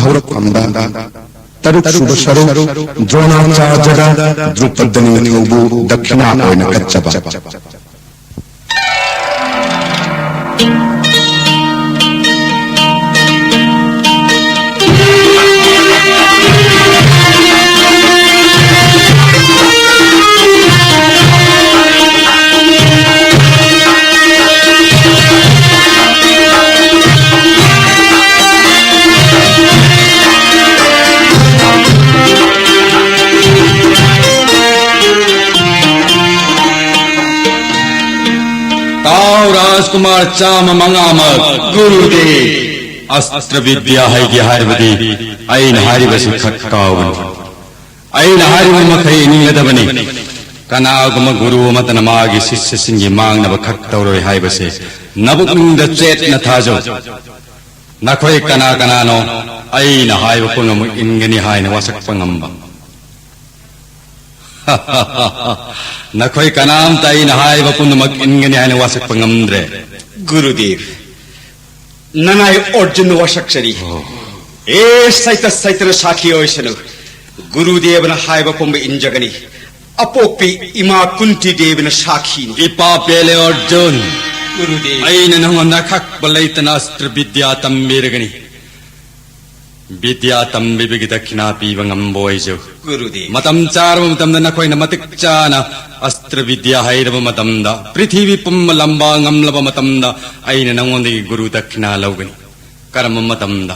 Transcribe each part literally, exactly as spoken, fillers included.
ꯍꯧꯔꯛꯐꯝꯗ ꯇꯔꯨꯛ ꯁꯨꯕ ꯁꯔꯨꯛ ꯗ꯭ꯔꯣꯅꯥꯆꯥꯔꯖꯗ ꯗ꯭ꯔꯨꯄꯗ ꯅꯤꯡꯊꯧꯕꯨ ꯗꯛꯈꯤꯅꯥ ꯑꯣꯏꯅ ꯀꯠꯆꯕ꯫ ꯇꯥꯎ ꯔꯥꯖꯀꯨꯃꯥꯔ ꯆꯥꯝꯃ ꯃꯉꯥꯃꯛ꯫ ꯒꯨꯔꯨꯗꯦꯕ꯫ ꯑꯁꯇ꯭ꯔ ꯕꯤꯗ꯭ꯌꯥ ꯍꯩꯒꯦ ꯍꯥꯏꯔꯕꯗꯤ ꯑꯩꯅ ꯍꯥꯏꯔꯤꯕꯁꯤ ꯈꯛ ꯀꯥꯎꯒꯅꯨ꯫ ꯑꯩꯅ ꯍꯥꯏꯔꯤꯕ ꯃꯈꯩ ꯏꯅꯤꯡꯒꯗꯕꯅꯤ꯫ ꯀꯅꯥꯒꯨꯝꯕ ꯒꯨꯔꯨ ꯑꯃꯠꯇꯅ ꯃꯥꯒꯤ ꯁꯤꯁ꯭ꯌꯁꯤꯡꯒꯤ ꯃꯥꯡꯅꯕ ꯈꯛ ꯇꯧꯔꯣꯏ ꯍꯥꯏꯕꯁꯦ ꯅꯕꯨꯛꯅꯤꯡꯗ ꯆꯦꯠꯅ ꯊꯥꯖꯧ꯫ ꯅꯈꯣꯏ ꯀꯅꯥ ꯀꯅꯥꯅꯣ ꯑꯩꯅ ꯍꯥꯏꯕ ꯄꯨꯝꯅꯃꯛ ꯏꯟꯒꯅꯤ ꯍꯥꯏꯅ ꯋꯥꯁꯛꯄ ꯉꯝꯕ? ꯅꯈꯣꯏ ꯀꯅꯥꯝꯇ ꯑꯩꯅ ꯍꯥꯏꯕ ꯄꯨꯝꯅꯃꯛ ꯏꯟꯒꯅꯤ ꯍꯥꯏꯅ ꯋꯥꯁꯛꯄ ꯉꯝꯗ꯭ꯔꯦ꯫ ꯒꯨꯔꯨꯗꯦꯕ, ꯅꯅꯥꯏ ꯑꯔꯖꯨꯟ ꯋꯥꯁꯛꯆꯔꯤ꯫ ꯑꯣ꯫ ꯑꯦ ꯁꯩꯇ ꯁꯩꯇꯅ ꯁꯥꯈꯤ ꯑꯣꯏꯁꯅꯨ꯫ ꯒꯨꯔꯨꯗꯦꯕꯅ ꯍꯥꯏꯕ ꯄꯨꯝꯕ ꯏꯟꯖꯒꯅꯤ꯫ ꯑꯄꯣꯛꯄꯤ ꯏꯃꯥ ꯀꯨꯟꯇꯤ ꯗꯦꯕꯤꯅ ꯁꯥꯈꯤꯅꯤ꯫ ꯏꯄꯥ ꯄꯦꯂꯦ ꯑꯔꯖꯨꯟ, ꯒꯨꯔꯨꯗꯦꯕ꯫ ꯑꯩꯅ ꯅꯉꯣꯟꯗ ꯑꯀꯛꯄ ꯂꯩꯇꯅ ꯑꯁꯇ꯭ꯔ ꯕꯤꯗ꯭ꯌꯥ ꯇꯝꯕꯤꯔꯒꯅꯤ꯫ ꯕꯤꯗ꯭ꯌꯥ ꯇꯝꯕꯤꯕꯒꯤ ꯗꯛꯈꯤꯅꯥ ꯄꯤꯕ ꯉꯝꯕ ꯑꯣꯏꯖꯧ꯫ ꯒꯨꯔꯨꯗꯦꯕ꯫ ꯃꯇꯝ ꯆꯥꯔꯕ ꯃꯇꯝꯗ ꯅꯈꯣꯏꯅ ꯃꯇꯤꯛ ꯆꯥꯅ ꯑꯁꯇ꯭ꯔ ꯕꯤꯗ꯭ꯌꯥ ꯍꯩꯔꯕ ꯃꯇꯝꯗ, ꯄ꯭ꯔꯤꯊꯤꯕꯤ ꯄꯨꯝꯕ ꯂꯝꯕꯥ ꯉꯝꯂꯕ ꯃꯇꯝꯗ, ꯑꯩꯅ ꯅꯉꯣꯟꯗꯒꯤ ꯒꯨꯔꯨ ꯗꯛꯈꯤꯅꯥ ꯂꯧꯒꯅꯤ꯫ ꯀꯔꯝꯕ ꯃꯇꯝꯗ?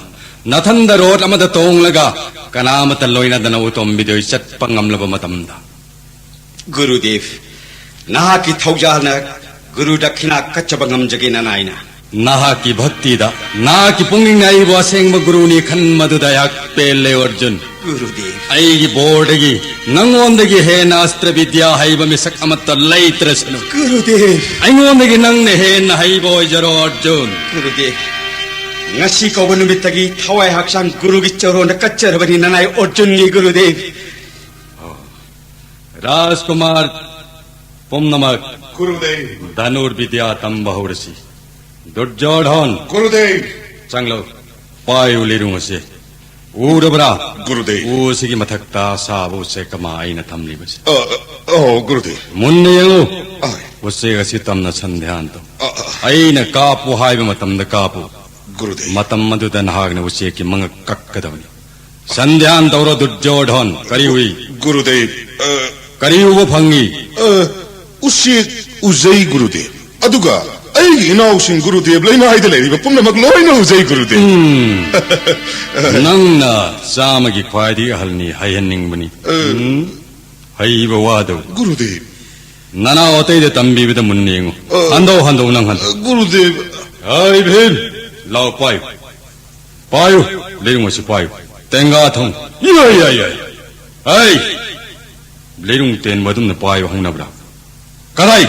ꯅꯊꯟꯗ ꯔꯣꯠ ꯑꯃꯗ ꯇꯣꯡꯂꯒ ꯀꯅꯥ ꯑꯃꯠꯇ ꯂꯣꯏꯅꯗꯅ ꯎꯇꯣꯝꯕꯤꯗꯣꯏ ꯆꯠꯄ ꯉꯝꯂꯕ ꯃꯇꯝꯗ꯫ ꯒꯨꯔꯨꯗꯦꯕ, ꯅꯍꯥꯛꯀꯤ ꯊꯧꯖꯥꯜꯅ ꯒꯨꯔꯨ ꯗꯛꯈꯤꯅꯥ ꯀꯠꯆꯕ ꯉꯝꯖꯒꯦ ꯅꯅꯥꯏꯅ꯫ ꯅꯍꯥꯛꯀꯤ ꯚꯛꯇꯤꯗ, ꯅꯍꯥꯛꯀꯤ ꯄꯨꯛꯅꯤꯡꯅ ꯑꯩꯕꯨ ꯑꯁꯦꯡꯕ ꯒꯨꯔꯨꯅꯤ ꯈꯟꯕꯗꯨꯗ ꯑꯩꯍꯥꯛ ꯄꯦꯜꯂꯦ ꯑꯔꯖꯨꯟ꯫ ꯒꯨꯔꯨꯗꯦꯕ꯫ ꯑꯩꯒꯤ ꯕꯣꯔꯗꯒꯤ ꯅꯪꯉꯣꯟꯗꯒꯤ ꯍꯦꯟꯅ ꯑꯁꯇ꯭ꯔ ꯕꯤꯗ꯭ꯌꯥ ꯍꯩꯕ ꯃꯤꯁꯛ ꯑꯃꯠꯇ ꯂꯩꯇ꯭ꯔꯁꯅꯨ꯫ ꯒꯨꯔꯨꯗꯦꯕ꯫ ꯑꯩꯉꯣꯟꯗꯒꯤ ꯅꯪꯅ ꯍꯦꯟꯅ ꯍꯩꯕ ꯑꯣꯏꯖꯔꯣ ꯑꯔꯖꯨꯟ꯫ ꯒꯨꯔꯨꯗꯦꯕ, ꯉꯁꯤ ꯀꯧꯕ ꯅꯨꯃꯤꯠꯇꯒꯤ ꯊꯋꯥꯏ ꯍꯛꯆꯥꯡ ꯒꯨꯔꯨꯒꯤ ꯆꯔꯣꯟꯗ ꯀꯠꯆꯔꯕꯅꯤ ꯅꯅꯥꯏ ꯑꯔꯖꯨꯟꯒꯤ ꯒꯨꯔꯨꯗꯦꯕ꯫ ꯔꯥꯖꯀꯨꯃꯥꯔ ꯄꯨꯝꯅꯃꯛ, ꯒꯨꯔꯨꯗꯦꯕ꯫ ꯙꯅꯨꯔꯕꯤꯗ꯭ꯌꯥ ꯇꯝꯕ ꯍꯧꯔꯁꯤ꯫ ꯗꯨꯔꯖꯣꯙꯟ, ꯒꯨꯔꯨꯗꯦꯕ꯫ ꯆꯪꯂꯣ, ꯄꯥꯏꯌꯨ ꯂꯤꯔꯨꯡ ꯑꯁꯦ꯫ ꯎꯔꯕ꯭ꯔꯥ? ꯒꯨꯔꯨꯗꯦꯕ꯫ ꯎꯁꯤꯒꯤ ꯃꯊꯛꯇ ꯁꯥꯕ ꯎꯆꯦꯛ ꯑꯃ ꯑꯩꯅ ꯊꯝꯂꯤꯕꯁꯦ꯫ ꯑ, ꯑ, ꯑꯣ, ꯒꯨꯔꯨꯗꯦꯕ꯫ ꯃꯨꯟꯅ ꯌꯦꯡꯉꯨ꯫ ꯑ꯫ ꯎꯆꯦꯛ ꯑꯁꯤ ꯇꯝꯅ ꯁꯟꯙ꯭ꯌꯥꯟ ꯇꯧ꯫ ꯑ, ꯑ꯫ ꯑꯩꯅ ꯀꯥꯞꯄꯨ ꯍꯥꯏꯕ ꯃꯇꯝꯗ ꯀꯥꯞꯄꯨ꯫ ꯒꯨꯔꯨꯗꯦꯕ꯫ ꯃꯇꯝ ꯑꯗꯨꯗ ꯅꯍꯥꯛꯅ ꯎꯆꯦꯛꯀꯤ ꯃꯉꯛ ꯀꯛꯀꯗꯕꯅꯤ꯫ ꯁꯟꯙ꯭ꯌꯥꯟ ꯇꯧꯔꯣ, ꯗꯨꯔꯖꯣꯙꯟ꯫ ꯀꯔꯤ ꯎꯏ? ꯒꯨꯔꯨꯗꯦꯕ, ꯑ, ꯀꯔꯤ ꯎꯕ ꯐꯪꯉꯤ? ꯑ, ꯎꯆꯦꯛ ꯎꯖꯩ, ꯒꯨꯔꯨꯗꯦꯕ꯫ ꯑꯗꯨꯒ ꯑꯩꯒꯤ ꯏꯅꯥꯎꯁꯤꯡ, ꯒꯨꯔꯨꯗꯦꯕ, ꯂꯩꯃꯥꯏꯗ ꯂꯩꯔꯤꯕ ꯄꯨꯝꯅꯃꯛ ꯂꯣꯏꯅ ꯎꯖꯩ, ꯒꯨꯔꯨꯗꯦꯕ꯫ ꯎꯝ꯫ ꯅꯪꯅ ꯆꯥꯝꯃꯒꯤ ꯈ꯭ꯋꯥꯏꯗꯒꯤ ꯑꯍꯜꯅꯤ ꯍꯥꯏꯍꯟꯅꯤꯡꯕꯅꯤ꯫ ꯑ꯫ ꯎꯝ꯫ ꯍꯩꯕ ꯋꯥꯗꯧ꯫ ꯒꯨꯔꯨꯗꯦꯕ꯫ ꯅꯅꯥꯎ ꯑꯇꯩꯗ ꯇꯝꯕꯤꯕꯗ ꯃꯨꯟꯅ ꯌꯦꯡꯉꯨ꯫ ꯑ꯫ ꯍꯟꯗꯧ, ꯍꯟꯗꯧ, ꯅꯪ ꯍꯟꯗꯧ꯫ ꯑ, ꯒꯨꯔꯨꯗꯦꯕ꯫ ꯍꯩ ꯚꯤꯝ, ꯂꯥꯎ ꯄꯥꯏꯌꯨ꯫ ꯄꯥꯏꯌꯨ, ꯂꯩꯔꯨꯡ ꯑꯁꯤ ꯄꯥꯏꯌꯨ꯫ ꯇꯦꯡꯒꯥ ꯊꯝꯃꯨ꯫ ꯌꯥꯏ, ꯌꯥꯏ, ꯌꯥꯏ꯫ ꯍꯩ! ꯂꯩꯔꯨꯡ ꯇꯦꯟꯕ ꯑꯗꯨꯝꯅ ꯄꯥꯏꯕ ꯍꯧꯅꯕ꯭ꯔꯥ? ꯀꯗꯥꯏ?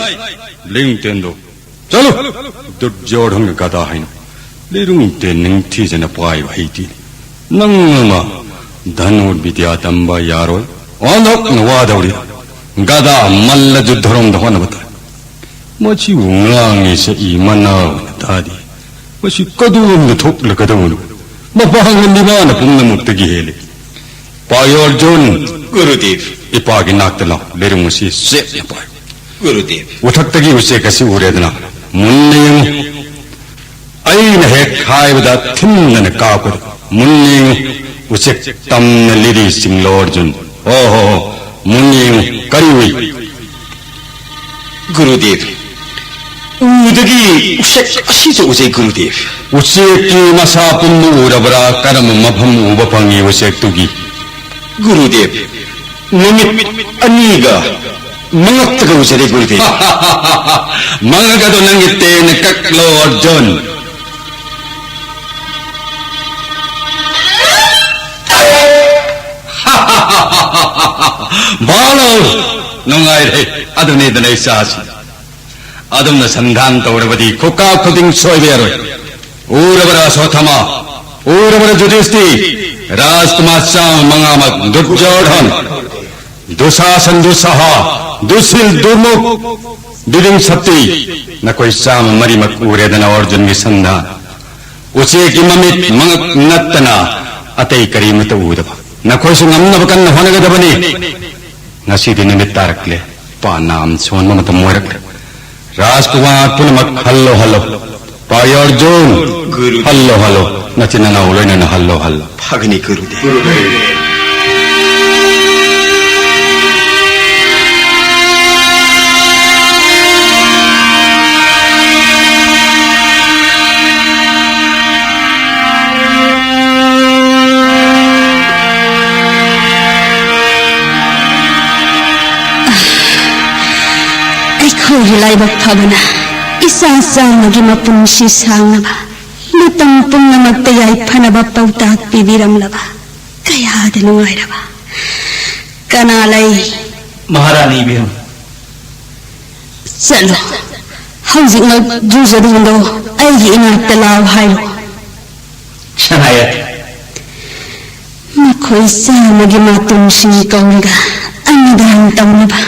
ꯂꯩꯔꯨꯡ ꯇꯦꯟꯗꯣ꯫ ꯆꯠꯂꯨ! ꯗꯨꯔꯖꯣꯙꯟꯒ ꯒꯗꯥ ꯍꯥꯏꯅ꯫ ꯂꯩꯔꯨꯡ ꯇꯦꯟ ꯅꯤꯡꯊꯤꯖꯅ ꯄꯥꯏꯕ ꯍꯩꯇꯦ꯫ ꯅꯪ ꯑꯃ ꯙꯅꯨꯔ ꯕꯤꯗ꯭ꯌꯥ ꯇꯝꯕ ꯌꯥꯔꯣꯏ꯫ ꯑꯣꯟꯊꯣꯛꯅ ꯋꯥꯗꯧꯔꯤ꯫ ꯒꯗꯥ ꯃꯜꯂ ꯌꯨꯗ꯭ꯙꯔꯣꯝꯗ ꯍꯣꯠꯅꯕ ꯇꯥꯏ꯫ ꯃꯁꯤꯕꯨ ꯉꯥꯡꯉꯤ ꯁꯛꯏ ꯃꯅꯥ ꯑꯣꯏꯅ ꯇꯥꯗꯦ꯫ ꯃꯁꯤ ꯀꯗꯣꯝꯗ ꯊꯣꯛꯂꯒꯗꯧꯕꯅꯣ? ꯃꯄꯥꯡꯒꯜꯗꯤ ꯃꯥꯅ ꯄꯨꯝꯅꯃꯛꯇꯒꯤ ꯍꯦꯜꯂꯤ꯫ ꯄꯥꯏꯌꯣ ꯑꯔꯖꯨꯟ꯫ ꯒꯨꯔꯨꯗꯦꯕ꯫ ꯏꯄꯥꯒꯤ ꯅꯥꯛꯇ ꯂꯥꯎ, ꯂꯩꯔꯨꯡ ꯑꯁꯤ ꯆꯦꯠꯅ ꯄꯥꯏꯌꯨ꯫ ꯒꯨꯔꯨꯗꯦꯕ꯫ ꯎꯊꯛꯇꯒꯤ ꯎꯆꯦꯛ ꯑꯁꯤ ꯎꯔꯦꯗꯅ, ꯃꯨꯟꯅ ꯌꯦꯡꯉꯨ꯫ ꯑꯩꯅ ꯍꯦꯛ ꯍꯥꯏꯕꯗ ꯊꯤꯟꯗꯅ ꯀꯥꯞꯀꯗꯕ꯫ ꯃꯨꯟꯅ ꯌꯦꯡꯉꯨ꯫ ꯎꯆꯦꯛ ꯇꯝꯅ ꯂꯤꯔꯤ ꯆꯤꯡꯂꯣ ꯑꯔꯖꯨꯟ꯫ ꯑꯣ ꯍꯣ ꯍꯣ, ꯃꯨꯟꯅ ꯌꯦꯡꯉꯨ꯫ ꯀꯔꯤ ꯎꯏ? ꯒꯨꯔꯨꯗꯦꯕ, ꯎꯗꯒꯤ ꯎꯆꯦꯛ ꯑꯁꯤꯁꯨ ꯎꯖꯩ, ꯒꯨꯔꯨꯗꯦꯕ꯫ ꯎꯆꯦꯛꯀꯤ ꯃꯁꯥ ꯄꯨꯝꯕ ꯎꯔꯕ꯭ꯔꯥ? ꯀꯔꯝꯕ ꯃꯐꯝ ꯎꯕ ꯐꯪꯉꯤ ꯎꯆꯦꯛꯇꯨꯒꯤ? ꯒꯨꯔꯨꯗꯦꯕ, ꯃꯃꯤꯠ ꯑꯅꯤꯒ ꯃꯉꯛꯇꯒ ꯎꯖꯔꯦ, ꯒꯨꯔꯨꯗꯦꯕ꯫ ꯃꯉꯛ ꯑꯗꯣ ꯅꯪꯒꯤ ꯇꯦꯟꯅ ꯀꯛꯂꯣ, ꯑꯔꯖꯨꯟ꯫ ꯚꯥꯅꯨ! ꯅꯨꯡꯉꯥꯏꯔꯦ꯫ ꯑꯗꯨꯅꯤꯗꯅ ꯏꯆꯥꯁꯤ꯫ ꯑꯗꯨꯝꯅ ꯁꯟꯗꯥꯟ ꯇꯧꯔꯕꯗꯤ ꯈꯨꯀꯥ ꯈꯨꯗꯤꯡ ꯁꯣꯏꯕ ꯌꯥꯔꯣꯏ꯫ ꯎꯔꯕꯔꯥ ꯑꯁꯣꯊꯥꯃ? ꯎꯔꯕꯔꯥ ꯌꯨꯙꯤꯁꯇꯤ? ꯔꯥꯖꯀꯨꯃꯥꯔ ꯆꯥꯝꯃ ꯃꯉꯥꯃꯛ, ꯗꯨꯔꯖꯣꯙꯟ, ꯗꯨꯁꯥꯁꯟ, ꯗꯨꯁꯁꯥꯍ, ꯗꯨꯁꯤꯜ, ꯗꯨꯔꯃꯨꯛ, ꯕꯤꯗꯤꯡ ꯁꯛꯇꯤ, ꯅꯈꯣꯏ ꯆꯥꯝꯃ ꯃꯔꯤꯃꯛ ꯎꯔꯦꯗꯅ ꯑꯔꯖꯨꯟꯒꯤ ꯁꯟꯗꯥꯟ꯫ ꯎꯆꯦꯛꯀꯤ ꯃꯃꯤꯠ ꯃꯉꯛ ꯅꯠꯇꯅ ꯑꯇꯩ ꯀꯔꯤꯃꯠꯇ ꯎꯗꯕ꯫ ꯅꯈꯣꯏꯁꯨ ꯉꯝꯅꯕ ꯀꯟꯅ ꯍꯣꯠꯅꯒꯗꯕꯅꯤ꯫ ꯉꯁꯤꯗꯤ ꯅꯨꯃꯤꯠ ꯇꯥꯔꯛꯂꯦ꯫ ꯄꯥ ꯅꯥꯝ ꯁꯣꯟꯕ ꯃꯇꯝ ꯑꯣꯏꯔꯛꯂꯦ꯫ ꯔꯥꯖꯀꯨꯃꯥꯔ ꯄꯨꯝꯅꯃꯛ ꯍꯜꯂꯣ, ꯍꯜꯂꯣ꯫ ꯄꯥ ꯑꯔꯖꯨꯟ, ꯒꯨꯔꯨꯗꯦꯕ꯫ Hello, hello. ꯅꯆꯤꯟ ꯅꯅꯥꯎ ꯂꯣꯏꯅꯅ ꯍꯜꯂꯣ, ꯍꯜꯂꯣ꯫ ꯐꯒꯅꯤ ꯒꯨꯔꯨꯗꯦꯕ꯫ ꯑꯩꯈꯣꯏꯒꯤ ꯂꯥꯏꯕꯛ ꯐꯕꯅ ꯏꯆꯥ ꯆꯥꯝꯃꯒꯤ ꯃꯄꯨꯟꯁꯤ ꯁꯥꯡꯅꯕ, ꯃꯇꯝ ꯄꯨꯝꯅꯃꯛꯇ ꯌꯥꯏꯐꯅꯕ ꯄꯥꯎꯇꯥꯛ ꯄꯤꯕꯤꯔꯝꯂꯕ ꯀꯌꯥꯗ ꯅꯨꯡꯉꯥꯏꯔꯕ꯫ ꯀꯅꯥ ꯂꯩ? ꯃꯍꯥꯔꯥꯅꯤ ꯏꯕꯦꯝ꯫ ꯆꯠꯂꯣ꯫ ꯍꯧꯖꯤꯛꯃꯛ ꯗꯨꯔꯖꯣꯙꯟꯗꯣ ꯑꯩꯒꯤ ꯏꯅꯥꯛꯇ ꯂꯥꯛꯑꯣ ꯍꯥꯏꯔꯣ꯫ ꯁꯅꯥꯌꯥ꯫ ꯃꯈꯣꯏ ꯆꯥꯝꯃꯒꯤ ꯃꯇꯨꯡꯁꯤꯡ ꯀꯧꯔꯒ ꯑꯟꯅꯗꯥꯟ ꯇꯧꯅꯕ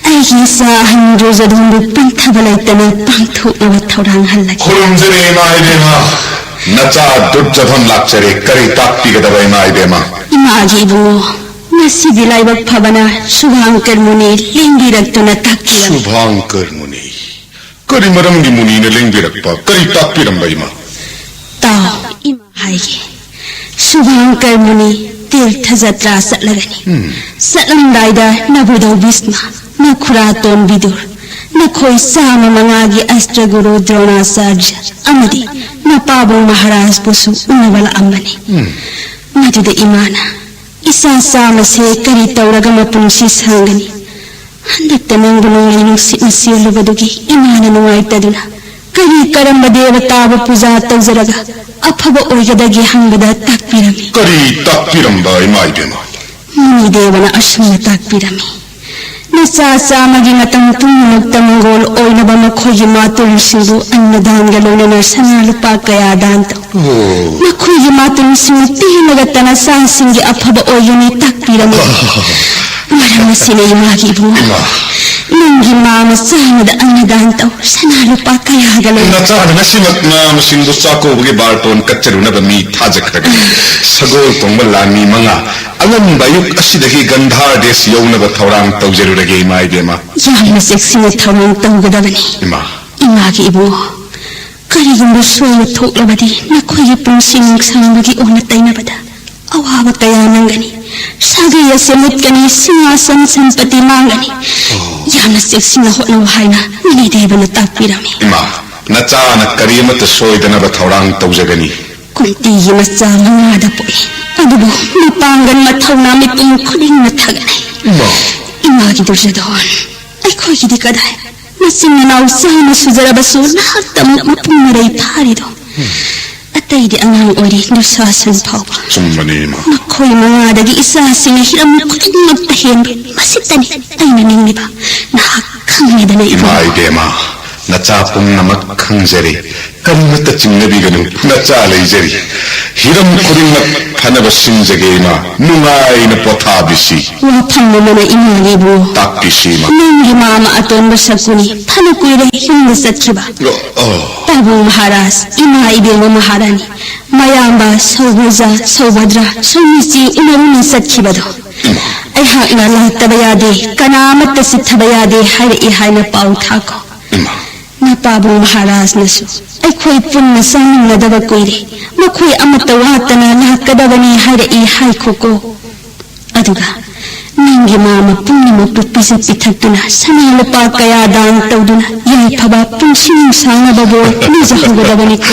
ꯑꯩꯒꯤ ꯏꯆꯥ ꯑꯍꯟ ꯗꯨꯔꯖꯣꯙꯟꯕꯨ ꯄꯟꯊꯕ ꯂꯩꯇꯅ ꯄꯥꯡꯊꯣꯛꯅꯕ ꯊꯧꯔꯥꯡ ꯍꯜꯂꯒꯦ꯫ ꯈꯨꯔꯨꯝꯖꯔꯤ ꯏꯃꯥ ꯏꯕꯦꯝꯃ꯫ ꯅꯆꯥ ꯗꯨꯔꯖꯣꯙꯟ ꯂꯥꯛꯆꯔꯦ꯫ ꯀꯔꯤ ꯇꯥꯛꯄꯤꯒꯗꯕ ꯏꯃꯥ ꯏꯕꯦꯝꯃ? ꯏꯃꯥꯒꯤ ꯏꯕꯨꯡꯉꯣ, ꯉꯁꯤꯗꯤ ꯂꯥꯏꯕꯛ ꯐꯕꯅ ꯁꯨꯚꯥꯡꯀꯔ ꯃꯨꯅꯤ ꯂꯦꯡꯕꯤꯔꯛꯇꯨꯅ ꯇꯥꯛꯄꯤꯔꯝꯃꯤ꯫ ꯁꯨꯚꯥꯡꯀꯔ ꯃꯨꯅꯤ? ꯀꯔꯤ ꯃꯔꯝꯒꯤ ꯃꯨꯅꯤꯅ ꯂꯦꯡꯕꯤꯔꯛꯄ? ꯀꯔꯤ ꯇꯥꯛꯄꯤꯔꯝꯕ ꯏꯃꯥ? ꯇꯥꯎ, ꯏꯃꯥ ꯍꯥꯏꯒꯦ꯫ ꯁꯨꯚꯥꯡꯀꯔ ꯃꯨꯅꯤ ꯇꯤꯔꯊ ꯖꯇ꯭ꯔꯥ ꯆꯠꯂꯒꯅꯤ꯫ ꯎꯝ꯫ ꯆꯠꯂꯝꯗꯥꯏꯗ ꯅꯕꯨꯙꯧ ꯚꯤꯁꯃ, ꯅꯈꯨꯔꯥꯇꯣꯟ ꯕꯤꯗꯨꯔ, ꯅꯈꯣꯏ ꯆꯥꯝꯃ ꯃꯉꯥꯒꯤ ꯑꯁꯇ꯭ꯔꯒꯨꯔꯨ ꯗ꯭ꯔꯣꯅꯥꯆꯥꯔ꯭ꯌ ꯑꯃꯗꯤ ꯃꯄꯥꯕꯨꯡ ꯃꯍꯥꯔꯥꯖꯕꯨꯁꯨ ꯎꯅꯕ ꯂꯥꯛꯑꯝꯕꯅꯤ꯫ ꯎꯝ꯫ ꯃꯗꯨꯗ ꯏꯃꯥꯅ, "ꯏꯆꯥ ꯆꯥꯝꯃꯁꯦ ꯀꯔꯤ ꯇꯧꯔꯒ ꯃꯄꯨꯟꯁꯤ ꯁꯥꯡꯒꯅꯤ? ꯍꯟꯗꯛꯇ ꯅꯪꯕꯨ ꯅꯣꯡꯂꯩ ꯅꯨꯡꯁꯤꯠꯅ ꯆꯦꯜꯂꯨꯕꯗꯨꯒꯤ ꯏꯃꯥꯅ ꯅꯨꯡꯉꯥꯏꯇꯗꯨꯅ ꯀꯔꯤ ꯀꯔꯝꯕ ꯗꯦꯕꯇꯥꯕꯨ ꯄꯨꯖꯥ ꯇꯧꯖꯔꯒ ꯑꯐꯕ ꯑꯣꯏꯒꯗꯒꯦ?" ꯍꯪꯕꯗ ꯇꯥꯛꯄꯤꯔꯝꯃꯤ꯫ ꯀꯔꯤ ꯇꯥꯛꯄꯤꯔꯝꯕ, ꯏꯃꯥ ꯏꯕꯦꯝꯃ? ꯃꯨꯅꯤ ꯗꯦꯕꯅ ꯑꯁꯨꯝꯅ ꯇꯥꯛꯄꯤꯔꯝꯃꯤ, ꯅꯆꯥ ꯆꯥꯝꯃꯒꯤ ꯃꯇꯝ ꯄꯨꯝꯅꯃꯛꯇ ꯃꯪꯒꯣꯜ ꯑꯣꯏꯅꯕ ꯃꯈꯣꯏꯒꯤ ꯃꯥꯇꯨꯜꯁꯤꯡꯕꯨ ꯑꯟꯅ ꯗꯥꯟꯒ ꯂꯣꯏꯅꯅ ꯁꯅꯥ ꯂꯨꯄꯥ ꯀꯌꯥ ꯗꯥꯟ ꯇꯧ꯫ ꯑꯣ꯫ ꯃꯈꯣꯏꯒꯤ ꯃꯥꯇꯨꯜꯁꯤꯡꯅ ꯇꯦꯟꯂꯒꯇ ꯅꯆꯥꯁꯤꯡꯒꯤ ꯑꯐꯕ ꯑꯣꯏꯒꯅꯤ ꯇꯥꯛꯄꯤꯔꯝꯃꯤ꯫ ꯃꯔꯝ ꯑꯁꯤꯅ ꯏꯃꯥꯒꯤ ꯏꯕꯨꯡꯉꯣ, ꯏꯃꯥ꯫ ꯅꯪ ꯅꯪꯒꯤ ꯃꯥ ꯃꯆꯥ ꯑꯃꯗ ꯑꯟꯅꯗꯥꯟ ꯇꯧ꯫ ꯁꯅꯥ ꯂꯨꯄꯥ ꯀꯌꯥꯒ ꯂꯣꯏ꯫ ꯅꯆꯥꯅ ꯉꯁꯤꯃꯛ ꯃꯥ ꯃꯁꯤꯡꯕꯨ ꯆꯥꯛꯀꯧꯕꯒꯤ ꯕꯥꯔꯇꯣꯟ ꯀꯠꯆꯔꯨꯅꯕ ꯃꯤ ꯊꯥꯖꯈ꯭ꯔꯒꯅꯤ꯫ ꯁꯒꯣꯜ ꯇꯣꯡꯕ ꯂꯥꯟꯃꯤ ꯃꯉꯥ ꯑꯉꯟꯕ ꯑꯌꯨꯛ ꯑꯁꯤꯗꯒꯤ ꯒꯟꯙꯥꯔ ꯗꯦꯁ ꯌꯧꯅꯕ ꯊꯧꯔꯥꯡ ꯇꯧꯖꯔꯨꯔꯒꯦ, ꯏꯃꯥ ꯏꯕꯦꯝꯃ꯫ ꯌꯥꯝꯅ ꯆꯦꯛꯁꯤꯟꯅ ꯊꯧꯔꯥꯡ ꯇꯧꯒꯗꯕꯅꯤ꯫ ꯏꯃꯥ꯫ ꯏꯃꯥꯒꯤ ꯏꯕꯨꯡꯉꯣ, ꯀꯔꯤꯒꯨꯝꯕ ꯁꯣꯏꯕ ꯊꯣꯛꯂꯕꯗꯤ ꯅꯈꯣꯏꯒꯤ ꯄꯨꯟꯁꯤ ꯅꯨꯡꯁꯥꯡꯕꯒꯤ ꯑꯣꯟꯅ ꯇꯩꯅꯕꯗ ꯑꯋꯥꯕ ꯀꯌꯥ ꯅꯪꯒꯅꯤ꯫ ꯁꯥꯒꯩ ꯑꯁꯦ ꯃꯨꯠꯀꯅꯤ, ꯁꯤꯡꯍꯥꯁꯟ ꯁꯝꯄꯇꯤ ꯃꯥꯡꯒꯅꯤ꯫ ꯌꯥꯝꯅ ꯆꯦꯛꯁꯤꯟꯅ ꯍꯣꯠꯅꯧ ꯍꯥꯏꯅ ꯃꯤꯂꯤꯗꯦꯕꯅ ꯇꯥꯛꯄꯤꯔꯝꯃꯤ꯫ ꯏꯃꯥ, ꯅꯆꯥꯅ ꯀꯔꯤ ꯑꯃꯠꯇ ꯁꯣꯏꯗꯅꯕ ꯊꯧꯔꯥꯡ ꯇꯧꯖꯒꯅꯤ꯫ ꯀꯨꯟꯇꯤꯒꯤ ꯃꯆꯥ ꯃꯉꯥꯗ ꯄꯣꯛꯏ, ꯑꯗꯨꯕꯨ ꯃꯄꯥꯡꯒꯜ ꯃꯊꯧꯅꯥ ꯃꯤꯄꯨꯝ ꯈꯨꯗꯤꯡꯅ ꯊꯥꯒꯠꯅꯩ꯫ ꯏꯃꯥ꯫ ꯏꯃꯥꯒꯤ ꯗꯨꯔꯖꯣꯙꯣꯟ, ꯑꯩꯈꯣꯏꯒꯤꯗꯤ ꯀꯗꯥꯏ? ꯃꯆꯤꯟ ꯃꯅꯥꯎ ꯆꯥꯝꯃ ꯁꯨꯖꯔꯕꯁꯨ ꯅꯍꯥꯛꯇꯃꯛ ꯃꯄꯨꯡ ꯃꯔꯩ ꯐꯥꯔꯤꯗꯣ꯫ ꯑꯇꯩꯗꯤ ꯑꯉꯥꯡ ꯑꯣꯏꯔꯤ, ꯗꯨꯁꯥꯁꯟ ꯐꯥꯎꯕ꯫ ꯆꯨꯝꯕꯅꯤ, ꯏꯃꯥ꯫ ꯃꯈꯣꯏ ꯃꯉꯥꯗꯒꯤ ꯏꯆꯥꯁꯤꯡꯅ ꯍꯤꯔꯝ ꯈꯨꯗꯤꯡꯃꯛꯇ ꯍꯦꯟꯕ꯫ ꯃꯁꯤꯇꯅꯤ ꯑꯩꯅ ꯅꯤꯡꯂꯤꯕ꯫ ꯅꯍꯥꯛ ꯈꯪꯂꯦꯗꯅ, ꯏꯃꯥ꯫ ꯏꯃꯥ ꯏꯕꯦꯝꯃ, ꯅꯆꯥ ꯄꯨꯝꯅꯃꯛ ꯈꯪꯖꯔꯦ꯫ ꯀꯔꯤꯃꯠꯇ ꯆꯤꯡꯅꯕꯤꯒꯅꯨ, ꯅꯆꯥ ꯂꯩꯖꯔꯤ꯫ ꯍꯤꯔꯝ ꯈꯨꯗꯤꯡꯃꯛ ꯐꯅꯕ ꯁꯤꯟꯖꯒꯦ, ꯏꯃꯥ꯫ ꯅꯨꯡꯉꯥꯏꯅ ꯄꯣꯊꯥꯕꯤꯁꯤ꯫ ꯋꯥꯐꯝ ꯑꯃꯅ ꯏꯃꯥꯒꯤꯕꯨ꯫ ꯇꯥꯛꯄꯤꯁꯤ, ꯏꯃꯥ꯫ ꯅꯪꯒꯤ ꯃꯥꯃ ꯑꯇꯣꯟꯕ ꯁꯀꯨꯅꯤ ꯐꯅ ꯀꯨꯏꯔꯦ ꯌꯨꯝꯗ ꯆꯠꯈꯤꯕ꯫ ꯑꯣ, ꯑꯣ꯫ ꯄꯥꯕꯨꯡ ꯃꯍꯥꯔꯥꯖ, ꯏꯃꯥ ꯏꯕꯦꯝꯃ ꯃꯍꯥꯔꯥꯅꯤ, ꯃꯌꯥꯝꯕ ꯁꯧꯕ꯭ꯔꯖ, ꯁꯧꯚꯗ꯭ꯔ, ꯁꯧꯃꯤꯆꯤ ꯎꯅꯔꯨꯅ ꯆꯠꯈꯤꯕꯗꯣ꯫ ꯏꯃꯥ꯫ ꯑꯩꯍꯥꯛꯅ ꯂꯥꯛꯇꯕ ꯌꯥꯗꯦ, ꯀꯅꯥ ꯑꯃꯠꯇ ꯆꯤꯠꯊꯕ ꯌꯥꯗꯦ ꯍꯥꯏꯔꯛꯏ ꯍꯥꯏꯅ ꯄꯥꯎ ꯊꯥꯈꯣ꯫ ꯏꯃꯥ꯫ ꯅꯄꯥꯕꯨꯡ ꯃꯍꯥꯔꯥꯖꯅꯁꯨ ꯑꯩꯈꯣꯏ ꯄꯨꯟꯅ ꯆꯥꯃꯤꯟꯅꯗꯕ ꯀꯨꯏꯔꯦ, ꯃꯈꯣꯏ ꯑꯃꯠꯇ ꯋꯥꯠꯇꯅ ꯂꯥꯛꯀꯗꯕꯅꯤ ꯍꯥꯏꯔꯛꯏ ꯍꯥꯏꯈꯣꯀꯣ꯫ ꯑꯗꯨꯒ ꯅꯪꯒꯤ ꯃꯥꯃ ꯄꯨꯝꯅꯃꯛꯄꯨ ꯄꯤꯖ ꯄꯤꯊꯛꯇꯨꯅ ꯁꯅꯥ ꯂꯨꯄꯥ ꯀꯌꯥ ꯗꯥꯟ ꯇꯧꯗꯨꯅ ꯌꯥꯏꯐꯕ ꯄꯨꯟꯁꯤ ꯅꯨꯡꯁꯥꯡꯅꯕ ꯕꯣꯔ ꯅꯤꯖꯍꯧꯒꯗꯕꯅꯤꯀꯣ꯫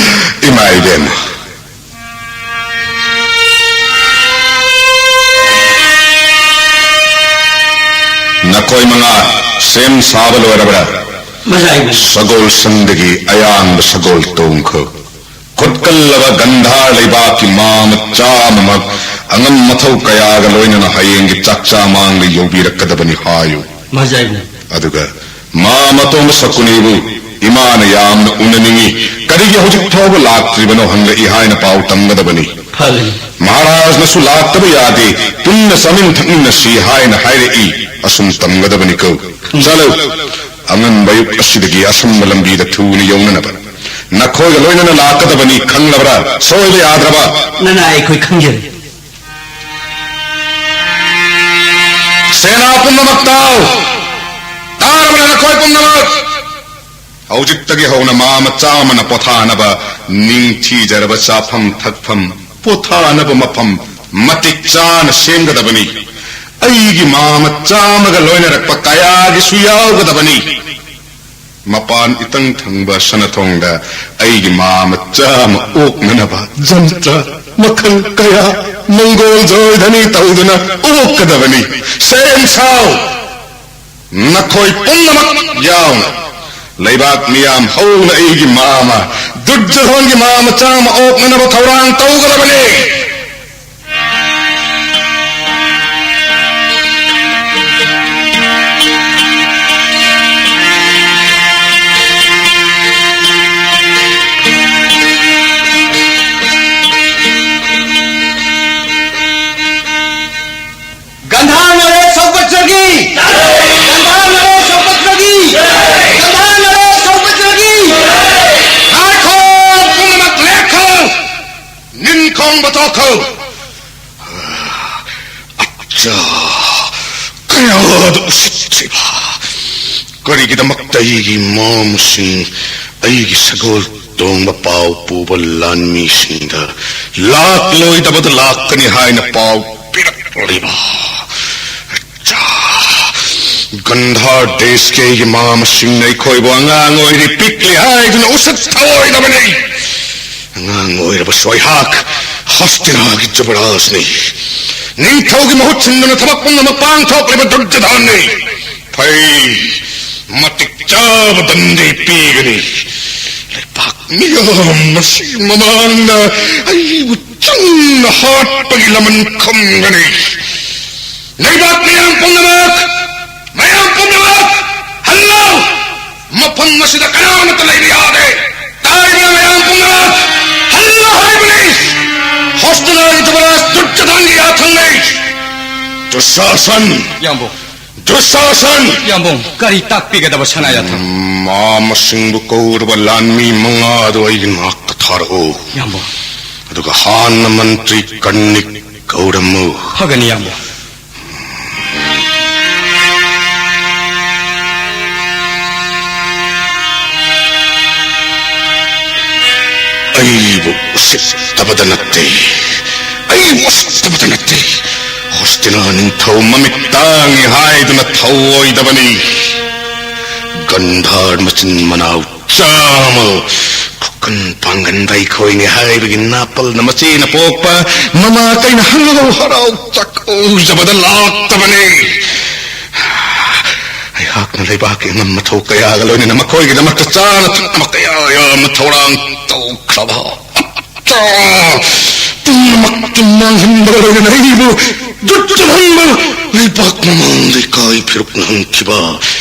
ꯏꯃꯥ ꯏꯕꯦꯝꯃ, ꯅꯈꯣꯏ ꯃꯉꯥ ꯁꯦꯝ ꯁꯥꯕ ꯂꯣꯏꯔꯕ꯭ꯔꯥ? ꯃꯖꯥꯏꯅ꯫ ꯁꯒꯣꯜꯁꯪꯗꯒꯤ ꯑꯌꯥꯡꯕ ꯁꯒꯣꯜ ꯇꯣꯡꯈꯣ꯫ ꯈꯨꯠꯀꯜꯂꯕ ꯒꯟꯙꯥꯔ ꯂꯩꯕꯥꯛꯀꯤ ꯃꯥ ꯃꯆꯥ ꯑꯃꯃꯛ ꯑꯉꯝ ꯃꯊꯧ ꯀꯌꯥꯒ ꯂꯣꯏꯅꯅ ꯍꯌꯦꯡꯒꯤ ꯆꯥꯛꯆꯥ ꯃꯥꯡꯗ ꯌꯧꯕꯤꯔꯛꯀꯗꯕꯅꯤ ꯍꯥꯏꯌꯨ꯫ ꯃꯖꯥꯏꯅ꯫ ꯑꯗꯨꯒ ꯃꯥ ꯃꯇꯣꯝꯕ ꯁꯀꯨꯅꯤꯕꯨ ꯏꯃꯥꯅ ꯌꯥꯝꯅ ꯎꯅꯅꯤꯡꯏ, ꯀꯔꯤꯒꯤ ꯍꯧꯖꯤꯛ ꯐꯥꯎꯕ ꯂꯥꯛꯇ꯭ꯔꯤꯕꯅꯣ ꯍꯪꯂꯛꯏ ꯍꯥꯏꯅ ꯄꯥꯎ ꯇꯝꯒꯗꯕꯅꯤ꯫ ꯐꯒꯅꯤ꯫ ꯃꯍꯥꯔꯥꯖꯅꯁꯨ ꯂꯥꯛꯇꯕ ꯌꯥꯗꯦ, ꯄꯨꯟꯅ ꯆꯥꯃꯤꯟ ꯊꯛꯃꯤꯟꯅꯁꯤ ꯍꯥꯏꯅ ꯍꯥꯏꯔꯛꯏ꯫ ꯑꯁꯨꯝ ꯇꯝꯒꯗꯕꯅꯤꯀꯣ꯫ ꯎꯝ꯫ ꯆꯠꯂꯨ, ꯑꯉꯟꯕ ꯑꯌꯨꯛ ꯑꯁꯤꯗꯒꯤ ꯑꯁꯝꯕ ꯂꯝꯕꯤꯗ ꯊꯨꯅ ꯌꯧꯅꯅꯕ ꯅꯈꯣꯏꯒ ꯂꯣꯏꯅꯅ ꯂꯥꯛꯀꯗꯕꯅꯤ, ꯈꯪꯂꯕ꯭ꯔꯥ? ꯁꯣꯏꯕ ꯌꯥꯗ꯭ꯔꯕ꯫ ꯅꯅꯥꯏ ꯑꯩꯈꯣꯏ ꯈꯪꯖꯔꯦ꯫ ꯁꯦꯅꯥ ꯄꯨꯝꯅꯃꯛ ꯇꯥꯎ! ꯇꯥꯔꯕ꯭ꯔꯥ ꯅꯈꯣꯏ ꯄꯨꯝꯅꯃꯛ? ꯍꯧꯖꯤꯛꯇꯒꯤ ꯍꯧꯅ ꯃꯥ ꯃꯆꯥ ꯑꯃꯅ ꯄꯣꯊꯥꯅꯕ ꯅꯤꯡꯊꯤꯖꯔꯕ ꯆꯥꯐꯝ ꯊꯛꯐꯝ, ꯄꯣꯊꯥꯅꯕ ꯃꯐꯝ ꯃꯇꯤꯛ ꯆꯥꯅ ꯁꯦꯝꯒꯗꯕꯅꯤ꯫ ꯑꯩꯒꯤ ꯃꯥ ꯃꯆꯥ ꯑꯃꯒ ꯂꯣꯏꯅꯔꯛꯄ ꯀꯌꯥꯒꯤꯁꯨ ꯌꯥꯎꯒꯗꯕꯅꯤ꯫ ꯃꯄꯥꯟ ꯏꯇꯪ ꯊꯪꯕ ꯁꯅꯊꯣꯡꯗ ꯑꯩꯒꯤ ꯃꯥ ꯃꯆꯥ ꯑꯃ ꯑꯣꯛꯅꯅꯕ ꯖꯟꯇ꯭ꯔ ꯃꯈꯜ ꯀꯌꯥ, ꯃꯪꯒꯣꯜ ꯖꯣꯏ ꯙꯅꯤ ꯇꯧꯗꯨꯅ ꯑꯣꯛꯀꯗꯕꯅꯤ꯫ ꯁꯦꯝ ꯁꯥꯎ! ꯅꯈꯣꯏ ꯄꯨꯝꯅꯃꯛ ꯌꯥꯎꯅ ꯂꯩꯕꯥꯛ ꯃꯤꯌꯥꯝ ꯍꯧꯅ ꯑꯩꯒꯤ ꯃꯥ ꯑꯃ, ꯗꯨꯔꯖꯣꯙꯟꯒꯤ ꯃꯥ ꯃꯆꯥ ꯑꯃ ꯑꯣꯛꯅꯅꯕ ꯊꯧꯔꯥꯡ ꯇꯧꯒꯗꯕꯅꯤ꯫ ꯒꯟꯙꯥꯔ ꯅꯔꯦꯁ ꯁꯧꯒꯠꯆꯒꯤ! ꯒꯟꯙꯥꯔ ꯅꯔꯦꯁ ꯁꯧꯒꯠꯆꯒꯤ! ꯒꯟꯙꯥꯔ ꯅꯔꯦꯁ ꯁꯧꯒꯠꯆꯒꯤ! ꯉꯥꯏꯈꯣ! ꯄꯨꯝꯅꯃꯛ ꯂꯦꯞꯈꯣ! ꯅꯤꯡꯈꯣꯡꯕ ꯇꯣꯛꯈꯣ! ꯑꯠꯆꯥ! ꯀꯌꯥꯗ ꯎꯁꯤꯠꯇ꯭ꯔꯤꯕ! ꯀꯔꯤꯒꯤꯗꯃꯛꯇ ꯑꯩꯒꯤ ꯃꯥꯃꯁꯤꯡ, ꯑꯩꯒꯤ ꯁꯒꯣꯜ ꯇꯣꯡꯕ ꯄꯥꯎ ꯄꯨꯕ ꯂꯥꯟꯃꯤꯁꯤꯡꯗ ꯂꯥꯛꯂꯣꯏꯗꯕꯗ ꯂꯥꯛꯀꯅꯤ ꯍꯥꯏꯅ ꯄꯥꯎ ꯄꯤꯔꯛꯂꯤꯕ? ꯆꯥ! ꯒꯟꯙꯥꯔ ꯗꯦꯁꯀꯤ ꯑꯩꯒꯤ ꯃꯥꯃꯁꯤꯡꯅ ꯑꯩꯈꯣꯏꯕꯨ ꯑꯉꯥꯡ ꯑꯣꯏꯔꯤ, ꯄꯤꯛꯂꯤ ꯍꯥꯏꯗꯨꯅ ꯎꯁꯤꯠ ꯊꯑꯣꯏꯗꯕꯅꯤ꯫ ꯑꯉꯥꯡ ꯑꯣꯏꯔꯕꯁꯨ ꯑꯩꯍꯥꯛ ꯍꯁꯇꯤꯅꯥꯒꯤ ꯖꯨꯕꯔꯥꯖꯅꯤ꯫ ꯅꯤꯡꯊꯧꯒꯤ ꯃꯍꯨꯠ ꯁꯤꯟꯗꯨꯅ ꯊꯕꯛ ꯄꯨꯝꯅꯃꯛ ꯄꯥꯡꯊꯣꯛꯂꯤꯕ ꯗꯨꯔꯖꯣꯙꯟꯅꯤ꯫ ꯐꯩ, ꯃꯇꯤꯛ ꯆꯥꯕ ꯗꯟꯗꯤ ꯄꯤꯒꯅꯤ꯫ ꯂꯩꯕꯥꯛ ꯃꯤꯌꯥꯝ ꯑꯁꯤ ꯃꯃꯥꯡꯗ ꯑꯩꯕꯨ ꯆꯨꯝꯅ ꯍꯥꯠꯄꯒꯤ ꯂꯃꯟ ꯈꯨꯝꯒꯅꯤ꯫ ꯂꯩꯕꯥꯛ ꯃꯤꯌꯥꯝ ꯄꯨꯝꯅꯃꯛ, ꯃꯌꯥꯝ ꯄꯨꯝꯅꯃꯛ, ꯍꯜꯂꯣ! ꯃꯐꯝ ꯑꯁꯤꯗ ꯀꯅꯥꯃꯠꯇ ꯂꯩꯕ ꯌꯥꯗꯦ꯫ ꯇꯥꯔꯤꯕ ꯃꯌꯥꯝ ꯄꯨꯝꯅꯃꯛ, ꯍꯜꯂꯣ ꯍꯥꯏꯕꯅꯤ! ꯍꯣ! ꯗꯨꯁꯥꯁꯟ! ꯌꯥꯝꯕꯨꯡ꯫ ꯗꯨꯁꯥꯁꯟ! ꯌꯥꯝꯕꯨꯡ, ꯀꯔꯤ ꯇꯥꯛꯄꯤꯒꯗꯕ ꯁꯅꯥ ꯌꯥꯊꯪ? ꯃꯥ ꯃꯁꯤꯡꯕꯨ ꯀꯧꯔꯕ ꯂꯥꯟꯃꯤ ꯃꯉꯥꯗꯨ ꯑꯩꯒꯤ ꯅꯥꯛꯇ ꯊꯥꯔꯛꯎ꯫ ꯌꯥꯝꯕꯨꯡ꯫ ꯑꯗꯨꯒ ꯍꯥꯟꯅ ꯃꯟꯇ꯭ꯔꯤ ꯀꯔꯅꯤꯛ ꯀꯧꯔꯝꯃꯨ꯫ ꯐꯒꯅꯤ, ꯌꯥꯝꯕꯨꯡ꯫ ꯑꯩꯕꯨ ꯎꯁꯤꯠꯇꯕꯗ ꯅꯠꯇꯦ, ꯑꯩꯕꯨ ꯎꯁꯤꯠꯇꯕꯗ ꯅꯠꯇꯦ꯫ ꯍꯣꯁꯇꯤꯅꯥ ꯅꯤꯡꯊꯧ ꯃꯃꯤꯠ ꯇꯥꯡꯉꯤ ꯍꯥꯏꯗꯨꯅ ꯊꯧꯑꯣꯏꯗꯕꯅꯤ꯫ ꯒꯟꯙꯥꯔ ꯃꯆꯤꯟ ꯃꯅꯥꯎ ꯆꯥꯝꯃ ꯈꯨꯀꯟ ꯄꯥꯡꯒꯟꯕ ꯑꯩꯈꯣꯏꯅꯤ ꯍꯥꯏꯕꯒꯤ ꯅꯥꯄꯜꯅ ꯃꯆꯦꯅ ꯄꯣꯛꯄ ꯃꯃꯥ ꯀꯩꯅ ꯍꯔꯥꯎ ꯍꯔꯥꯎ ꯆꯥꯛꯀꯧꯖꯕꯗ ꯂꯥꯛꯇꯕꯅꯤ꯫ ꯑꯩꯍꯥꯛꯅ ꯂꯩꯕꯥꯛꯀꯤ ꯑꯉꯝ ꯃꯊꯧ ꯀꯌꯥꯒ ꯂꯣꯏꯅꯅ ꯃꯈꯣꯏꯒꯤꯗꯃꯛꯇ ꯆꯥꯅ ꯊꯛꯅꯕ ꯀꯌꯥ ꯌꯥꯝꯅ ꯊꯧꯔꯥꯡ ꯇꯧꯈ꯭ꯔꯕ ꯄꯨꯝꯅꯃꯛꯇꯨ ꯃꯥꯡꯍꯟꯕꯒ ꯂꯣꯏꯅꯅ ꯑꯩꯕꯨ ꯖꯨꯠ ꯆꯠꯍꯟꯕ ꯂꯩꯕꯥꯛ ꯃꯃꯥꯡꯗ ꯏꯀꯥꯏ ꯐꯤꯔꯨꯛꯅ ꯍꯟꯈꯤꯕ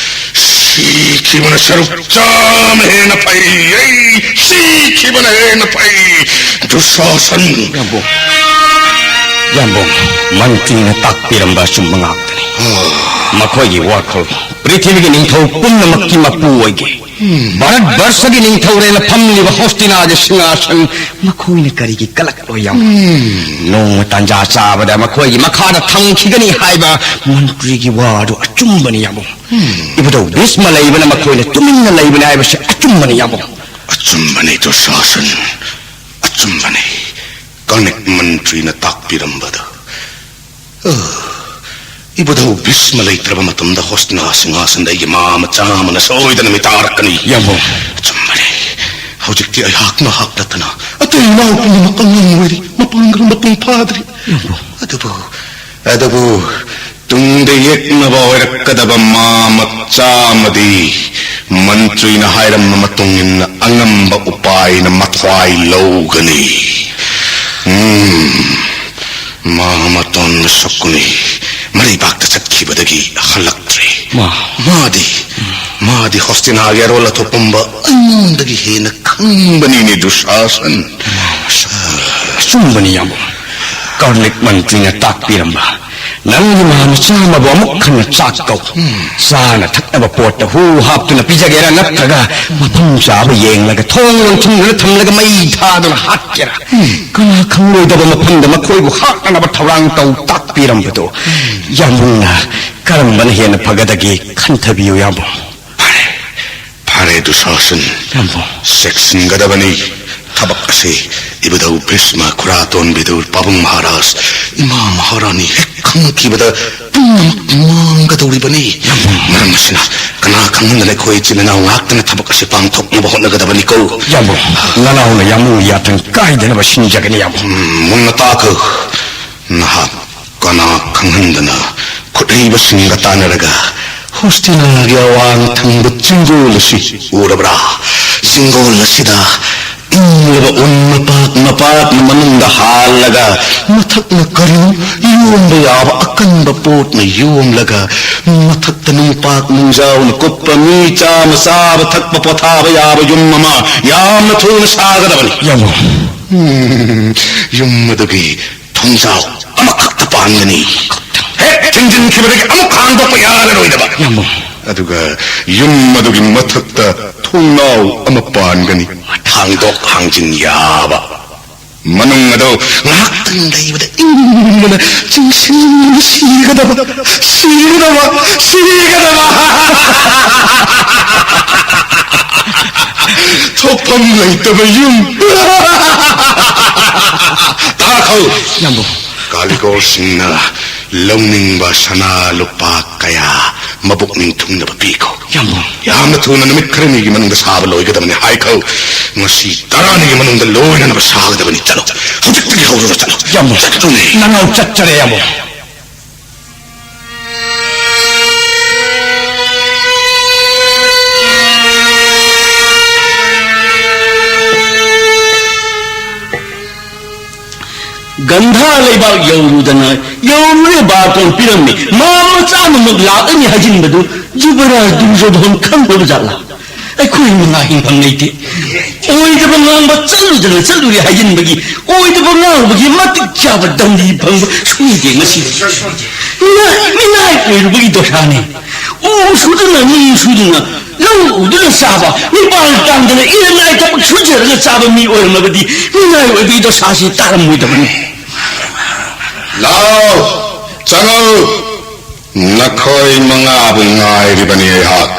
ꯁꯤꯈꯤꯕꯅ ꯁꯔꯨꯛ ꯆꯥꯝꯃ ꯍꯦꯟꯅ ꯐꯩ꯫ ꯑꯩ ꯁꯤꯈꯤꯕꯅ ꯍꯦꯟꯅ ꯐꯩ꯫ ꯗꯨꯁꯥꯁꯟ! ꯌꯥꯝꯕꯨꯡ, ꯌꯥꯝꯕꯨꯡ, ꯃꯟꯇ꯭ꯔꯤꯅ ꯇꯥꯛꯄꯤꯔꯝꯕ ꯑꯆꯨꯝꯕ ꯉꯥꯛꯇꯅꯤ꯫ ꯃꯈꯣꯏꯒꯤ ꯋꯥꯈꯜ ꯄ꯭ꯔꯤꯊꯤꯕꯤꯒꯤ ꯅꯤꯡꯊꯧ ꯄꯨꯝꯅꯃꯛꯀꯤ ꯃꯄꯨ ꯑꯣꯏꯒꯦ꯫ ꯚꯥꯔꯠ ꯕꯔꯁꯒꯤ ꯅꯤꯡꯊꯧꯔꯦꯜꯅ ꯐꯝꯂꯤꯕ ꯍꯣꯁꯇꯤꯅꯥꯒꯤ ꯁꯤꯡꯍꯥꯁꯟ ꯃꯈꯣꯏꯅ ꯀꯔꯤꯒꯤ ꯀꯂꯛꯂꯣꯏ ꯌꯥꯝ? ꯅꯣꯡꯃ ꯇꯥꯟꯖꯥ ꯆꯥꯕꯗ ꯃꯈꯣꯏꯒꯤ ꯃꯈꯥꯗ ꯊꯝꯈꯤꯒꯅꯤ ꯍꯥꯏꯕ ꯃꯟꯇ꯭ꯔꯤꯒꯤ ꯋꯥꯗꯨ ꯑꯆꯨꯝꯕꯅꯤ, ꯌꯥꯝꯕꯨꯡ꯫ ꯏꯕꯨꯙꯧ ꯚꯤꯁꯃ ꯂꯩꯕꯅ ꯃꯈꯣꯏꯅ ꯇꯨꯃꯤꯟꯅ ꯂꯩꯕꯅꯤ ꯍꯥꯏꯕꯁꯤ ꯑꯆꯨꯝꯕꯅꯤ, ꯌꯥꯝꯕꯨꯡ꯫ ꯑꯆꯨꯝꯕꯅꯤ, ꯗꯨꯁꯥꯁꯟ, ꯑꯆꯨꯝꯕꯅꯤ꯫ ꯀꯔꯅꯤꯛ ꯃꯟꯇ꯭ꯔꯤꯅ ꯇꯥꯛꯄꯤꯔꯝꯕꯗꯨ꯫ ꯑ, ꯏꯕꯨꯙꯧ ꯚꯤꯁꯃ ꯂꯩꯇ꯭ꯔꯕ ꯃꯇꯝꯗ ꯍꯣꯁꯇꯤꯅꯥ ꯁꯤꯡꯍꯥꯁꯟꯗ ꯑꯩꯒꯤ ꯃꯥ ꯃꯆꯥ ꯑꯃꯅ ꯁꯣꯏꯗꯅ ꯃꯤꯇꯥꯔꯛꯀꯅꯤ꯫ ꯌꯥꯝꯕꯨꯡ꯫ ꯑꯆꯨꯝꯕꯅꯤ꯫ ꯍꯧꯖꯤꯛꯇꯤ ꯑꯩꯍꯥꯛ ꯅꯍꯥꯛ ꯅꯠꯇꯅ ꯑꯇꯩ ꯏꯅꯥꯎ ꯄꯨꯝꯅꯃꯛ ꯑꯉꯥꯡ ꯑꯣꯏꯔꯤ, ꯃꯄꯥꯡꯒꯜ ꯃꯄꯨꯡ ꯐꯥꯗ꯭ꯔꯤ꯫ ꯌꯥꯝꯕꯨꯡ꯫ ꯑꯗꯨꯕꯨ, ꯑꯗꯨꯕꯨ ꯇꯨꯡꯗ ꯌꯦꯛꯅꯕ ꯑꯣꯏꯔꯛꯀꯗꯕ ꯃꯥ ꯃꯆꯥ ꯑꯃꯗꯤ ꯃꯟꯇ꯭ꯔꯤꯅ ꯍꯥꯏꯔꯝꯕ ꯃꯇꯨꯡ ꯏꯟꯅ ꯑꯉꯝꯕ ꯎꯄꯥꯏꯅ ꯃꯊ꯭ꯋꯥꯏ ꯂꯧꯒꯅꯤ꯫ ꯎꯝ, ꯃꯥ ꯃꯇꯣꯟ ꯃꯁꯛꯀꯨꯅꯤ ꯃꯔꯩꯕꯥꯛꯇ ꯆꯠꯈꯤꯕꯗꯒꯤ ꯍꯜꯂꯛꯇ꯭ꯔꯦ꯫ ꯃꯥ꯫ ꯃꯥꯗꯤ, ꯃꯥꯗꯤ ꯍꯣꯁꯇꯤꯅꯥꯒꯤ ꯑꯔꯣꯜ ꯑꯊꯣꯛ ꯄꯨꯝꯕ ꯑꯩꯉꯣꯟꯗꯒꯤ ꯍꯦꯟꯅ ꯈꯪꯕꯅꯤꯅꯦ, ꯗꯨꯁꯥꯁꯟ꯫ ꯑꯆꯨꯝꯕꯅꯤ, ꯌꯥꯝꯕꯨꯡ꯫ ꯀꯔꯅꯤꯛ ꯃꯟꯇ꯭ꯔꯤꯅ ꯇꯥꯛꯄꯤꯔꯝꯕ ꯅꯪꯒꯤ ꯃꯥ ꯃꯆꯥ ꯑꯃꯕꯨ ꯑꯃꯨꯛ ꯍꯟꯅ ꯆꯥꯛ ꯀꯧ꯫ ꯆꯥꯅ ꯊꯛꯅꯕ ꯄꯣꯠꯇ ꯍꯨ ꯍꯥꯞꯇꯨꯅ ꯄꯤꯖꯒꯦꯔꯥ, ꯅꯠꯇ꯭ꯔꯒ ꯃꯐꯝ ꯆꯥꯕ ꯌꯦꯡꯂꯒ ꯊꯣꯡ ꯂꯣꯟꯊꯨꯝꯗꯨꯅ ꯊꯝꯂꯒ ꯃꯩ ꯊꯥꯗꯨꯅ ꯍꯥꯠꯀꯦꯔꯥ? ꯀꯅꯥ ꯈꯪꯂꯣꯏꯗꯕ ꯃꯐꯝꯗ ꯃꯈꯣꯏꯕꯨ ꯍꯥꯠꯅꯅꯕ ꯊꯧꯔꯥꯡ ꯇꯧ ꯇꯥꯛꯄꯤꯔꯝꯕꯗꯣ ꯌꯥꯝꯕꯨꯡꯅ ꯀꯔꯝꯕꯅ ꯍꯦꯟꯅ ꯐꯒꯗꯒꯦ ꯈꯟꯊꯕꯤꯌꯨ, ꯌꯥꯝꯕꯨꯡ꯫ ꯐꯔꯦ, ꯗꯨꯁꯥꯁꯟ꯫ ꯌꯥꯝꯕꯨꯡ꯫ ꯆꯦꯛꯁꯤꯟꯒꯗꯕꯅꯤ꯫ ꯊꯕꯛ ꯑꯁꯤ ꯏꯕꯨꯙꯧ ꯚꯤꯁꯃ, ꯈꯨꯔꯥꯇꯣꯟ ꯕꯤꯗꯨꯔ, ꯄꯥꯕꯨꯡ ꯃꯍꯥꯔꯥꯖ, ꯏꯃꯥ ꯃꯍꯥꯔꯥꯅꯤ ꯍꯦꯛ ꯈꯪꯈꯤꯕꯗ ꯄꯨꯝꯅꯃꯛ ꯃꯥꯡꯒꯗꯧꯔꯤꯕꯅꯤ꯫ ꯌꯥꯝꯕꯨꯡ꯫ ꯃꯔꯝ ꯑꯁꯤꯅ ꯀꯅꯥ ꯈꯪꯍꯟꯗꯅ ꯑꯩꯈꯣꯏ ꯏꯆꯤꯟ ꯏꯅꯥꯎ ꯉꯥꯛꯇꯅ ꯊꯕꯛ ꯑꯁꯤ ꯄꯥꯡꯊꯣꯛꯅꯕ ꯍꯣꯠꯅꯒꯗꯕꯅꯤꯀꯣ꯫ ꯌꯥꯝꯕꯨꯡ, ꯅꯅꯥꯎꯅ ꯌꯥꯝꯕꯨꯡꯒꯤ ꯌꯥꯊꯪ ꯀꯥꯏꯗꯅꯕ ꯁꯤꯟꯖꯒꯅꯤ, ꯌꯥꯝꯕꯨꯡ꯫ ꯎꯝ, ꯃꯨꯟꯅ ꯇꯥꯈꯣ꯫ ꯅꯍꯥꯛ ꯀꯅꯥ ꯈꯪꯍꯟꯗꯅ ꯈꯨꯠꯍꯩꯕꯁꯤꯡꯒ ꯇꯥꯟꯅꯔꯒ ꯍꯣꯁꯇꯤꯅꯥꯒꯤ ꯑꯋꯥꯡ ꯊꯪꯕ ꯆꯤꯡꯗꯣꯜ ꯑꯁꯤ ꯎꯔꯕ꯭ꯔꯥ? ꯆꯤꯡꯗꯣꯜ ꯑꯁꯤꯗ ꯏꯪꯂꯕ ꯎꯟ ꯃꯄꯥꯛ ꯃꯄꯥꯛꯅ ꯃꯅꯨꯡꯗ ꯍꯥꯜꯂꯒ ꯃꯊꯛꯅ ꯀꯔꯤꯅꯣ ꯌꯣꯝꯕ ꯌꯥꯕ ꯑꯀꯟꯕ ꯄꯣꯠꯅ ꯌꯣꯝꯂꯒ ꯃꯊꯛꯇ ꯅꯨꯡꯄꯥꯛ ꯅꯨꯡꯖꯥꯎꯅ ꯀꯨꯞꯄ ꯃꯤ ꯆꯥꯃ ꯆꯥꯕ ꯊꯛꯄ ꯄꯣꯊꯥꯕ ꯌꯥꯕ ꯌꯨꯝ ꯑꯃ ꯌꯥꯝꯅ ꯊꯨꯅ ꯁꯥꯒꯗꯕꯅꯤ꯫ ꯌꯥꯝꯕꯣ꯫ ꯎꯝ, ꯌꯨꯝ ꯑꯗꯨꯒꯤ ꯊꯣꯡꯖꯥꯎ ꯑꯃꯈꯛꯇ ꯄꯥꯟꯒꯅꯤ꯫ ꯍꯦꯛ ꯊꯤꯡꯖꯤꯟꯈꯤꯕꯗꯒꯤ ꯑꯃꯨꯛ ꯍꯥꯡꯗꯣꯛꯄ ꯌꯥꯔꯔꯣꯏꯗꯕ꯫ ꯌꯥꯝꯕꯣ꯫ ꯑꯗꯨꯒ ꯌꯨꯝ ꯑꯗꯨꯒꯤ ꯃꯊꯛꯇ ꯊꯣꯡꯅꯥꯎ ꯑꯃ ꯄꯥꯟꯒꯅꯤ꯫ ꯍꯥꯡꯗꯣꯛ ꯍꯥꯡꯖꯤꯟ ꯌꯥꯕ꯫ ꯃꯅꯨꯡ ꯑꯗꯨ ꯉꯥꯏꯍꯥꯛꯇꯪ ꯂꯩꯕꯗ ꯏꯪꯕꯅ ꯆꯤꯡꯁꯤꯟꯕꯅ ꯁꯤꯒꯗꯕ, ꯁꯤꯒꯗꯕ, ꯁꯤꯒꯗꯕ꯫ ꯊꯣꯛꯐꯝ ꯂꯩꯇꯕ ꯌꯨꯝ꯫ ꯇꯥꯈꯣ꯫ ꯌꯥꯝꯕꯨ꯫ ꯀꯥꯂꯤꯒꯣꯔꯁꯤꯡꯅ ꯂꯧꯅꯤꯡꯕ ꯁꯅꯥ ꯂꯨꯄꯥ ꯀꯌꯥ ꯃꯕꯨꯛꯅꯤꯡ ꯊꯨꯡꯅꯕ ꯄꯤꯈꯣ꯫ ꯌꯥꯝꯕꯨ꯫ ꯌꯥꯝꯅ ꯊꯨꯅ ꯅꯨꯃꯤꯠ ꯈꯔꯅꯤꯒꯤ ꯃꯅꯨꯡꯗ ꯁꯥꯕ ꯂꯣꯏꯒꯗꯕꯅꯤ ꯍꯥꯏꯈꯣ꯫ ꯉꯁꯤ ꯇꯔꯥꯅꯤꯒꯤ ꯃꯅꯨꯡꯗ ꯂꯣꯏꯅꯅꯕ ꯁꯥꯒꯗꯕꯅꯤ꯫ ꯆꯠꯂꯣ꯫ ꯍꯧꯖꯤꯛꯇꯒꯤ ꯍꯧꯔꯒ ꯆꯠꯂꯣ꯫ ꯌꯥꯝꯕꯨ꯫ ꯆꯠꯂꯨꯅꯦ꯫ ꯅꯅꯥꯎ ꯆꯠꯆꯔꯦ, ꯌꯥꯝꯕꯨ꯫ ꯒꯟꯙꯥ ꯂꯩꯕꯥꯛ ꯌꯧꯔꯨꯗꯅ ꯌꯧꯔꯨꯔꯦ ꯕꯥꯇꯣꯟ ꯄꯤꯔꯝꯃꯤ꯫ ꯃꯥ ꯃꯆꯥ ꯑꯃꯃꯨꯛ ꯂꯥꯛꯂꯅꯤ ꯍꯥꯏꯖꯤꯟꯕꯗꯨ ꯌꯨꯕꯔꯥꯖ ꯗꯨꯔꯖꯣꯙꯣꯟ ꯈꯪꯗꯕ ꯖꯥꯠꯂꯥ? ꯑꯩꯈꯣꯏ ꯃꯉꯥ ꯍꯤꯡꯐꯝ ꯂꯩꯇꯦ꯫ ꯑꯣꯏꯗꯕ ꯉꯥꯡꯕ ꯆꯠꯂꯨꯗꯅ ꯆꯠꯂꯨꯔꯦ ꯍꯥꯏꯖꯤꯟꯕꯒꯤ, ꯑꯣꯏꯗꯕ ꯉꯥꯡꯕꯒꯤ ꯃꯇꯤꯛ ꯆꯥꯕ ꯗꯟꯗꯤ ꯐꯪꯕ ꯁꯣꯏꯗꯦ ꯉꯁꯤꯗꯤ꯫ ꯃꯤꯅꯥꯏ, ꯃꯤꯅꯥꯏ ꯑꯣꯏꯔꯨꯕꯒꯤ ꯗꯣꯁꯥꯅꯤ꯫ ꯎ ꯁꯨꯗꯨꯅ, ꯅꯨꯡ ꯁꯨꯗꯨꯅ, ꯂꯧ ꯎꯗꯨꯅ ꯆꯥꯕ, ꯃꯤꯄꯥꯜ ꯇꯥꯡꯗꯅ ꯏꯔꯟ ꯅꯥꯏ ꯊꯕꯛ ꯁꯨꯖꯔꯒ ꯆꯥꯕ ꯃꯤ ꯑꯣꯏꯔꯝꯂꯕꯗꯤ ꯃꯤꯅꯥꯏ ꯑꯣꯏꯕꯒꯤ ꯗꯣꯁꯥꯁꯤ ꯇꯥꯔꯝꯃꯣꯏꯗꯕꯅꯤ꯫ ꯂꯥꯎ, ꯆꯪꯉꯛꯎ꯫ ꯅꯈꯣꯏ ꯃꯉꯥꯕꯨ ꯉꯥꯏꯔꯤꯕꯅꯤ ꯑꯩꯍꯥꯛ꯫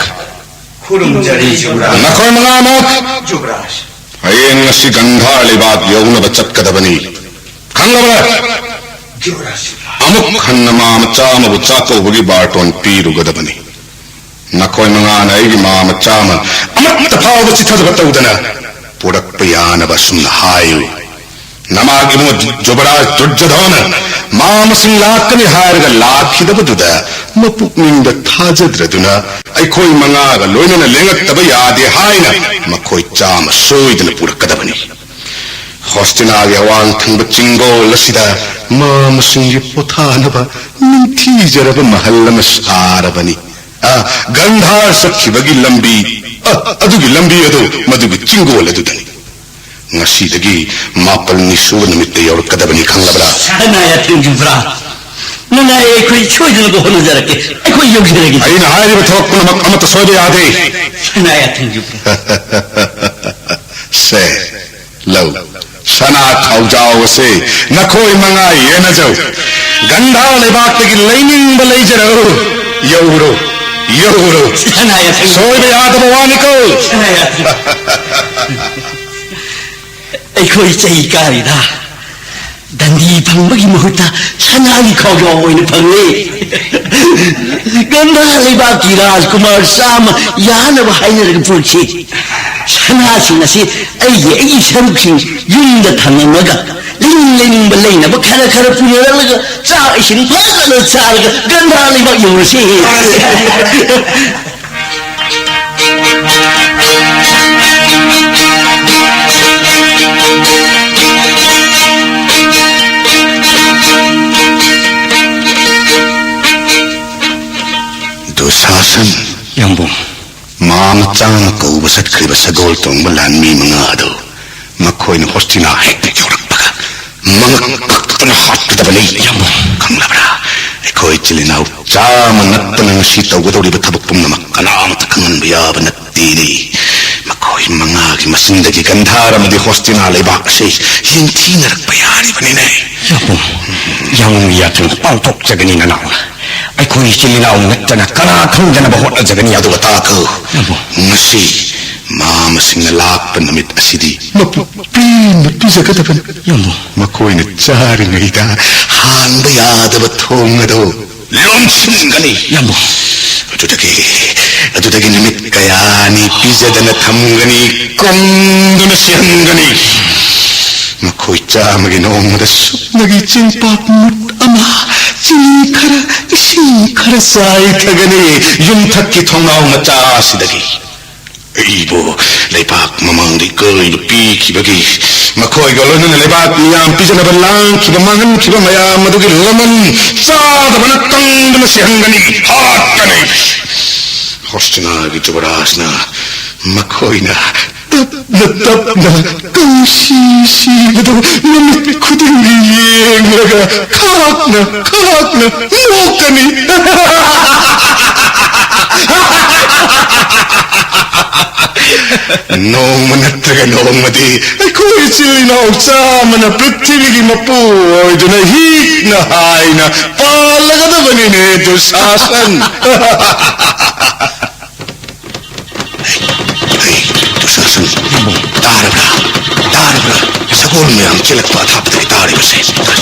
ꯈꯨꯔꯨꯝꯖꯔꯤ ꯌꯨꯕꯔꯥꯖ꯫ ꯅꯈꯣꯏ ꯃꯉꯥꯃꯛ ꯌꯨꯕꯔꯥꯖ꯫ ꯍꯌꯦꯡ ꯉꯁꯤ ꯒꯟꯙꯥꯔ ꯂꯩꯕꯥꯛ ꯌꯧꯅꯕ ꯆꯠꯀꯗꯕꯅꯤ꯫ ꯈꯪꯂꯕ꯭ꯔꯥ? ꯌꯨꯕꯔꯥꯖ꯫ ꯑꯃꯨꯛ ꯍꯟꯅ ꯃꯥ ꯃꯆꯥ ꯑꯃꯕꯨ ꯆꯥꯛꯀꯧꯕꯒꯤ ꯕꯥꯔꯇꯣꯟ ꯄꯤꯔꯨꯒꯗꯕꯅꯤ꯫ ꯅꯈꯣꯏ ꯃꯉꯥꯅ ꯑꯩꯒꯤ ꯃꯥ ꯃꯆꯥ ꯑꯃ ꯑꯃꯠꯇ ꯐꯥꯎꯕ ꯆꯤꯠꯊꯗꯕ ꯇꯧꯗꯅ ꯄꯨꯔꯛꯄ ꯌꯥꯅꯕ ꯑꯁꯨꯝꯅ ꯍꯥꯏꯌꯨ꯫ ꯅꯃꯥꯒꯤ ꯏꯕꯨꯡ ꯖꯨꯕꯔꯥꯖ ꯗꯨꯔꯖꯣꯙꯅ ꯃꯥ ꯃꯁꯤꯡ ꯂꯥꯛꯀꯅꯤ ꯍꯥꯏꯔꯒ ꯂꯥꯛꯈꯤꯗꯕꯗꯨꯗ ꯃꯄꯨꯛꯅꯤꯡꯗ ꯊꯥꯖꯗ꯭ꯔꯗꯨꯅ ꯑꯩꯈꯣꯏ ꯃꯉꯥꯒ ꯂꯣꯏꯅꯅ ꯂꯦꯡꯉꯛꯇꯕ ꯌꯥꯗꯦ ꯍꯥꯏꯅ ꯃꯈꯣꯏ ꯆꯥꯝꯃ ꯁꯣꯏꯗꯅ ꯄꯨꯔꯛꯀꯗꯕꯅꯤ꯫ ꯍꯣꯁꯇꯤꯅꯥꯒꯤ ꯑꯋꯥꯡ ꯊꯪꯕ ꯆꯤꯡꯒꯣꯜ ꯑꯁꯤꯗ ꯃꯥ ꯃꯁꯤꯡꯒꯤ ꯄꯣꯊꯥꯅꯕ ꯅꯤꯡꯊꯤꯖꯔꯕ ꯃꯍꯜ ꯑꯃ ꯁꯥꯔꯕꯅꯤ꯫ ꯑ, ꯒꯟꯙꯥꯔ ꯆꯠꯈꯤꯕꯒꯤ ꯂꯝꯕꯤ, ꯑ, ꯑꯗꯨꯒꯤ ꯂꯝꯕꯤ ꯑꯗꯨ ꯃꯗꯨꯒꯤ ꯆꯤꯡꯒꯣꯜ ꯑꯗꯨꯗꯅꯤ꯫ ꯉꯁꯤꯗꯒꯤ ꯃꯥꯄꯜꯅꯤ ꯁꯨꯕ ꯅꯨꯃꯤꯠꯇ ꯌꯧꯔꯛꯀꯗꯕꯅꯤ, ꯈꯪꯂꯕ꯭ꯔꯥ? ꯁꯅꯥ ꯌꯥꯊꯦꯡ ꯌꯨꯕꯔꯥꯖ, ꯅꯅꯥꯏ ꯑꯩꯈꯣꯏ ꯁꯣꯏꯗꯅꯕ ꯍꯣꯠꯅꯖꯔꯛꯀꯦ꯫ ꯑꯩꯈꯣꯏ ꯌꯧꯖꯔꯒꯦ꯫ ꯑꯩꯅ ꯍꯥꯏꯔꯤꯕ ꯊꯕꯛ ꯄꯨꯝꯅꯃꯛ ꯑꯃꯠꯇ ꯁꯣꯏꯕ ꯌꯥꯗꯦ꯫ ꯁꯅꯥ ꯌꯥꯊꯦꯡ ꯌꯨꯕꯔꯥꯖ꯫ ꯁꯦ, ꯂꯧ꯫ ꯁꯅꯥ ꯈꯥꯎꯖꯥꯎ ꯑꯁꯦ ꯅꯈꯣꯏ ꯃꯉꯥ ꯌꯦꯟꯅꯖꯧ꯫ ꯒꯟꯙꯥꯔ ꯂꯩꯕꯥꯛꯇꯒꯤ ꯂꯩꯅꯤꯡꯕ ꯂꯩꯖꯔꯛꯎ꯫ ꯌꯧꯔꯣ, ꯌꯧꯔꯣ꯫ ꯁꯅꯥ ꯌꯥꯊꯦꯡ꯫ ꯁꯣꯏꯕ ꯌꯥꯗꯕ ꯋꯥꯅꯤꯀꯣ꯫ ꯁꯅꯥ ꯌꯥꯊꯦꯡ꯫ ꯑꯩꯈꯣꯏ ꯆꯍꯤ ꯀꯥꯔꯤꯗ ꯗꯟꯗꯤ ꯐꯪꯕꯒꯤ ꯃꯍꯨꯠꯇ ꯁꯅꯥꯒꯤ ꯈꯥꯎꯖꯥꯎ ꯑꯣꯏꯅ ꯐꯪꯂꯦ꯫ ꯒꯟꯙꯥꯔ ꯂꯩꯕꯥꯛꯀꯤ ꯔꯥꯖꯀꯨꯃꯥꯔ ꯆꯥꯝꯃ ꯌꯥꯅꯕ ꯍꯥꯏꯅꯔꯒ ꯄꯨꯔꯛꯈꯤ꯫ ꯁꯅꯥꯁꯤꯡ ꯑꯁꯤ ꯑꯩꯒꯤ, ꯑꯩꯒꯤ ꯁꯔꯨꯛꯁꯤꯡ ꯌꯨꯝꯗ ꯊꯝꯂꯝꯂꯒ ꯂꯩꯅꯤꯡ ꯂꯩꯅꯤꯡꯕ ꯂꯩꯅꯕ ꯈꯔ ꯈꯔ ꯄꯨꯅꯔꯛꯂꯒ ꯆꯥꯛ ꯏꯁꯤꯡ ꯐꯖꯅ ꯆꯥꯔꯒ ꯒꯟꯙꯥꯔ ꯂꯩꯕꯥꯛ ꯌꯧꯔꯁꯤ꯫ ꯗꯨꯁꯥꯁꯟ꯫ ꯌꯥꯝꯕꯨꯡ꯫ ꯃꯥ ꯃꯆꯥꯅ ꯀꯧꯕ ꯆꯠꯈ꯭ꯔꯤꯕ ꯁꯒꯣꯜ ꯇꯣꯡꯕ ꯂꯥꯟꯃꯤ ꯃꯉꯥ ꯑꯗꯨ ꯃꯈꯣꯏꯅ ꯍꯣꯁꯇꯤꯅꯥ ꯍꯦꯛꯇ ꯌꯧꯔꯛꯄꯒ ꯃꯉꯛ ꯀꯛꯇꯨꯅ ꯍꯥꯠꯀꯗꯕꯅꯤ꯫ ꯌꯥꯝꯕꯨꯡ꯫ ꯈꯪꯂꯕ꯭ꯔꯥ? ꯑꯩꯈꯣꯏ ꯏꯆꯤꯜ ꯏꯅꯥꯎ ꯆꯥꯝꯃ ꯅꯠꯇꯅ ꯉꯁꯤ ꯇꯧꯒꯗꯧꯔꯤꯕ ꯊꯕꯛ ꯄꯨꯝꯅꯃꯛ ꯀꯅꯥꯃꯠꯇ ꯈꯪꯍꯟꯕ ꯌꯥꯕ ꯅꯠꯇꯦꯅꯦ꯫ ꯃꯈꯣꯏ ꯃꯉꯥꯒꯤ ꯃꯁꯤꯡꯗꯒꯤ ꯒꯟꯙꯥꯔ ꯑꯃꯗꯤ ꯍꯣꯁꯇꯤꯅꯥ ꯂꯩꯕꯥꯛ ꯑꯁꯤ ꯌꯦꯡꯊꯤꯅꯔꯛꯄ ꯌꯥꯔꯤꯕꯅꯤꯅꯦ꯫ ꯌꯥꯝꯕꯨꯡ, ꯌꯥꯝꯕꯨꯡꯒꯤ ꯌꯥꯊꯪ ꯄꯥꯡꯊꯣꯛꯆꯒꯅꯤ ꯅꯅꯥꯎꯅ꯫ ꯑꯩꯈꯣꯏ ꯏꯆꯤꯜ ꯏꯅꯥꯎ ꯅꯠꯇꯅ ꯀꯅꯥ ꯈꯪꯗꯅꯕ ꯍꯣꯠꯅꯖꯒꯅꯤ꯫ ꯑꯗꯨꯒ ꯇꯥꯈꯣ, ꯌꯥꯝꯕꯨꯡ꯫ ꯉꯁꯤ ꯃꯥ ꯃꯁꯤꯡꯅ ꯂꯥꯛꯄ ꯅꯨꯃꯤꯠ ꯑꯁꯤꯗꯤ ꯃꯄꯨ ꯄꯦꯟꯅ ꯄꯤꯖꯒꯗꯕꯅꯤ꯫ ꯌꯥꯝꯕꯨꯡ꯫ ꯃꯈꯣꯏꯅ ꯆꯥꯔꯤꯉꯩꯗ ꯍꯥꯡꯕ ꯌꯥꯗꯕ ꯊꯣꯡ ꯑꯗꯨ ꯂꯣꯟꯁꯤꯟꯒꯅꯤ꯫ ꯌꯥꯝꯕꯨꯡ꯫ ꯑꯗꯨꯗꯒꯤ, ꯑꯗꯨꯗꯒꯤ ꯅꯨꯃꯤꯠ ꯀꯌꯥꯅꯤ ꯄꯤꯖꯗꯅ ꯊꯝꯒꯅꯤ, ꯀꯪꯗꯨꯅ ꯁꯤꯍꯟꯒꯅꯤ꯫ ꯃꯈꯣꯏ ꯆꯥꯝꯃꯒꯤ ꯅꯣꯡꯃꯗ ꯁꯨꯞꯅꯒꯤ ꯆꯦꯡꯄꯥꯛ ꯃꯨꯠ ꯑꯃ, ꯆꯤꯅꯤ ꯈꯔ, ꯏꯁꯤꯡ ꯈꯔ ꯆꯥꯏꯊꯒꯅꯤ ꯌꯨꯝꯊꯛꯀꯤ ꯊꯣꯡꯅꯥꯎ ꯃꯆꯥ ꯑꯁꯤꯗꯒꯤ꯫ ꯑꯩꯕꯨ ꯂꯩꯕꯥꯛ ꯃꯃꯥꯡꯗ ꯏꯀꯥꯏꯕ ꯄꯤꯈꯤꯕꯒꯤ, ꯃꯈꯣꯏꯒ ꯂꯣꯏꯅꯅ ꯂꯩꯕꯥꯛ ꯃꯤꯌꯥꯝ ꯄꯤꯖꯅꯕ ꯂꯥꯡꯈꯤꯕ, ꯃꯥꯡꯍꯟꯈꯤꯕ ꯃꯌꯥꯝ ꯑꯗꯨꯒꯤ ꯂꯃꯟ ꯆꯥꯗꯕꯅ ꯀꯪꯗꯨꯅ ꯁꯤꯍꯟꯒꯅꯤ, ꯍꯥꯠꯀꯅꯤ꯫ ꯍꯣꯁꯇꯤꯅꯥꯒꯤ ꯖꯨꯕꯔꯥꯖꯅ ꯃꯈꯣꯏꯅ ꯇꯞꯅ ꯇꯞꯅ ꯀꯪꯁꯤ ꯁꯤꯕꯗꯨ ꯅꯨꯃꯤꯠ ꯈꯨꯗꯤꯡꯒꯤ ꯌꯦꯡꯂꯒ ꯈꯥꯛꯅ ꯈꯥꯛꯅ ꯅꯣꯛꯀꯅꯤ꯫ ꯅꯣꯡꯃ ꯅꯠꯇ꯭ꯔꯒ ꯅꯣꯡꯃꯗꯤ ꯑꯩꯈꯣꯏ ꯏꯆꯤꯜ ꯏꯅꯥꯎ ꯆꯥꯝꯃꯅ ꯄ꯭ꯔꯤꯊꯤꯕꯤꯒꯤ ꯃꯄꯨ ꯑꯣꯏꯗꯨꯅ ꯍꯤꯛꯅ ꯍꯥꯏꯅ ꯄꯥꯜꯂꯒꯗꯕꯅꯤꯅꯦ, ꯗꯨꯁꯥꯁꯟ꯫ ꯍꯩ, ꯗꯨꯁꯥꯁꯟ, ꯇꯥꯔꯕ꯭ꯔꯥ? ꯇꯥꯔꯕ꯭ꯔꯥ? ꯁꯒꯣꯜ ꯃꯌꯥꯝ ꯆꯦꯜꯂꯛꯄ ꯑꯊꯥꯞꯄꯗꯒꯤ ꯇꯥꯔꯤꯕꯁꯦ꯫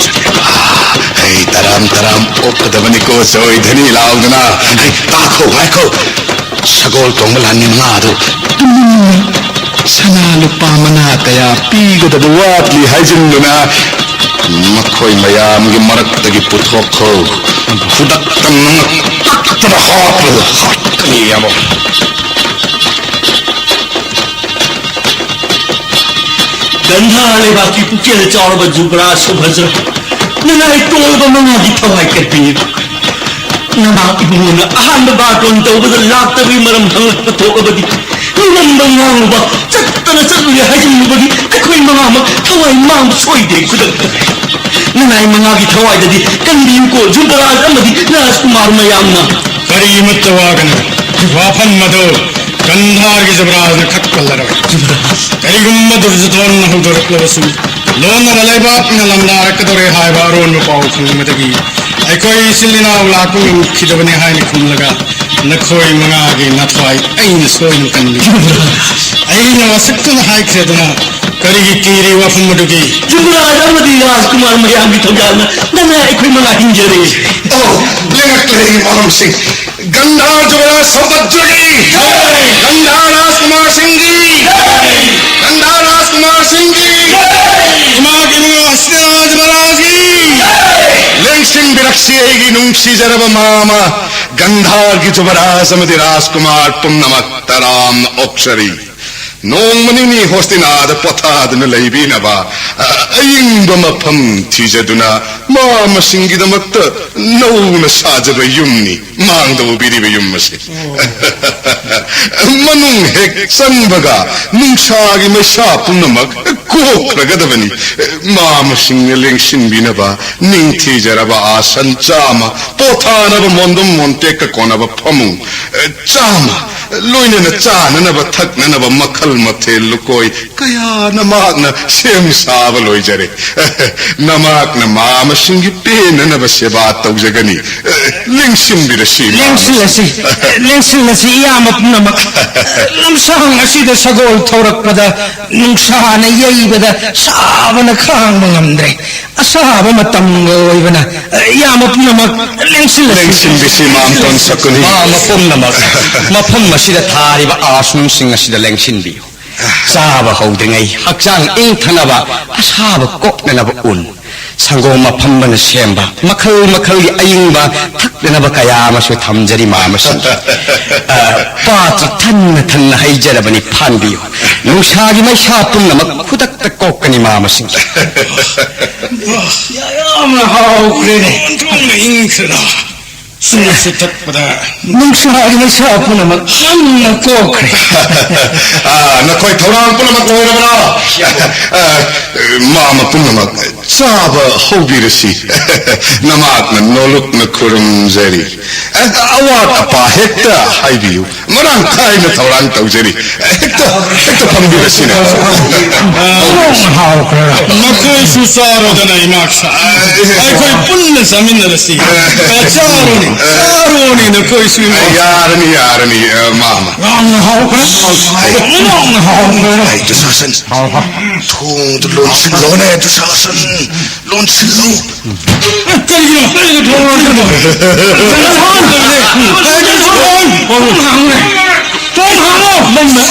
ꯑꯥ, ꯍꯩ, ꯇꯔꯥꯝ ꯇꯔꯥꯝ ꯑꯣꯛꯀꯗꯕꯅꯤꯀꯣ, ꯁꯣꯏꯗꯅꯤ ꯂꯥꯎꯗꯅ꯫ ꯍꯩ, ꯇꯥꯈꯣ, ꯉꯥꯏꯈꯣ꯫ ꯁꯒꯣꯜ ꯇꯣꯡꯕ ꯂꯥꯟꯃꯤ ꯃꯉꯥ ꯑꯗꯨ ꯇꯨꯃꯤꯟꯅ ꯁꯅꯥ ꯂꯨꯄꯥ ꯃꯅꯥ ꯀꯌꯥ ꯄꯤꯒꯗꯕ ꯋꯥꯠꯂꯤ ꯍꯥꯏꯖꯤꯟꯗꯨꯅ ꯃꯈꯣꯏ ꯃꯌꯥꯝꯒꯤ ꯃꯔꯛꯇꯒꯤ ꯄꯨꯊꯣꯛꯈꯣ꯫ ꯈꯨꯗꯛꯇ ꯅꯉꯛ ꯇꯛꯇꯅ ꯍꯥꯠꯂꯒ ꯍꯥꯠꯀꯅꯤ ꯌꯥꯝꯕ꯫ ꯒꯟꯙꯥ ꯂꯩꯕꯥꯛꯀꯤ ꯄꯨꯛꯆꯦꯜ ꯆꯥꯎꯔꯕ ꯖꯨꯕꯔꯥꯖ ꯁꯨꯚꯗ꯭ꯔ, ꯅꯅꯥꯏ ꯇꯣꯜꯂꯕ ꯃꯉꯥꯒꯤ ꯊꯋꯥꯏ ꯀꯠꯄꯤꯔꯤꯕ ꯅꯃꯥ ꯏꯕꯨꯡꯉꯣꯅ ꯑꯍꯥꯟꯕ ꯕꯥꯔꯇꯣꯟ ꯇꯧꯕꯗ ꯂꯥꯛꯇꯕꯒꯤ ꯃꯔꯝ ꯍꯪꯂꯛꯄ ꯊꯣꯛꯂꯕꯗꯤ, ꯃꯤꯉꯝꯕ ꯉꯥꯡꯂꯨꯕ, ꯆꯠꯇꯅ ꯆꯠꯂꯨꯔꯦ ꯍꯥꯏꯖꯤꯜꯂꯨꯕꯒꯤ ꯑꯩꯈꯣꯏ ꯃꯉꯥꯃꯛ ꯊꯋꯥꯏ ꯃꯥꯡꯕ ꯁꯣꯏꯗꯦ ꯈꯨꯗꯛꯇ꯫ ꯅꯅꯥꯏ ꯃꯉꯥꯒꯤ ꯊꯋꯥꯏꯗꯗꯤ ꯀꯟꯕꯤꯌꯨꯀꯣ, ꯖꯨꯕꯔꯥꯖ ꯑꯃꯗꯤ ꯔꯥꯖꯀꯨꯃꯥꯔ ꯃꯌꯥꯝꯅ꯫ ꯀꯔꯤꯃꯠꯇ ꯋꯥꯒꯅꯨ꯫ ꯋꯥꯐꯝ ꯑꯗꯨ ꯒꯟꯙꯥꯔꯒꯤ ꯖꯨꯕꯔꯥꯖꯅ ꯈꯛꯄꯜꯂꯔꯣꯏ꯫ ꯖꯨꯕꯔꯥꯖ꯫ ꯀꯔꯤꯒꯨꯝꯕ ꯗꯨꯔꯖꯣꯙꯟꯅ ꯍꯧꯗꯣꯔꯛꯂꯕꯁꯨ, ꯂꯣꯟꯅꯕ ꯂꯩꯕꯥꯛꯅ ꯂꯥꯟꯗꯥꯔꯛꯀꯗꯧꯔꯦ ꯍꯥꯏꯕ ꯑꯔꯣꯟꯕ ꯄꯥꯎ ꯐꯪꯕꯗꯒꯤ ꯑꯩꯈꯣꯏ ꯏꯆꯤꯜ ꯏꯅꯥꯎ ꯂꯥꯛꯄ ꯉꯝꯈꯤꯗꯕꯅꯤ ꯍꯥꯏꯅ ꯈꯨꯝꯂꯒ, ꯅꯈꯣꯏ ꯃꯉꯥꯒꯤ ꯅꯊ꯭ꯋꯥꯏ ꯑꯩꯅ ꯁꯣꯏꯗꯅ ꯀꯟꯕꯤ꯫ ꯑꯩꯅ ꯋꯥꯁꯛꯇꯨꯅ ꯍꯥꯏꯈ꯭ꯔꯦꯗꯅ, ꯀꯔꯤꯒꯤ ꯀꯤꯔꯤ ꯋꯥꯐꯝ ꯑꯗꯨꯒꯤ? ꯌꯨꯕꯔꯥꯖ ꯑꯃꯗꯤ ꯔꯥꯖꯀꯨꯃꯥꯔ ꯃꯌꯥꯝꯒꯤ ꯊꯧꯖꯥꯜꯅ ꯅꯅꯥꯏ ꯑꯩꯈꯣꯏ ꯃꯉꯥ ꯍꯤꯡꯖꯔꯦ꯫ ꯑꯣ, ꯂꯦꯡꯉꯛꯂꯦ ꯃꯔꯝꯁꯤꯡ꯫ ꯒꯟꯙꯥꯔ ꯖꯨꯕꯔꯥꯖ ꯁꯝꯕꯠꯇꯨꯒꯤ, ꯒꯟꯙꯥꯔ ꯔꯥꯖꯀꯨꯃꯥꯔ ꯁꯤꯡꯒꯤ, ꯒꯟꯙꯥꯔ ꯔꯥꯖꯀꯨꯃꯥꯔ ꯁꯤꯡꯒꯤ, ꯏꯃꯥꯒꯤ ꯏꯃꯨꯡ ꯑꯁꯤꯗ ꯖꯨꯕꯔꯥꯖꯒꯤ꯫ ꯂꯦꯡꯁꯤꯟꯕꯤꯔꯛꯁꯤ ꯑꯩꯒꯤ ꯅꯨꯡꯁꯤꯖꯔꯕ ꯃꯥꯃ, ꯒꯟꯙꯥꯔꯒꯤ ꯖꯨꯕꯔꯥꯖ ꯑꯃꯗꯤ ꯔꯥꯖꯀꯨꯃꯥꯔ ꯄꯨꯝꯅꯃꯛ ꯇꯔꯥꯝꯅ ꯑꯣꯛꯆꯔꯤ꯫ ꯅꯣꯡꯃ ꯅꯤꯅꯤ ꯍꯣꯁꯇꯤꯅꯥꯗ ꯄꯣꯊꯥꯗꯨꯅ ꯂꯩꯕꯤꯅꯕ, ꯑ, ꯑꯏꯪꯕ ꯃꯐꯝ ꯊꯤꯖꯗꯨꯅ ꯃꯥꯃꯁꯤꯡꯒꯤꯗꯃꯛꯇ ꯅꯧꯅ ꯁꯥꯖꯕ ꯌꯨꯝꯅꯤ꯫ ꯃꯥꯡꯗ ꯎꯕꯤꯔꯤꯕ ꯌꯨꯝ ꯑꯁꯤ꯫ ꯃꯅꯨꯡ ꯍꯦꯛ ꯆꯪꯕꯒ ꯅꯨꯡꯁꯥꯒꯤ ꯃꯩꯁꯥ ꯄꯨꯝꯅꯃꯛ ꯀꯣꯛꯈ꯭ꯔꯒꯗꯕꯅꯤ꯫ ꯃꯥꯃꯁꯤꯡꯅ ꯂꯦꯡꯁꯤꯟꯕꯤꯅꯕ ꯅꯤꯡꯊꯤꯖꯔꯕ ꯑꯥꯁꯟ ꯆꯥꯝꯃ, ꯄꯣꯊꯥꯅꯕ ꯃꯣꯟꯗꯨꯝ ꯃꯣꯟꯇꯦꯛꯀ ꯀꯣꯟꯅꯕ ꯐꯃꯨꯡ, ꯆꯥꯝꯃ, ꯂꯣꯏꯅꯅ ꯆꯥꯅꯅꯕ ꯊꯛꯅꯅꯕ ꯃꯈꯜ ꯃꯊꯦꯜ ꯂꯨꯀꯣꯏ ꯀꯌꯥ ꯅꯃꯥꯛꯅ ꯁꯦꯝ ꯁꯥꯕ ꯂꯣꯏꯖꯔꯦ꯫ ꯅꯃꯥꯛꯅ ꯃꯥꯃꯁꯤꯡꯒꯤ ꯄꯦꯟꯅꯅꯕ ꯁꯦꯕꯥ ꯇꯧꯖꯒꯅꯤ꯫ ꯂꯦꯡꯁꯤꯟꯕꯤꯔꯁꯤ, ꯃꯥꯃꯁꯤꯡ꯫ ꯂꯦꯡꯁꯤꯜꯂꯁꯤ, ꯂꯦꯡꯁꯤꯜꯂꯁꯤ, ꯏꯌꯥꯝꯕ ꯄꯨꯝꯅꯃꯛ꯫ ꯂꯝꯁꯥꯡ ꯑꯁꯤꯗ ꯁꯒꯣꯜ ꯊꯧꯔꯛꯄꯗ ꯅꯨꯡꯁꯥꯅ ꯌꯩꯕꯗ ꯁꯥꯕꯅ ꯈꯥꯡꯕ ꯉꯝꯗ꯭ꯔꯦ꯫ ꯑꯁꯥꯕ ꯃꯇꯝꯒ ꯑꯣꯏꯕꯅ, ꯏꯌꯥꯝꯕ ꯄꯨꯝꯅꯃꯛ ꯂꯦꯡꯁꯤꯜꯂꯁꯤ꯫ ꯂꯦꯡꯁꯤꯟꯕꯤꯁꯤ, ꯃꯥꯝꯇꯣꯟ ꯁꯀꯨꯅꯤ꯫ ꯃꯥꯝꯃ ꯄꯨꯝꯅꯃꯛ ꯃꯐꯝ ꯑꯁꯤꯗ ꯊꯥꯔꯤꯕ ꯑꯥꯁꯟꯁꯤꯡ ꯑꯁꯤꯗ ꯂꯦꯡꯁꯤꯟꯕꯤꯌꯨ꯫ ꯆꯥꯕ ꯍꯧꯗ꯭ꯔꯤꯉꯩ ꯍꯛꯆꯥꯡ ꯏꯪꯊꯅꯕ ꯑꯁꯥꯕ ꯀꯣꯛꯅꯅꯕ ꯎꯟ, ꯁꯪꯒꯣꯝ ꯑꯐꯝꯕꯅ ꯁꯦꯝꯕ ꯃꯈꯜ ꯃꯈꯜꯒꯤ ꯑꯏꯪꯕ ꯊꯛꯅꯅꯕ ꯀꯌꯥ ꯑꯃꯁꯨ ꯊꯝꯖꯔꯤ, ꯃꯥꯃꯁꯤꯡ꯫ ꯑ, ꯄꯥꯇ꯭ꯔ ꯊꯟꯅ ꯊꯟꯅ ꯍꯩꯖꯔꯕꯅꯤ, ꯐꯥꯟꯕꯤꯌꯨ꯫ ꯅꯨꯡꯁꯥꯒꯤ ꯃꯩꯁꯥ ꯄꯨꯝꯅꯃꯛ ꯈꯨꯗꯛꯇ ꯀꯣꯛꯀꯅꯤ, ꯃꯥꯃꯁꯤꯡ꯫ ꯌꯥꯝꯅ ꯍꯥꯎꯈ꯭ꯔꯦꯅꯦ꯫ ꯑꯣꯟꯊꯣꯛꯅ ꯏꯪꯈ꯭ꯔꯦꯗ꯫ ꯁꯨꯝꯅꯁꯨ ꯊꯛꯄꯗ ꯅꯨꯡꯁꯥꯒꯤ ꯃꯩꯁꯥ ꯄꯨꯝꯅꯃꯛ ꯌꯥꯝꯅ ꯀꯣꯛꯈ꯭ꯔꯦ꯫ ꯑꯥ, ꯅꯈꯣꯏ ꯊꯧꯔꯥꯡ ꯄꯨꯝꯅꯃꯛ ꯂꯣꯏꯔꯕ꯭ꯔꯥ? ꯑꯥ, ꯃꯥꯃ ꯄꯨꯝꯅꯃꯛ ꯆꯥꯕ ꯍꯧꯕꯤꯔꯁꯤ꯫ ꯅꯃꯥꯛꯅ ꯅꯣꯂꯨꯛꯅ ꯈꯨꯔꯨꯝꯖꯔꯤ꯫ ꯑꯦ, ꯑꯋꯥꯠ ꯑꯄꯥ ꯍꯦꯛꯇ ꯍꯥꯏꯕꯤꯌꯨ꯫ ꯃꯔꯥꯡ ꯀꯥꯏꯅ ꯊꯧꯔꯥꯡ ꯇꯧꯖꯔꯤ꯫ ꯍꯦꯛꯇ, ꯍꯦꯛꯇ ꯐꯝꯕꯤꯔꯁꯤꯅꯦ꯫ ꯃꯈꯣꯏꯁꯨ ꯆꯥꯔꯣꯗꯅ, ꯏꯃꯥꯛꯁꯥ꯫ ꯑꯩꯈꯣꯏ ꯄꯨꯟꯅ ꯆꯥꯃꯤꯟꯅꯔꯁꯤ꯫ ꯆꯥꯔꯣꯅꯦ, ꯆꯥꯔꯣꯅꯦ, ꯅꯈꯣꯏꯁꯨ, ꯏꯃꯥ꯫ ꯌꯥꯔꯅꯤ, ꯌꯥꯔꯅꯤ, ꯑ, ꯃꯥꯃ꯫ ꯌꯥꯝꯅ ꯍꯥꯎꯈ꯭ꯔꯦ꯫ ꯌꯥꯝꯅ ꯍꯥꯎꯈ꯭ꯔꯦ꯫ ꯑꯩ, ꯗꯨꯁꯥꯁꯟ, ꯍꯥꯎ, ꯍꯥꯎ꯫ ꯊꯣꯡꯗꯨ ꯂꯣꯟꯁꯤꯜꯂꯣꯅꯦ, ꯗꯨꯁꯥꯁꯟ꯫ ꯂꯣꯟꯁꯤꯜꯂꯨ꯫ ꯀꯔꯤꯒꯤꯅꯣ? ꯀꯔꯤꯒꯤꯅꯣ ꯊꯣꯡ ꯂꯣꯟꯁꯤꯟꯕ? ꯊꯣꯡ ꯍꯥꯡꯉꯨꯅꯦ꯫ ꯊꯣꯡ ꯍꯥꯡꯉꯨꯅꯦ꯫ ꯊꯣꯡ ꯍꯥꯡꯉꯣ꯫ ꯃꯐꯝꯁꯦ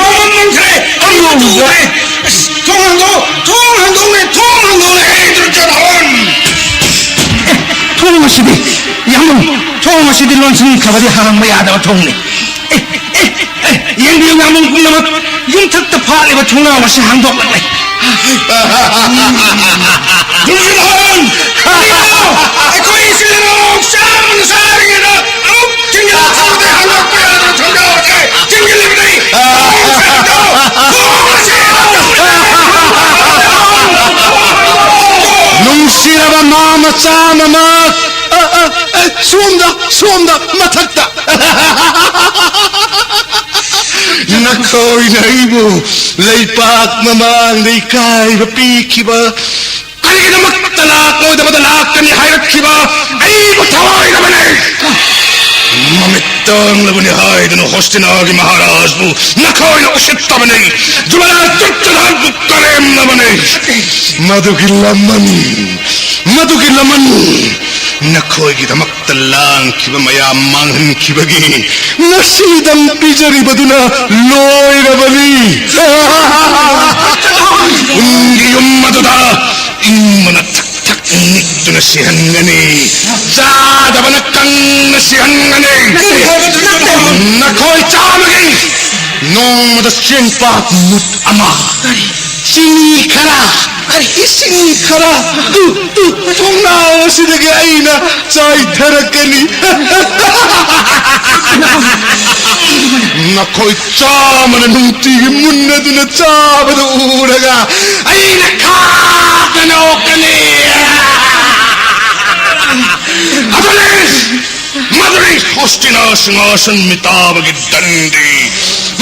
ꯄꯨꯝꯃꯝ ꯃꯝꯈ꯭ꯔꯦ꯫ ꯑꯩ ꯎꯗ꯭ꯔꯦ꯫ ꯑꯁ, ꯊꯣꯡ ꯍꯥꯡꯗꯣꯛꯑꯣ꯫ ꯊꯣꯡ ꯍꯥꯡꯗꯣꯛꯑꯣꯅꯦ꯫ ꯊꯣꯡ ꯍꯥꯡꯗꯣꯛꯑꯣꯅꯦ꯫ ꯑꯩ ꯗꯨꯔꯖꯣꯙꯟ꯫ ꯊꯣꯡ ꯑꯁꯤꯗꯤ, ꯌꯥꯝꯕꯨꯡ, ꯊꯣꯡ ꯑꯁꯤꯗꯤ ꯂꯣꯟꯁꯤꯟꯈ꯭ꯔꯕꯗꯤ ꯍꯥꯡꯕ ꯌꯥꯗꯕ ꯊꯣꯡꯅꯤ꯫ ꯑꯦ, ꯑꯦ, ꯑꯦ, ꯌꯦꯡꯕꯤꯌꯨ, ꯌꯥꯝꯕꯨꯡ ꯄꯨꯝꯅꯃꯛ, ꯌꯨꯝꯊꯛꯇ ꯐꯥꯠꯂꯤꯕ ꯊꯣꯡꯅꯥꯎ ꯑꯁꯤ ꯍꯥꯡꯗꯣꯛꯂꯛꯂꯦ꯫ ꯗꯨꯔꯖꯣꯙꯟ! ꯀꯔꯤꯅꯣ? ꯑꯩꯈꯣꯏ ꯏꯆꯤꯜ ꯏꯅꯥꯎ ꯆꯥꯃꯅ ꯆꯥꯔꯤꯉꯩꯗ ꯑꯃꯨꯛ ꯊꯤꯡꯖꯤꯜꯂ ꯊꯝꯕꯗ ꯍꯥꯡꯗꯣꯛꯄ ꯌꯥꯗ꯭ꯔꯣ ꯊꯣꯡꯅꯥꯎ ꯑꯁꯦ? ꯊꯤꯡꯖꯤꯜꯂꯤꯕꯅꯤ! ꯊꯣꯡ ꯑꯁꯦ ꯍꯥꯡꯗꯣꯛ! ꯅꯨꯡꯁꯤꯔꯕ ꯃꯥ ꯃꯆꯥ ꯃꯃꯥ! ꯑ, ꯑ, ꯑ, ꯁꯣꯝꯗ, ꯁꯣꯝꯗ, ꯃꯊꯛꯇ! ꯅꯈꯣꯏꯅ ꯑꯩꯕꯨ ꯂꯩꯄꯥꯛ ꯃꯃꯥꯡꯗ ꯏꯀꯥꯏꯕ ꯄꯤꯈꯤꯕ, ꯀꯔꯤꯒꯤꯗꯃꯛꯇ ꯂꯥꯛꯂꯣꯏꯗꯕꯗ ꯂꯥꯛꯀꯅꯤ ꯍꯥꯏꯔꯛꯈꯤꯕ ꯑꯩꯕꯨ ꯊꯋꯥꯏꯗꯕꯅꯤ? ꯃꯃꯤꯠ ꯇꯥꯡꯂꯕꯅꯤ ꯍꯥꯏꯗꯨꯅ ꯍꯣꯁꯇꯤꯅꯥꯒꯤ ꯃꯍꯥꯔꯥꯖꯕꯨ ꯅꯈꯣꯏꯅ ꯎꯁꯤꯠꯇꯕꯅꯤ꯫ ꯖꯨꯃꯔꯥꯖ ꯗꯨꯔꯖꯣꯙꯟꯕꯨ ꯀꯔꯦꯝꯅꯕꯅꯤ꯫ ꯃꯗꯨꯒꯤ ꯂꯃꯟ, ꯃꯗꯨꯒꯤ ꯂꯃꯟ ꯅꯈꯣꯏꯒꯤꯗꯃꯛ ꯂꯥꯡꯈꯤꯕ ꯃꯌꯥꯝ ꯃꯥꯡꯍꯟꯈꯤꯕꯒꯤ ꯉꯁꯤꯗꯪ ꯄꯤꯖꯔꯤꯕꯗꯨꯅ ꯂꯣꯏꯔꯕꯅꯤ꯫ ꯎꯟꯒꯤ ꯌꯨꯝ ꯑꯗꯨꯗ ꯏꯪꯕꯅ ꯊꯛ ꯊꯛ ꯅꯤꯛꯇꯨꯅ ꯁꯤꯍꯟꯒꯅꯤ꯫ ꯆꯥꯗꯕꯅ ꯀꯪꯅ ꯁꯤꯍꯟꯒꯅꯤ꯫ ꯅꯈꯣꯏ ꯆꯥꯕꯒꯤ ꯅꯣꯡꯃꯗ ꯆꯦꯡꯄꯥꯛ ꯃꯨꯠ ꯑꯃ, ꯆꯤꯅꯤ ꯈꯔ, ꯏꯁꯤꯡ ꯈꯔ, ꯇꯨ, ꯇꯨ, ꯊꯣꯡꯅꯥꯎ ꯑꯁꯤꯗꯒꯤ ꯑꯩꯅ ꯆꯥꯏꯊꯔꯛꯀꯅꯤ꯫ ꯅꯈꯣꯏ ꯆꯥꯝꯃꯅ ꯅꯨꯡꯇꯤꯒꯤ ꯃꯨꯟꯅꯗꯨꯅ ꯆꯥꯕꯗꯨ ꯎꯔꯒ ꯑꯩꯅ ꯈꯥꯛꯇ ꯅꯣꯛꯀꯅꯤ꯫ ꯑꯗꯨꯅꯤ, ꯃꯗꯨꯅꯤ ꯍꯣꯁꯇꯤꯅꯥ ꯁꯤꯡꯍꯥꯁꯟ ꯃꯤꯇꯥꯕꯒꯤ ꯗꯟꯗꯤ꯫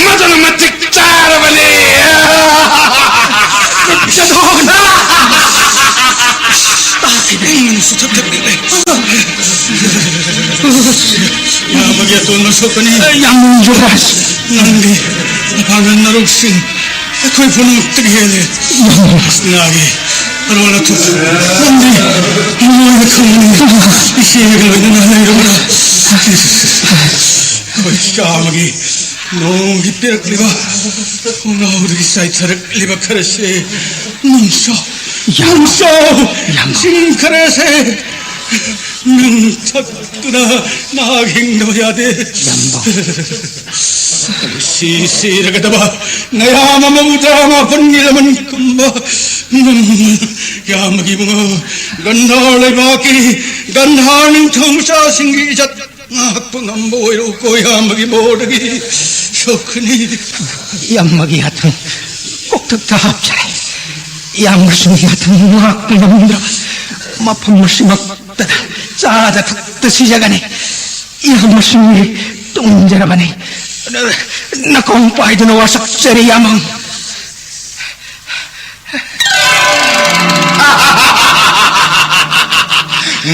ꯃꯗꯨꯅ ꯃꯇꯤꯛ ꯆꯥꯔꯕꯅꯤ꯫ ꯏꯃꯥꯅꯁꯨ ꯊꯛꯊꯛꯅꯤꯡꯂꯦ꯫ ꯌꯥꯝꯕꯒꯤ ꯑꯇꯣꯟꯕ ꯁꯣꯛꯀꯅꯤ꯫ ꯌꯥꯝ ꯅꯨꯡꯉꯥꯏꯖꯔꯦ꯫ ꯅꯪꯗꯤ ꯅꯄꯥꯡꯒꯜ ꯅꯔꯧꯁꯤꯡ ꯑꯩꯈꯣꯏ ꯄꯨꯝꯅꯃꯛꯇꯒꯤ ꯍꯦꯜꯂꯦ꯫ ꯍꯣꯁꯇꯤꯅꯥꯒꯤ ꯑꯔꯣꯜ ꯑꯊꯨꯞ ꯅꯪꯗꯤ ꯃꯣꯏꯅ ꯈꯪꯒꯅꯤ꯫ ꯏꯆꯦꯒ ꯂꯣꯏꯅꯅ ꯂꯩꯔꯕ꯭ꯔꯥ? ꯑꯩꯈꯣꯏ ꯆꯥꯝꯃꯒꯤ ꯅꯣꯡꯃꯒꯤ ꯄꯤꯔꯛꯂꯤꯕ ꯈꯣꯡꯒ꯭ꯔꯥꯎꯗꯒꯤ ꯆꯥꯏꯊꯔꯛꯂꯤꯕ ꯈꯔꯁꯦ ꯅꯨꯡꯁꯥ, ꯌꯥꯝ, ꯅꯨꯡꯁꯥ, ꯌꯥꯝ꯫ ꯏꯁꯤꯡ ꯈꯔꯁꯦ ꯅꯪ ꯊꯛꯇꯨꯅ ꯅꯍꯥꯛ ꯍꯤꯡꯗꯕ ꯌꯥꯗꯦ꯫ ꯌꯥꯝꯕꯧ꯫ ꯁꯤ ꯁꯤꯔꯒꯗꯕ ꯅꯌꯥꯝ ꯑꯃꯕꯨ ꯇꯔꯥꯃꯥꯄꯟꯒꯤ ꯂꯃꯟ ꯀꯨꯝꯕ ꯅꯪ ꯌꯥꯝꯕꯒꯤ ꯏꯕꯨꯡꯉꯣ, ꯒꯟꯙꯥꯔ ꯂꯩꯕꯥꯛꯀꯤ ꯒꯟꯙꯥꯔ ꯅꯤꯡꯊꯧ ꯃꯆꯥꯁꯤꯡꯒꯤ ꯏꯖꯠ ꯉꯥꯛꯄ ꯉꯝꯕ ꯑꯣꯏꯔꯣꯀꯣ, ꯏꯌꯥꯝꯕꯒꯤ ꯃꯣꯔꯗꯒꯤ ꯁꯣꯛꯀꯅꯤ꯫ ꯏꯌꯥꯝꯕꯒꯤ ꯍꯥꯊꯨꯡ ꯀꯣꯛꯊꯛꯇ ꯍꯥꯞꯆꯔꯦ꯫ ꯏꯌꯥꯝꯕꯁꯤꯡꯒꯤ ꯍꯥꯊꯨꯡ ꯉꯥꯛꯄ ꯉꯝꯗ꯭ꯔꯕ ꯃꯐꯝ ꯑꯁꯤꯃꯛꯇꯗ ꯆꯥꯗ ꯊꯛꯇ ꯁꯤꯖꯒꯅꯤ꯫ ꯏꯌꯥꯝꯕꯁꯤꯡꯒꯤ ꯇꯨꯡꯖꯔꯕꯅꯤ꯫ ꯅꯀꯣꯡ ꯄꯥꯏꯗꯨꯅ ꯋꯥꯁꯛꯆꯔꯤ, ꯏꯌꯥꯝꯕ꯫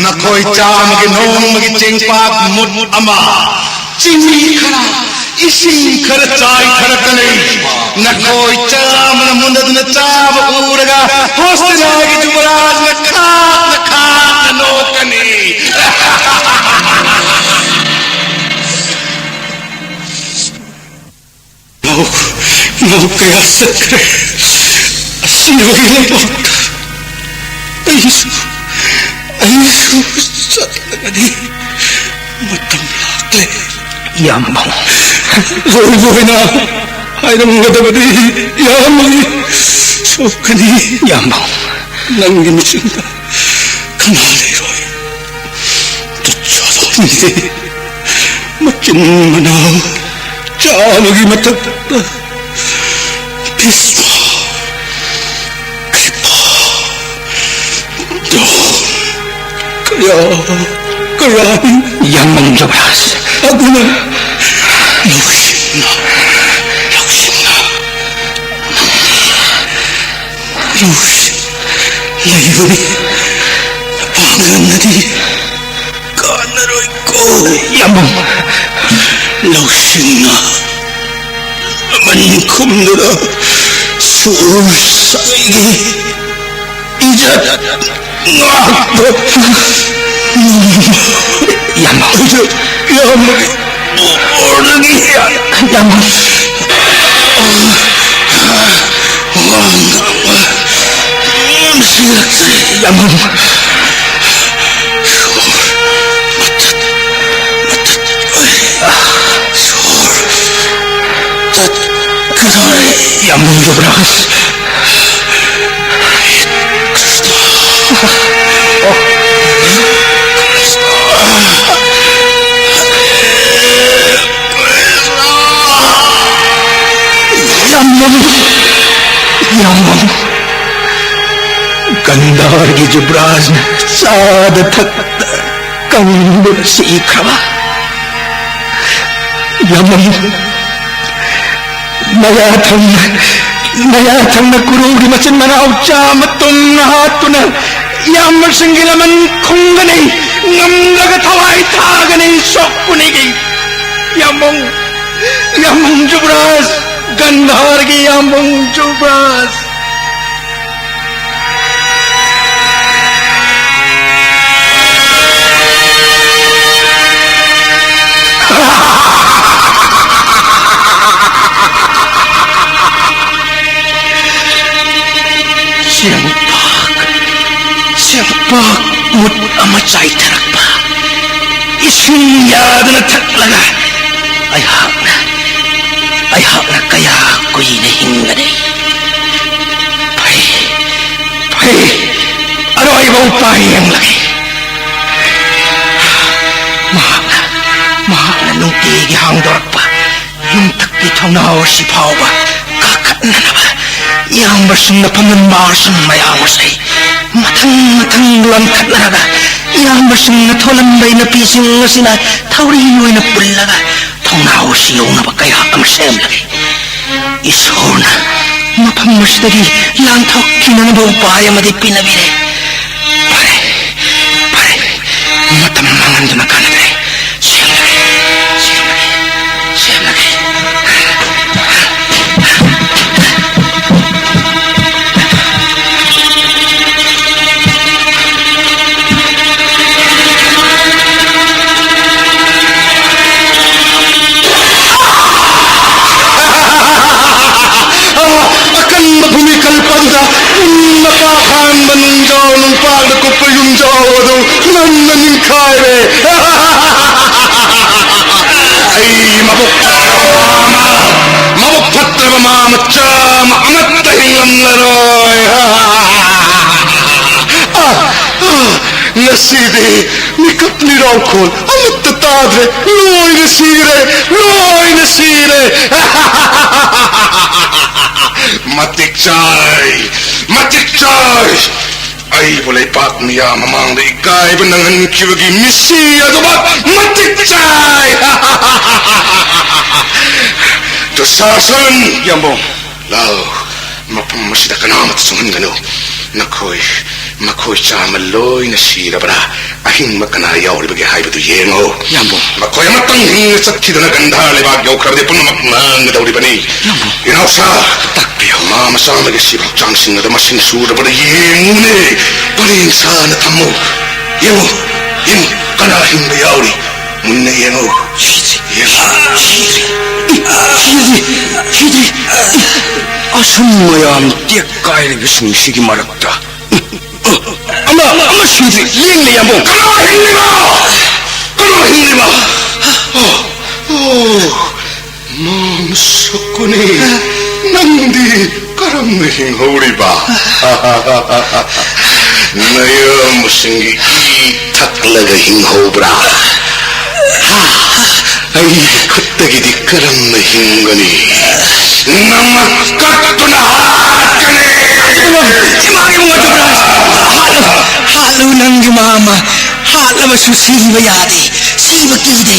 ꯅꯈꯣꯏ ꯆꯥꯝꯃꯒꯤ ꯅꯣꯡꯃꯒꯤ ꯆꯦꯡꯄꯥꯛ ꯃꯨꯠ ꯑꯃ, ꯆꯤꯅꯤ ꯈꯔ, ꯏꯁꯤꯡ ꯈꯔ ꯆꯥꯏꯊꯔꯛꯀꯅꯤ꯫ ꯅꯈꯣꯏ ꯆꯥꯝꯃꯅ ꯃꯨꯟꯅꯗꯨꯅ ꯆꯥꯕ ꯎꯔꯒ ꯍꯣꯁꯇꯤꯅꯥꯒꯤ ꯖꯨꯕꯔꯥꯖꯅ ꯈꯥꯛꯅ ꯈꯥꯛꯅ ꯅꯣꯛꯀꯅꯤ꯫ ꯃꯧ, ꯃꯧ ꯀꯌꯥ ꯆꯠꯈ꯭ꯔꯦ꯫ ꯑꯁꯤꯕꯒꯤ ꯂꯩꯕꯥꯛꯇ ꯑꯩꯁꯨ, ꯑꯩꯁꯨ ꯆꯠꯂꯒꯅꯤ꯫ ꯃꯇꯝ ꯂꯥꯛꯂꯦ꯫ ꯏꯌꯥꯝꯕ꯫ ꯂꯣꯏꯕ ꯑꯣꯏꯅ ꯍꯥꯏꯔꯝꯒꯗꯕꯗꯤ ꯏꯌꯥꯝꯕꯒꯤ ꯁꯣꯛꯀꯅꯤ꯫ ꯏꯌꯥꯝꯕ꯫ ꯅꯪꯒꯤ ꯃꯤꯆꯪꯗ ꯀꯅꯥ ꯂꯩꯔꯣꯏ? ꯇꯨꯠ ꯆꯥꯗꯣꯟꯒꯤ ꯃꯆꯤꯟ ꯃꯅꯥꯎ ꯆꯥꯕꯒꯤ ꯃꯊꯛꯇ ꯚꯤꯁꯃ, ꯀ꯭ꯔꯤꯄꯥ, ꯗ꯭ꯔꯣꯟ, ꯀꯌꯥ ꯀꯌꯥꯅꯤ꯫ ꯌꯥꯝꯕꯨꯡ ꯖꯨꯕꯔꯥꯖ꯫ ꯑꯗꯨꯅ ꯂꯧꯁꯤꯡꯅ, ꯂꯧꯁꯤꯡꯅ ꯂꯧꯁꯤꯡ ꯂꯩꯕꯅꯤ꯫ ꯄꯥꯡꯒꯜꯅꯗꯤ ꯀꯥꯟꯅꯔꯣꯏꯀꯣ꯫ ꯌꯥꯝꯕꯨꯡ꯫ ꯂꯧꯁꯤꯡꯅ ꯃꯅꯤꯡ ꯈꯨꯝꯗꯨꯅ ꯁꯨꯔ ꯁꯥꯒꯩꯒꯤ ꯏꯖꯠ ꯉꯥꯛꯄ ꯌꯥꯝꯕꯨꯡ꯫ ꯏꯖꯠ ꯌꯥꯝꯕꯒꯤ ꯕꯣꯔꯗꯒꯤ ꯌꯥꯝꯕꯨꯡ꯫ ꯋꯥ ꯉꯥꯡꯕ ꯉꯝꯁꯤꯜꯂꯛꯇ꯭ꯔꯦ꯫ ꯌꯥꯝꯕꯨꯡ꯫ ꯁꯣꯔ ꯃꯊꯛ, ꯃꯊꯛ, ꯁꯣꯔ ꯇꯠꯀꯗꯧꯔꯦ꯫ ꯌꯥꯝꯕꯨꯡ ꯖꯨꯕꯔꯥꯖ꯫ ꯀ꯭ꯔꯤꯁꯅ꯫ ꯌꯥꯝꯕꯨꯡ, ꯌꯥꯝꯕꯨꯡ꯫ ꯒꯟꯙꯥꯔꯒꯤ ꯖꯨꯕꯔꯥꯖꯅ ꯆꯥꯗ ꯊꯛꯇ ꯀꯪꯗꯨꯅ ꯁꯤꯈ꯭ꯔꯕ꯫ ꯌꯥꯝꯕꯨꯡ, ꯃꯌꯥ ꯊꯪꯅ, ꯃꯌꯥ ꯊꯪꯅ ꯀꯨꯔꯨꯒꯤ ꯃꯆꯤꯟ ꯃꯅꯥꯎ ꯆꯥꯝꯃ ꯇꯨꯝꯅ ꯍꯥꯠꯇꯨꯅ ꯏꯌꯥꯝꯕꯁꯤꯡꯒꯤ ꯂꯃꯟ ꯈꯨꯝꯒꯅꯤ, ꯉꯝꯂꯒ ꯊꯋꯥꯏ ꯊꯥꯒꯅꯤ, ꯁꯣꯛꯄꯅꯤꯒꯤ꯫ ꯌꯥꯝꯕꯨꯡ, ꯌꯥꯝꯕꯨꯡ ꯖꯨꯕꯔꯥꯖ, ꯒꯟꯙꯥꯔꯒꯤ ꯌꯥꯝꯕꯨꯡ ꯖꯨꯕꯔꯥꯖ꯫ ꯆꯦꯡꯄꯥꯛ, ꯆꯦꯡꯄꯥꯛ ꯃꯨꯠ ꯑꯃ ꯆꯥꯏꯊꯔꯛꯄ꯫ ꯏꯁꯤꯡ ꯌꯥꯗꯅ ꯊꯛꯂꯒ ꯑꯩꯍꯥꯛꯅ, ꯑꯩꯍꯥꯛꯅ ꯀꯌꯥ ꯀꯨꯏꯅ ꯍꯤꯡꯒꯅꯤ? ꯐꯩ, ꯐꯩ, ꯑꯔꯣꯏꯕ ꯎꯄꯥꯏ ꯌꯦꯡꯂꯒꯦ꯫ ꯃꯍꯥꯛꯅ, ꯃꯍꯥꯛꯅ ꯅꯨꯡꯇꯤꯒꯤ ꯍꯥꯡꯗꯣꯔꯛꯄ ꯌꯨꯝꯊꯛꯀꯤ ꯊꯣꯡꯅꯥꯎ ꯑꯁꯤ ꯐꯥꯎꯕ ꯀꯥꯈꯠꯅꯅꯕ ꯏꯌꯥꯝꯕꯁꯤꯡꯅ ꯐꯝꯍꯟꯕ ꯑꯥꯁꯟ ꯃꯌꯥꯝ ꯑꯁꯤ ꯃꯊꯪ ꯃꯊꯪ ꯂꯪꯈꯠꯅꯔꯒ, ꯏꯌꯥꯝꯕꯁꯤꯡꯅ ꯊꯣꯜꯍꯟꯕ ꯏꯅꯄꯤꯁꯤꯡ ꯑꯁꯤꯅ ꯊꯧꯔꯤ ꯑꯣꯏꯅ ꯄꯨꯜꯂꯒ ꯊꯣꯡꯅꯥꯎ ꯑꯁꯤ ꯌꯧꯅꯕ ꯀꯌꯥꯠ ꯑꯃ ꯁꯦꯝꯂꯒꯦ꯫ ꯏꯁꯣꯔꯅ ꯃꯐꯝ ꯑꯁꯤꯗꯒꯤ ꯂꯥꯟꯊꯣꯛꯈꯤꯅꯅꯕ ꯎꯄꯥꯏ ꯑꯃꯗꯤ ꯄꯤꯅꯕꯤꯔꯦ꯫ ꯐꯔꯦ, ꯐꯔꯦ, ꯃꯇꯝ ꯃꯥꯡꯍꯟꯗꯨꯅ ꯀꯥꯟꯅꯗ꯭ꯔꯦ꯫ ꯁꯦꯝꯂꯒꯦ, ꯁꯦꯝꯂꯒꯦ, ꯁꯦꯝꯂꯒꯦ꯫ ꯑꯀꯟꯕ ꯐꯨꯝꯕꯤ ꯀꯜꯂꯛꯄ ꯑꯗꯨꯗ ꯄꯨꯟꯅ ꯄꯥꯛ ꯍꯥꯟꯕ ꯅꯨꯡꯖꯥꯎ ꯅꯨꯡꯄꯥꯛꯅ ꯀꯨꯞꯄ ꯌꯨꯝꯖꯥꯎ ꯑꯗꯨ ꯉꯝꯅ ꯅꯤꯡꯈꯥꯏꯔꯦ꯫ ꯑꯩ ꯃꯕꯨꯛ ꯐꯠꯇ꯭ꯔꯕ ꯃꯥ ꯑꯃ, ꯃꯕꯨꯛ ꯐꯠꯇ꯭ꯔꯕ ꯃꯥ ꯃꯆꯥ ꯑꯃ ꯑꯃꯠꯇ ꯍꯤꯡꯂꯝꯂꯔꯣꯏ꯫ ꯑ, ꯑ, ꯉꯁꯤꯗꯤ ꯃꯤꯀꯞ ꯃꯤꯔꯥꯎꯈꯣꯜ ꯑꯃꯠꯇ ꯇꯥꯗ꯭ꯔꯦ꯫ ꯂꯣꯏꯅ ꯁꯤꯔꯦ, ꯂꯣꯏꯅ ꯁꯤꯔꯦ꯫ ꯃꯇꯤꯛ ꯆꯥꯏ, ꯃꯇꯤꯛ ꯆꯥꯏ꯫ ꯑꯩꯕꯨ ꯂꯩꯄꯥꯛ ꯃꯤꯌꯥꯝ ꯃꯃꯥꯡꯗ ꯏꯀꯥꯏꯕ ꯅꯪꯍꯟꯈꯤꯕꯒꯤ ꯃꯤꯁꯤ ꯑꯗꯨꯃꯛ ꯃꯇꯤꯛ ꯆꯥꯏ꯫ ꯗꯨꯁꯥꯁꯟ! ꯌꯥꯝꯕꯨꯡ꯫ ꯂꯥꯎ, ꯃꯐꯝ ꯑꯁꯤꯗ ꯀꯅꯥꯃꯠꯇ ꯆꯪꯍꯟꯒꯅꯨ꯫ ꯅꯈꯣꯏ, ꯃꯈꯣꯏ ꯆꯥꯝꯃ ꯂꯣꯏꯅ ꯁꯤꯔꯕ꯭ꯔꯥ? ꯑꯍꯤꯡꯕ ꯀꯅꯥ ꯌꯥꯎꯔꯤꯕꯒꯦ ꯍꯥꯏꯕꯗꯨ ꯌꯦꯡꯉꯨ꯫ ꯌꯥꯝꯕꯨꯡ꯫ ꯃꯈꯣꯏ ꯑꯃꯇꯪ ꯍꯤꯡꯅ ꯆꯠꯈꯤꯗꯨꯅ ꯒꯟꯙꯥꯔ ꯂꯩꯕꯥꯛ ꯌꯧꯈ꯭ꯔꯕꯗꯤ ꯄꯨꯝꯅꯃꯛ ꯃꯥꯡꯒꯗꯧꯔꯤꯕꯅꯤ꯫ ꯌꯥꯝꯕꯨꯡ꯫ ꯏꯅꯥꯎꯁꯥ, ꯇꯥꯛꯄꯤꯌꯨ꯫ ꯃꯥ ꯃꯆꯥ ꯑꯃꯒꯤ ꯁꯤꯕ ꯍꯛꯆꯥꯡꯁꯤꯡ ꯑꯗꯨ ꯃꯁꯤꯡ ꯁꯨꯔꯕ꯭ꯔꯥ ꯌꯦꯡꯉꯨꯅꯦ꯫ ꯄꯔꯦꯡ ꯁꯥꯅ ꯊꯝꯃꯨ꯫ ꯌꯦꯡꯉꯨ, ꯌꯦꯡꯉꯨ, ꯀꯅꯥ ꯍꯤꯡꯕ ꯌꯥꯎꯔꯤ? ꯃꯨꯟꯅ ꯌꯦꯡꯉꯨ꯫ ꯁꯤꯗ꯭ꯔꯤ, ꯌꯦꯡꯉꯨ꯫ ꯁꯤꯗ꯭ꯔꯤ, ꯁꯤꯗ꯭ꯔꯤ, ꯁꯤꯗ꯭ꯔꯤ꯫ ꯑꯁꯨꯝ ꯃꯌꯥꯝ ꯇꯦꯛ ꯀꯥꯏꯔꯤꯕꯁꯤꯡꯁꯤꯒꯤ ꯃꯔꯛꯇ ꯑꯃ, ꯑꯃ ꯁꯤꯗ꯭ꯔꯤ, ꯂꯦꯡꯂꯦ, ꯌꯥꯝꯕꯨꯡ꯫ ꯀꯅꯥ ꯍꯤꯡꯂꯤꯕ? ꯀꯅꯥ ꯍꯤꯡꯂꯤꯕ? ꯑꯣ, ꯑꯣ, ꯃꯥꯝ ꯁꯛꯀꯨꯅꯤ, ꯅꯪꯗꯤ ꯀꯔꯝꯅ ꯍꯤꯡꯍꯧꯔꯤꯕ? ꯅꯌꯥꯝꯕꯁꯤꯡꯒꯤ ꯏ ꯊꯛꯂꯒ ꯍꯤꯡꯍꯧꯕ꯭ꯔꯥ? ꯑꯩ, ꯈꯨꯠꯇꯒꯤꯗꯤ ꯀꯔꯝꯅ ꯍꯤꯡꯒꯅꯤ? ꯅꯃꯛ ꯀꯛꯇꯨꯅ ꯍꯥꯠꯀꯅꯤ! ꯏꯃꯥ, ꯏꯃꯥ, ꯏꯕꯨꯡꯉꯣ ꯖꯨꯕꯔꯥꯖ! ꯍꯥꯠꯂꯨ, ꯍꯥꯠꯂꯨ ꯅꯪꯒꯤ ꯃꯥꯃ꯫ ꯍꯥꯠꯂꯕꯁꯨ ꯁꯤꯕ ꯌꯥꯗꯦ, ꯁꯤꯕ ꯀꯤꯗꯦ꯫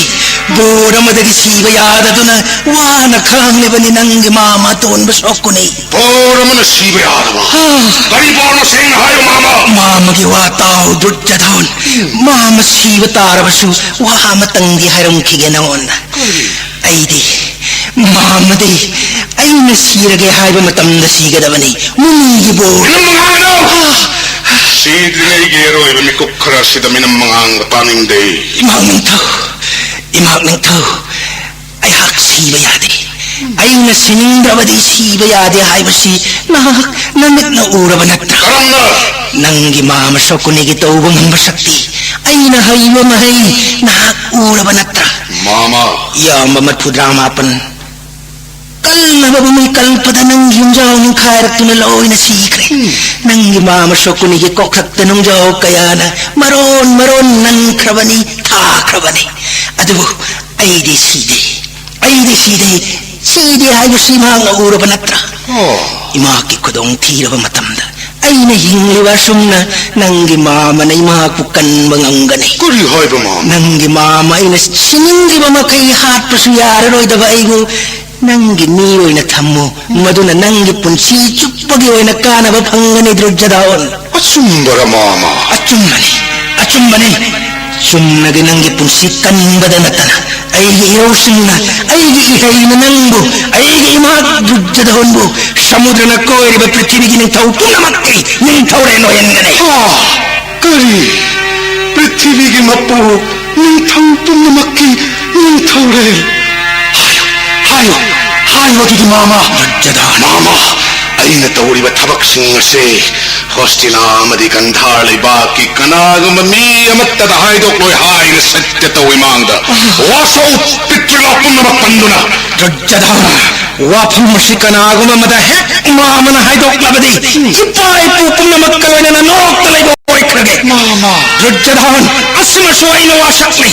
ꯕꯣꯔ ꯑꯃꯗꯒꯤ ꯁꯤꯕ ꯌꯥꯗꯗꯨꯅ ꯋꯥꯅ ꯈꯥꯡꯂꯤꯕꯅꯤ ꯅꯪꯒꯤ ꯃꯥꯃ ꯑꯇꯣꯟꯕ ꯁꯣꯀꯨꯅꯤ꯫ ꯕꯣꯔ ꯑꯃꯅ ꯁꯤꯕ ꯌꯥꯗꯕ? ꯑꯥ꯫ ꯀꯔꯤ ꯕꯣꯔꯅꯣ? ꯁꯦꯡꯅ ꯍꯥꯏꯌꯨ, ꯃꯥꯃ꯫ ꯃꯥꯃꯒꯤ ꯋꯥ ꯇꯥꯎ, ꯗꯨꯔꯖꯣꯙꯣꯟ꯫ ꯃꯥꯃ ꯁꯤꯕ ꯇꯥꯔꯕꯁꯨ ꯋꯥ ꯑꯃꯇꯪꯗꯤ ꯍꯥꯏꯔꯝꯈꯤꯒꯦ ꯅꯉꯣꯟꯗ꯫ ꯀꯔꯤ? ꯑꯩꯗꯤ, ꯃꯥꯃꯗꯤ ꯑꯩꯅ ꯁꯤꯔꯒꯦ ꯍꯥꯏꯕ ꯃꯇꯝꯗ ꯁꯤꯒꯗꯕꯅꯤ꯫ ꯃꯨꯅꯤꯒꯤ ꯕꯣꯔ꯫ ꯅꯪ ꯉꯥꯡꯒꯅꯨ! ꯑꯥ꯫ ꯁꯤꯗ꯭ꯔꯤꯉꯩꯒꯤ ꯑꯔꯣꯏꯕ ꯃꯤꯀꯨꯞ ꯈꯔ ꯑꯁꯤꯗ ꯃꯤꯅꯝ ꯃꯉꯥꯡꯕ ꯇꯥꯅꯤꯡꯗꯦ꯫ ꯏꯃꯥ ꯅꯤꯡꯊꯧ, ꯏꯃꯥ ꯅꯤꯡꯊꯧ, ꯑꯩꯍꯥꯛ ꯁꯤꯕ ꯌꯥꯗꯦ꯫ ꯑꯩꯅ ꯁꯤꯅꯤꯡꯗ꯭ꯔꯕꯗꯤ ꯁꯤꯕ ꯌꯥꯗꯦ ꯍꯥꯏꯕꯁꯤ ꯅꯍꯥꯛ ꯅꯃꯤꯠꯅ ꯎꯔꯕ ꯅꯠꯇ꯭ꯔꯥ? ꯀꯔꯝꯅ? ꯅꯪꯒꯤ ꯃꯥꯃ ꯁꯣꯀꯨꯅꯤꯒꯤ ꯇꯧꯕ ꯉꯝꯕ ꯁꯛꯇꯤ, ꯑꯩꯅ ꯍꯩꯕ ꯃꯍꯩ ꯅꯍꯥꯛ ꯎꯔꯕ ꯅꯠꯇ꯭ꯔꯥ? ꯃꯥꯃ꯫ ꯏꯌꯥꯝꯕ ꯃꯔꯐꯨꯇꯔꯥ ꯃꯥꯄꯟ꯫ ꯀꯜꯅꯕ ꯃꯃꯩ ꯀꯜꯄꯗ ꯅꯪꯒꯤ ꯌꯨꯝꯖꯥꯎ ꯅꯤꯡꯈꯥꯏꯔꯛꯇꯨꯅ ꯂꯣꯏꯅ ꯁꯤꯈ꯭ꯔꯦ꯫ ꯅꯪꯒꯤ ꯃꯥꯃ ꯁꯣꯀꯨꯅꯤꯒꯤ ꯀꯣꯛꯊꯛꯇ ꯅꯨꯡꯖꯥꯎ ꯀꯌꯥꯅ ꯃꯔꯣꯟ ꯃꯔꯣꯟ ꯅꯟꯈ꯭ꯔꯕꯅꯤ, ꯊꯥꯈ꯭ꯔꯕꯅꯤ꯫ ꯑꯗꯨꯕꯨ ꯑꯩꯗꯤ ꯁꯤꯗꯦ, ꯑꯩꯗꯤ ꯁꯤꯗꯦ, ꯁꯤꯗꯦ ꯍꯥꯏꯕꯁꯤ ꯃꯍꯥꯛꯅ ꯎꯔꯕ ꯅꯠꯇ꯭ꯔꯥ? ꯑꯣ꯫ ꯏꯃꯥꯛꯀꯤ ꯈꯨꯗꯣꯡ ꯊꯤꯔꯕ ꯃꯇꯝꯗ ꯑꯩꯅ ꯍꯤꯡꯂꯤꯕ ꯑꯁꯨꯝꯅ ꯅꯪꯒꯤ ꯃꯥꯃꯅ ꯏꯃꯥꯛꯄꯨ ꯀꯟꯕ ꯉꯝꯒꯅꯤ꯫ ꯀꯔꯤ ꯍꯥꯏꯕ, ꯃꯥꯃ? ꯅꯪꯒꯤ ꯃꯥꯃ ꯑꯩꯅ ꯁꯤꯅꯤꯡꯂꯤꯕ ꯃꯈꯩ ꯍꯥꯠꯄꯁꯨ ꯌꯥꯔꯔꯣꯏꯗꯕ ꯑꯩꯕꯨ ꯅꯪꯒꯤ ꯃꯤ ꯑꯣꯏꯅ ꯊꯝꯃꯨ, ꯃꯗꯨꯅ ꯅꯪꯒꯤ ꯄꯨꯟꯁꯤ ꯆꯨꯞꯄꯒꯤ ꯑꯣꯏꯅ ꯀꯥꯟꯅꯕ ꯐꯪꯒꯅꯤ, ꯗꯨꯔꯖꯣꯙꯣꯟ꯫ ꯑꯆꯨꯝꯕꯔ, ꯃꯥꯃ? ꯑꯆꯨꯝꯕꯅꯤ, ꯑꯆꯨꯝꯕꯅꯤ꯫ ꯆꯨꯝꯅꯒꯤ ꯅꯪꯒꯤ ꯄꯨꯟꯁꯤ ꯀꯟꯕꯗ ꯅꯠꯇꯅ ꯑꯩꯒꯤ ꯏꯔꯧꯁꯤꯡꯅ, ꯑꯩꯒꯤ ꯏꯍꯩꯅ ꯅꯪꯕꯨ, ꯑꯩꯒꯤ ꯏꯃꯥ ꯗꯨꯔꯖꯣꯙꯣꯟꯕꯨ ꯁꯃꯨꯗ꯭ꯔꯅ ꯀꯣꯏꯔꯤꯕ ꯄ꯭ꯔꯤꯊꯤꯕꯤꯒꯤ ꯅꯤꯡꯊꯧ ꯄꯨꯝꯅꯃꯛꯀꯤ ꯅꯤꯡꯊꯧꯔꯦꯜ ꯑꯣꯏꯍꯟꯒꯅꯤ꯫ ꯑꯣ, ꯀꯔꯤ? ꯄ꯭ꯔꯤꯊꯤꯕꯤꯒꯤ ꯃꯄꯨ, ꯅꯤꯡꯊꯧ ꯄꯨꯝꯅꯃꯛꯀꯤ ꯅꯤꯡꯊꯧꯔꯦꯜ? ꯍꯥꯏꯌꯨ, ꯍꯥꯏꯌꯨ, ꯍꯥꯏꯌꯨ ꯑꯗꯨꯗꯤ, ꯃꯥꯃ꯫ ꯗꯨꯔꯖꯣꯙꯣꯟ꯫ ꯃꯥꯃ, ꯑꯩꯅ ꯇꯧꯔꯤꯕ ꯊꯕꯛꯁꯤꯡ ꯑꯁꯤ ꯍꯣꯁꯇꯤꯅꯥ ꯑꯃꯗꯤ ꯒꯟꯙꯥꯔ ꯂꯩꯕꯥꯛꯀꯤ ꯀꯅꯥꯒꯨꯝꯕ ꯃꯤ ꯑꯃꯠꯇꯗ ꯍꯥꯏꯗꯣꯛꯂꯣꯏ ꯍꯥꯏꯅ ꯁꯠꯇ ꯇꯧꯏ ꯃꯥꯡꯗ꯫ ꯋꯥꯁꯧ ꯄꯤꯇ꯭ꯔꯤꯂꯣꯛ ꯄꯨꯝꯅꯃꯛ ꯄꯟꯗꯨꯅ꯫ ꯗꯨꯔꯖꯣꯙꯣꯟ, ꯋꯥꯐꯝ ꯑꯁꯤ ꯀꯅꯥꯒꯨꯝꯕ ꯑꯃꯗ ꯍꯦꯛ ꯃꯥꯃꯅ ꯍꯥꯏꯗꯣꯛꯂꯕꯗꯤ ꯏꯄꯥ ꯏꯄꯨ ꯄꯨꯝꯅꯃꯛꯀ ꯂꯣꯏꯅꯅ ꯅꯣꯛꯇ ꯂꯩꯕ ꯈ꯭ꯔꯒꯦ꯫ ꯃꯥꯃ꯫ ꯗꯨꯔꯖꯣꯙꯟ, ꯑꯁꯤꯃꯁꯨ ꯑꯩꯅ ꯋꯥꯁꯛꯅꯤ꯫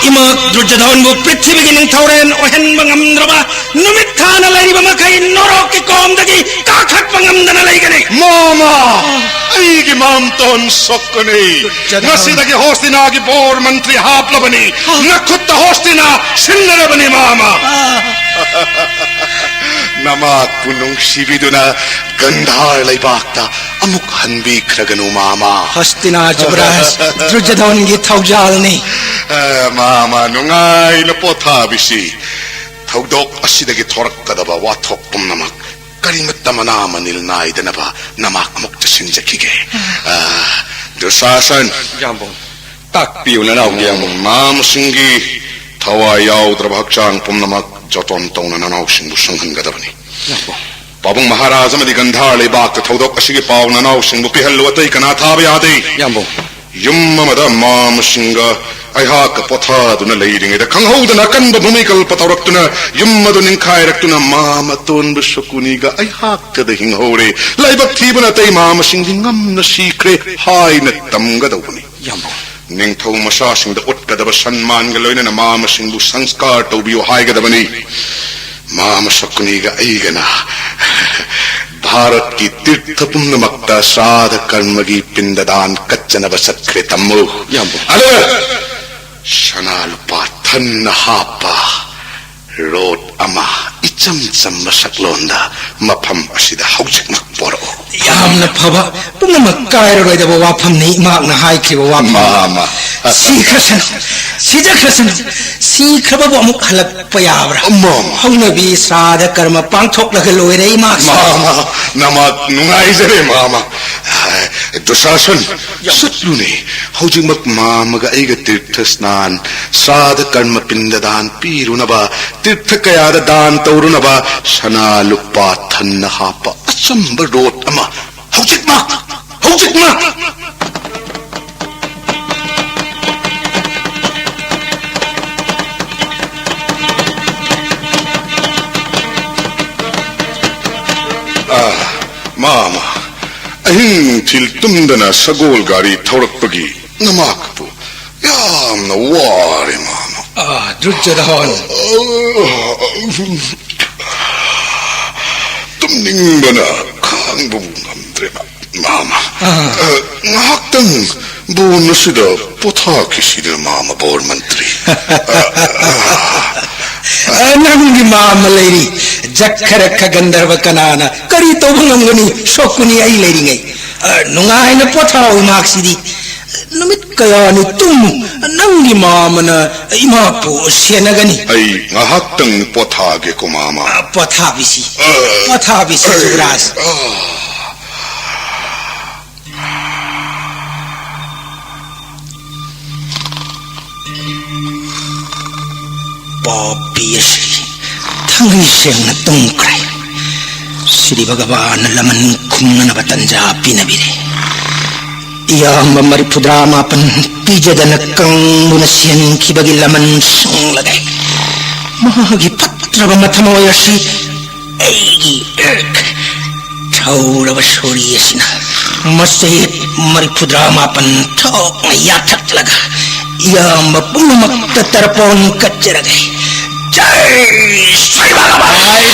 ꯏꯃꯥ ꯗꯨꯔꯖꯣꯙꯟꯕꯨ ꯄ꯭ꯔꯤꯊꯤꯕꯤꯒꯤ ꯅꯤꯡꯊꯧꯔꯦꯜ ꯑꯣꯏꯍꯟꯕ ꯉꯝꯗ꯭ꯔꯕ ꯅꯨꯃꯤꯠ ꯊꯥꯅ ꯂꯩꯔꯤꯕ ꯃꯈꯩ ꯅꯣꯔꯣꯛꯀꯤ ꯀꯣꯝꯗꯒꯤ ꯀꯥꯈꯠꯄ ꯉꯝꯗꯅ ꯂꯩꯒꯅꯤ꯫ ꯃꯥꯃ, ꯑꯩꯒꯤ ꯃꯥꯝꯇꯣꯟ ꯁꯛꯀꯅꯤ꯫ ꯗꯨꯔꯖꯣꯙꯟ꯫ ꯉꯁꯤꯗꯒꯤ ꯍꯣꯁꯇꯤꯅꯥꯒꯤ ꯕꯣꯔ ꯃꯟꯇ꯭ꯔꯤ ꯍꯥꯞꯂꯕꯅꯤ꯫ ꯅꯈꯨꯠꯇ ꯍꯣꯁꯇꯤꯅꯥ ꯁꯤꯟꯅꯔꯕꯅꯤ, ꯃꯥꯃ꯫ ꯅꯃꯥꯛꯄꯨ ꯅꯨꯡꯁꯤꯕꯤꯗꯨꯅ ꯒꯟꯙꯥꯔ ꯂꯩꯕꯥꯛꯇ ꯑꯃꯨꯛ ꯍꯟꯕꯤꯈ꯭ꯔꯒꯅꯨ, ꯃꯥꯃ꯫ ꯍꯣꯁꯇꯤꯅꯥ ꯌꯨꯕꯔꯥꯖ ꯗꯨꯔꯖꯣꯙꯟꯒꯤ ꯊꯧꯖꯥꯜꯅꯤ꯫ ꯑ, ꯃꯥꯃ, ꯅꯨꯡꯉꯥꯏꯅ ꯄꯣꯊꯥꯕꯤꯁꯤ꯫ ꯊꯧꯗꯣꯛ ꯑꯁꯤꯗꯒꯤ ꯊꯣꯔꯛꯀꯗꯕ ꯋꯥꯊꯣꯛ ꯄꯨꯝꯅꯃꯛ ꯀꯔꯤꯃꯠꯇ ꯃꯅꯥ ꯃꯅꯤꯜ ꯅꯥꯏꯗꯅꯕ ꯅꯃꯥꯛ ꯑꯃꯨꯛꯇ ꯁꯤꯟꯖꯈꯤꯒꯦ꯫ ꯑ, ꯗꯨꯁꯥꯁꯟ꯫ ꯌꯥꯝꯕꯨꯡ, ꯇꯥꯛꯄꯤꯌꯨ ꯅꯅꯥꯎꯒꯤ ꯌꯥꯝꯕꯨꯡ꯫ ꯃꯥꯃꯁꯤꯡꯒꯤ ꯊꯋꯥꯏ ꯌꯥꯎꯗ꯭ꯔꯕ ꯍꯛꯆꯥꯡ ꯄꯨꯝꯅꯃꯛ ꯖꯣꯇꯣꯟ ꯇꯧꯅ ꯅꯅꯥꯎꯁꯤꯡꯕꯨ ꯁꯪꯍꯟꯒꯗꯕꯅꯤ꯫ ꯌꯥꯝꯕꯨꯡ꯫ ꯄꯥꯕꯨꯡ ꯃꯍꯥꯔꯥꯖ ꯑꯃꯗꯤ ꯒꯟꯙꯥꯔ ꯂꯩꯕꯥꯛꯇ ꯊꯧꯗꯣꯛ ꯑꯁꯤꯒꯤ ꯄꯥꯎ ꯅꯅꯥꯎꯁꯤꯡꯕꯨ ꯄꯤꯍꯜꯂꯨ, ꯑꯇꯩ ꯀꯅꯥ ꯊꯥꯕ ꯌꯥꯗꯦ꯫ ꯌꯥꯝꯕꯨꯡ꯫ ꯌꯨꯝ ꯑꯃꯗ ꯃꯥꯃꯁꯤꯡꯒ ꯑꯩꯍꯥꯛꯀ ꯄꯣꯊꯥꯗꯨꯅ ꯂꯩꯔꯤꯉꯩꯗ ꯈꯪꯍꯧꯗꯅ ꯑꯀꯟꯕ ꯚꯨꯃꯤꯀꯜꯄ ꯇꯧꯔꯛꯇꯨꯅ ꯌꯨꯝ ꯑꯗꯨ ꯅꯤꯡꯈꯥꯏꯔꯛꯇꯨꯅ ꯃꯥꯃ ꯑꯇꯣꯟꯕ ꯁꯀꯨꯅꯤꯒ ꯑꯩꯍꯥꯛꯀꯗ ꯍꯤꯡꯍꯧꯔꯦ꯫ ꯂꯥꯏꯕꯛ ꯊꯤꯕꯅ ꯑꯇꯩ ꯃꯥꯃꯁꯤꯡꯗꯤ ꯉꯝꯅ ꯁꯤꯈ꯭ꯔꯦ ꯍꯥꯏꯅ ꯇꯝꯒꯗꯧꯕꯅꯤ꯫ ꯌꯥꯝꯕꯨꯡ꯫ ꯅꯤꯡꯊꯧ ꯃꯆꯥꯁꯤꯡꯗ ꯎꯠꯀꯗꯕ ꯁꯟꯃꯥꯟꯒ ꯂꯣꯏꯅꯅ ꯃꯥꯃꯁꯤꯡꯕꯨ ꯁꯪꯁꯀꯥꯔ ꯇꯧꯕꯤꯌꯨ ꯍꯥꯏꯒꯗꯕꯅꯤ꯫ ꯃꯥꯃ ꯁꯀꯨꯅꯤꯒ ꯑꯩꯒꯅ ꯚꯥꯔꯠꯀꯤ ꯇꯤꯔꯊ ꯄꯨꯝꯅꯃꯛꯇ ꯁ꯭ꯔꯥꯗ ꯀꯔꯃꯒꯤ ꯄꯤꯟꯗꯗꯥꯟ ꯀꯠꯆꯅꯕ ꯆꯠꯈ꯭ꯔꯦ, ꯇꯝꯃꯨ꯫ ꯌꯥꯝꯕꯨꯡ꯫ ꯑꯗꯨꯒ ꯁꯅꯥ ꯂꯨꯄꯥ ꯊꯟꯅ ꯍꯥꯞꯄ ꯔꯣꯠ ꯑꯃ ꯏꯆꯝ ꯆꯝꯕ ꯁꯛꯂꯣꯟꯗ ꯃꯐꯝ ꯑꯁꯤꯗ ꯍꯧꯖꯤꯛꯃꯛ ꯄꯣꯔꯛꯎ꯫ ꯌꯥꯝꯅ ꯐꯕ, ꯄꯨꯝꯅꯃꯛ ꯀꯥꯏꯔꯔꯣꯏꯗꯕ ꯋꯥꯐꯝꯅꯤ ꯏꯃꯥꯛꯅ ꯍꯥꯏꯈꯤꯕ ꯋꯥꯐꯝ꯫ ꯃꯥꯃ꯫ ꯁꯤꯈ꯭ꯔꯁꯅꯨ, ꯁꯤꯖꯈ꯭ꯔꯁꯅꯨ, ꯁꯤꯈ꯭ꯔꯕꯕꯨ ꯑꯃꯨꯛ ꯍꯜꯂꯛꯄ ꯌꯥꯕ꯭ꯔꯥ? ꯃꯥꯃ꯫ ꯍꯧꯅꯕꯤ ꯁ꯭ꯔꯥꯗ ꯀꯔꯃ ꯄꯥꯡꯊꯣꯛꯂꯒ ꯂꯣꯏꯔꯦ ꯏꯃꯥꯛꯁꯨ꯫ ꯃꯥꯃ, ꯅꯃꯥꯛ ꯅꯨꯡꯉꯥꯏꯖꯔꯦ, ꯃꯥꯃ꯫ ꯑ, ꯗꯨꯁꯥꯁꯟ, ꯆꯠꯂꯨꯅꯦ꯫ ꯍꯧꯖꯤꯛꯃꯛ ꯃꯥꯃꯒ ꯑꯩꯒ ꯇꯤꯔꯊ ꯁ꯭ꯅꯥꯟ, ꯁ꯭ꯔꯥꯗ ꯀꯔꯃ ꯄꯤꯟꯗ ꯗꯥꯟ ꯄꯤꯔꯨꯅꯕ, ꯇꯤꯔꯊ ꯀꯌꯥꯗ ꯗꯥꯟ ꯇꯧꯔꯨꯅꯕ ꯁꯅꯥ ꯂꯨꯄꯥ ꯊꯟꯅ ꯍꯥꯞꯄ ꯑꯆꯝꯕ ꯔꯣꯠ ꯑꯃ ꯍꯧꯖꯤꯛꯃꯛ, ꯍꯧꯖꯤꯛꯃꯛ! ꯑꯥ, ꯃꯥꯃ, ꯑꯍꯤꯡ ꯏꯜ ꯇꯨꯝꯗꯅ ꯁꯒꯣꯜ ꯒꯥꯔꯤ ꯊꯧꯔꯛꯄꯒꯤ ꯅꯃꯥꯛꯄꯨ ꯌꯥꯝꯅ ꯋꯥꯔꯦ, ꯃꯥꯃ꯫ ꯑꯥ, ꯗꯨꯔꯖꯣꯙꯟ꯫ ꯇꯨꯝꯅꯤꯡꯕꯅ ꯈꯥꯡꯕꯕꯨ ꯉꯝꯗ꯭ꯔꯦ, ꯃꯥꯃ꯫ ꯑꯥ꯫ ꯑ, ꯉꯥꯏꯍꯥꯛꯇꯪ ꯕꯣꯟ ꯑꯁꯤꯗ ꯄꯣꯊꯥꯈꯤꯁꯤꯗ, ꯃꯥꯃ ꯕꯣꯔ ꯃꯟꯇ꯭ꯔꯤ꯫ ꯑ, ꯅꯪꯒꯤ ꯃꯥꯃ ꯂꯩꯔꯤ꯫ ꯖꯛꯈꯔꯛꯈ ꯒꯟꯙꯔꯕ ꯀꯅꯥꯅ ꯀꯔꯤ ꯇꯧꯕ ꯉꯝꯒꯅꯤ? ꯁꯣꯛꯀꯅꯤ ꯑꯩ ꯂꯩꯔꯤꯉꯩ꯫ ꯑ, ꯅꯨꯡꯉꯥꯏꯅ ꯄꯣꯊꯥꯎ ꯏꯃꯥꯛꯁꯤꯗꯤ꯫ ꯅꯨꯃꯤꯠ ꯀꯌꯥꯅꯤ ꯇꯨꯝꯃꯨ꯫ ꯅꯪꯒꯤ ꯃꯥꯃꯅ ꯏꯃꯥꯕꯨ ꯁꯦꯟꯅꯒꯅꯤ꯫ ꯑꯩ ꯉꯥꯏꯍꯥꯛꯇꯪ ꯄꯣꯊꯥꯒꯦꯀꯣ, ꯃꯥꯃ꯫ ꯑ, ꯄꯣꯊꯥꯕꯤꯁꯤ꯫ ꯑ, ꯄꯣꯊꯥꯕꯤꯁꯤ, ꯑ, ꯖꯨꯕꯔꯥꯖ꯫ ꯑ꯫ ꯄꯥꯄꯤ ꯑꯁꯤ ꯊꯥꯡꯒꯩ ꯁꯦꯡꯅ ꯇꯨꯝꯈ꯭ꯔꯦ꯫ ꯁ꯭ꯔꯤ ꯚꯒꯕꯥꯟꯅ ꯂꯃꯟ ꯈꯨꯝꯅꯅꯕ ꯇꯟꯖꯥ ꯄꯤꯅꯕꯤꯔꯦ꯫ ꯏꯌꯥꯝꯕ ꯃꯔꯤꯐꯨꯇꯔꯥ ꯃꯥꯄꯟ ꯄꯤꯖꯗꯅ ꯀꯪꯗꯨꯅ ꯁꯤꯍꯟꯈꯤꯕꯒꯤ ꯂꯃꯟ ꯁꯪꯂꯒꯦ꯫ ꯃꯍꯥꯛꯀꯤ ꯐꯠꯇ꯭ꯔꯕ ꯃꯊꯃꯣꯏ ꯑꯁꯤ ꯑꯩꯒꯤ ꯊꯧꯔꯕ ꯁꯣꯔꯤ ꯑꯁꯤꯅ ꯃꯆꯦꯠ ꯃꯔꯤꯐꯨꯇꯔꯥ ꯃꯥꯄꯟ ꯊꯣꯛꯅ ꯌꯥꯊꯠꯂꯒ ꯏꯌꯥꯝꯕ ꯄꯨꯝꯅꯃꯛꯇ ꯇꯔꯄꯣꯟ ꯀꯠꯆꯔꯒꯦ꯫ ꯖꯩ ꯁ꯭ꯔꯤ ꯚꯒꯕꯥꯟ!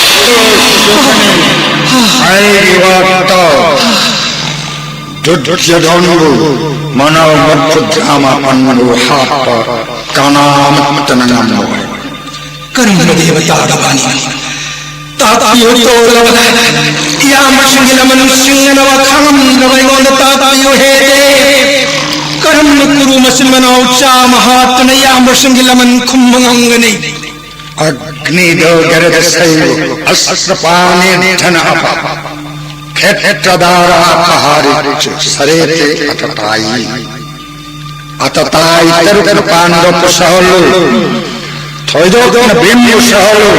ꯑꯩꯒꯤ ꯋꯥ ꯇꯥꯎ꯫ ꯗꯨꯔꯖꯣꯙꯟꯕꯨ ꯃꯅꯥꯎ ꯃꯔꯤꯐꯨꯇꯔꯥ ꯃꯥꯄꯟꯕꯨ ꯍꯥꯠꯄ ꯀꯅꯥꯃꯠꯇꯅ ꯉꯝꯃꯣꯏ꯫ ꯀꯔꯝꯕ ꯗꯦꯕꯇꯥꯗ ꯐꯥꯅꯤ? ꯇꯥꯛꯄꯤꯌꯨ, ꯇꯣꯜꯂꯕ ꯏꯌꯥꯝꯕꯁꯤꯡꯒꯤ ꯂꯃꯟ ꯁꯤꯡꯅꯅꯕ ꯈꯥꯡꯉꯝꯅꯕ ꯑꯩꯉꯣꯟꯗ ꯇꯥꯛꯄꯤꯌꯨ, ꯍꯦ ꯗꯦꯕ꯫ ꯀꯔꯝꯅ ꯀꯨꯔꯨ ꯃꯆꯤꯟ ꯃꯅꯥꯎ ꯆꯥꯝꯃ ꯍꯥꯠꯇꯨꯅ ꯏꯌꯥꯝꯕꯁꯤꯡꯒꯤ ꯂꯃꯟ ꯈꯨꯝꯕ ꯉꯝꯒꯅꯤ? ꯑꯒ꯭ꯅꯤꯗꯣ ꯒꯔꯗ ꯁꯩꯕꯨ ꯑꯁ꯭ꯔꯄꯥꯅꯤ ꯙꯅ ꯑꯄ ꯈꯦꯠꯇ꯭ꯔꯗꯥꯔ ꯑꯄꯍꯥꯔꯤꯆ ꯁꯔꯦꯇꯦ ꯑꯇꯇꯥꯌꯤ꯫ ꯑꯇꯇꯥꯏ ꯇꯔꯨꯛꯅ ꯄꯥꯟꯕ ꯄꯨꯁꯍꯜꯂꯨ, ꯊꯣꯏꯗꯣꯛꯅ ꯚꯤꯝꯕꯨ ꯁꯍꯜꯂꯨ꯫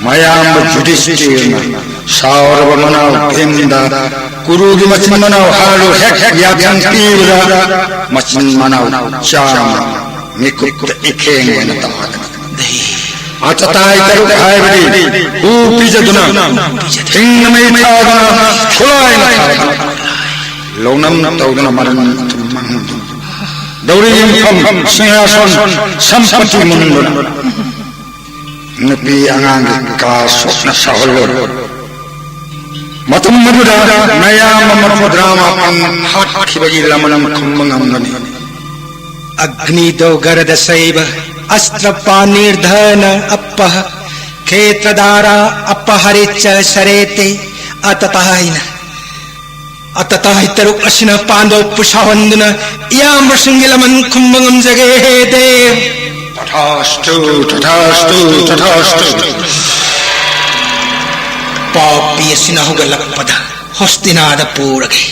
ꯃꯌꯥꯝꯕ ꯌꯨꯙꯤꯁꯇꯤꯔꯅ ꯁꯥꯎꯔꯕ ꯃꯅꯥꯎ ꯚꯤꯝꯗ ꯀꯨꯔꯨꯒꯤ ꯃꯆꯤꯟ ꯃꯅꯥꯎ ꯍꯥꯠꯂꯨ ꯍꯦꯛ ꯌꯥꯊꯪ ꯄꯤꯕꯗ ꯃꯆꯤꯟ ꯃꯅꯥꯎ ꯆꯥꯝꯃ ꯃꯤꯀꯨꯞꯇ ꯏꯈꯦꯡ ꯑꯣꯏꯅ ꯇꯥꯒꯅꯤ꯫ ꯑꯇꯇꯥꯏ ꯇꯔꯨꯛ ꯍꯥꯏꯕꯗꯤ ꯎ ꯄꯤꯖꯗꯨꯅ, ꯊꯤꯡꯅ ꯃꯩ ꯊꯥꯗꯨꯅ, ꯈꯨꯠꯂꯥꯏꯅ ꯊꯥꯗꯨꯅ꯫ ꯂꯧꯅꯝ ꯇꯧꯗꯨꯅ ꯃꯔꯟ ꯃꯊꯨꯝ ꯃꯥꯡꯍꯟꯗꯨꯅ, ꯗꯧꯔꯤ ꯌꯨꯝꯐꯝ ꯁꯤꯡꯍꯥꯁꯣꯟ ꯁꯝꯄꯇꯤ ꯃꯨꯟꯗꯨꯅ, ꯅꯨꯄꯤ ꯑꯉꯥꯡꯒꯤ ꯀꯥ ꯁꯣꯛꯅ ꯁꯥꯍꯜꯂꯨ꯫ ꯃꯇꯝ ꯑꯗꯨꯗ ꯃꯌꯥꯝ ꯑꯃ ꯃꯔꯐꯨꯇꯔꯥ ꯃꯥꯄꯟ ꯍꯥꯠꯈꯤꯕꯒꯤ ꯂꯃꯟ ꯈꯨꯝꯕ ꯉꯝꯒꯅꯤ꯫ ꯑꯒ꯭ꯅꯤꯗꯣ ꯒꯔꯗ ꯁꯩꯕ ꯑꯁ꯭ꯇ꯭ꯔ ꯄꯥꯅꯤꯔꯙꯅ ꯑꯞꯄꯍ ꯈꯦꯇ꯭ꯔ ꯙꯥꯔꯥ ꯑꯞꯄꯍꯔꯤꯆ ꯁꯔꯦꯇꯦ ꯑꯇꯇꯥꯍꯤꯅ꯫ ꯑꯇꯇꯥꯍꯤ ꯇꯔꯨꯛ ꯑꯁꯤꯅ ꯄꯥꯟꯗꯣꯞꯄꯨ ꯁꯥꯎꯍꯟꯗꯨꯅ ꯏꯌꯥꯝꯕꯁꯤꯡꯒꯤ ꯂꯃꯟ ꯈꯨꯝꯕ ꯉꯝꯖꯒꯦ, ꯍꯦ ꯗꯦꯕ꯫ ꯇꯊꯥꯁꯇꯨ, ꯇꯊꯥꯁꯇꯨ, ꯇꯊꯥꯁꯇꯨ꯫ ꯄꯥꯄꯤ ꯑꯁꯤꯅ ꯍꯧꯒꯠꯂꯛꯄꯗ ꯍꯣꯁꯇꯤꯅꯥꯗ ꯄꯨꯔꯒꯦ꯫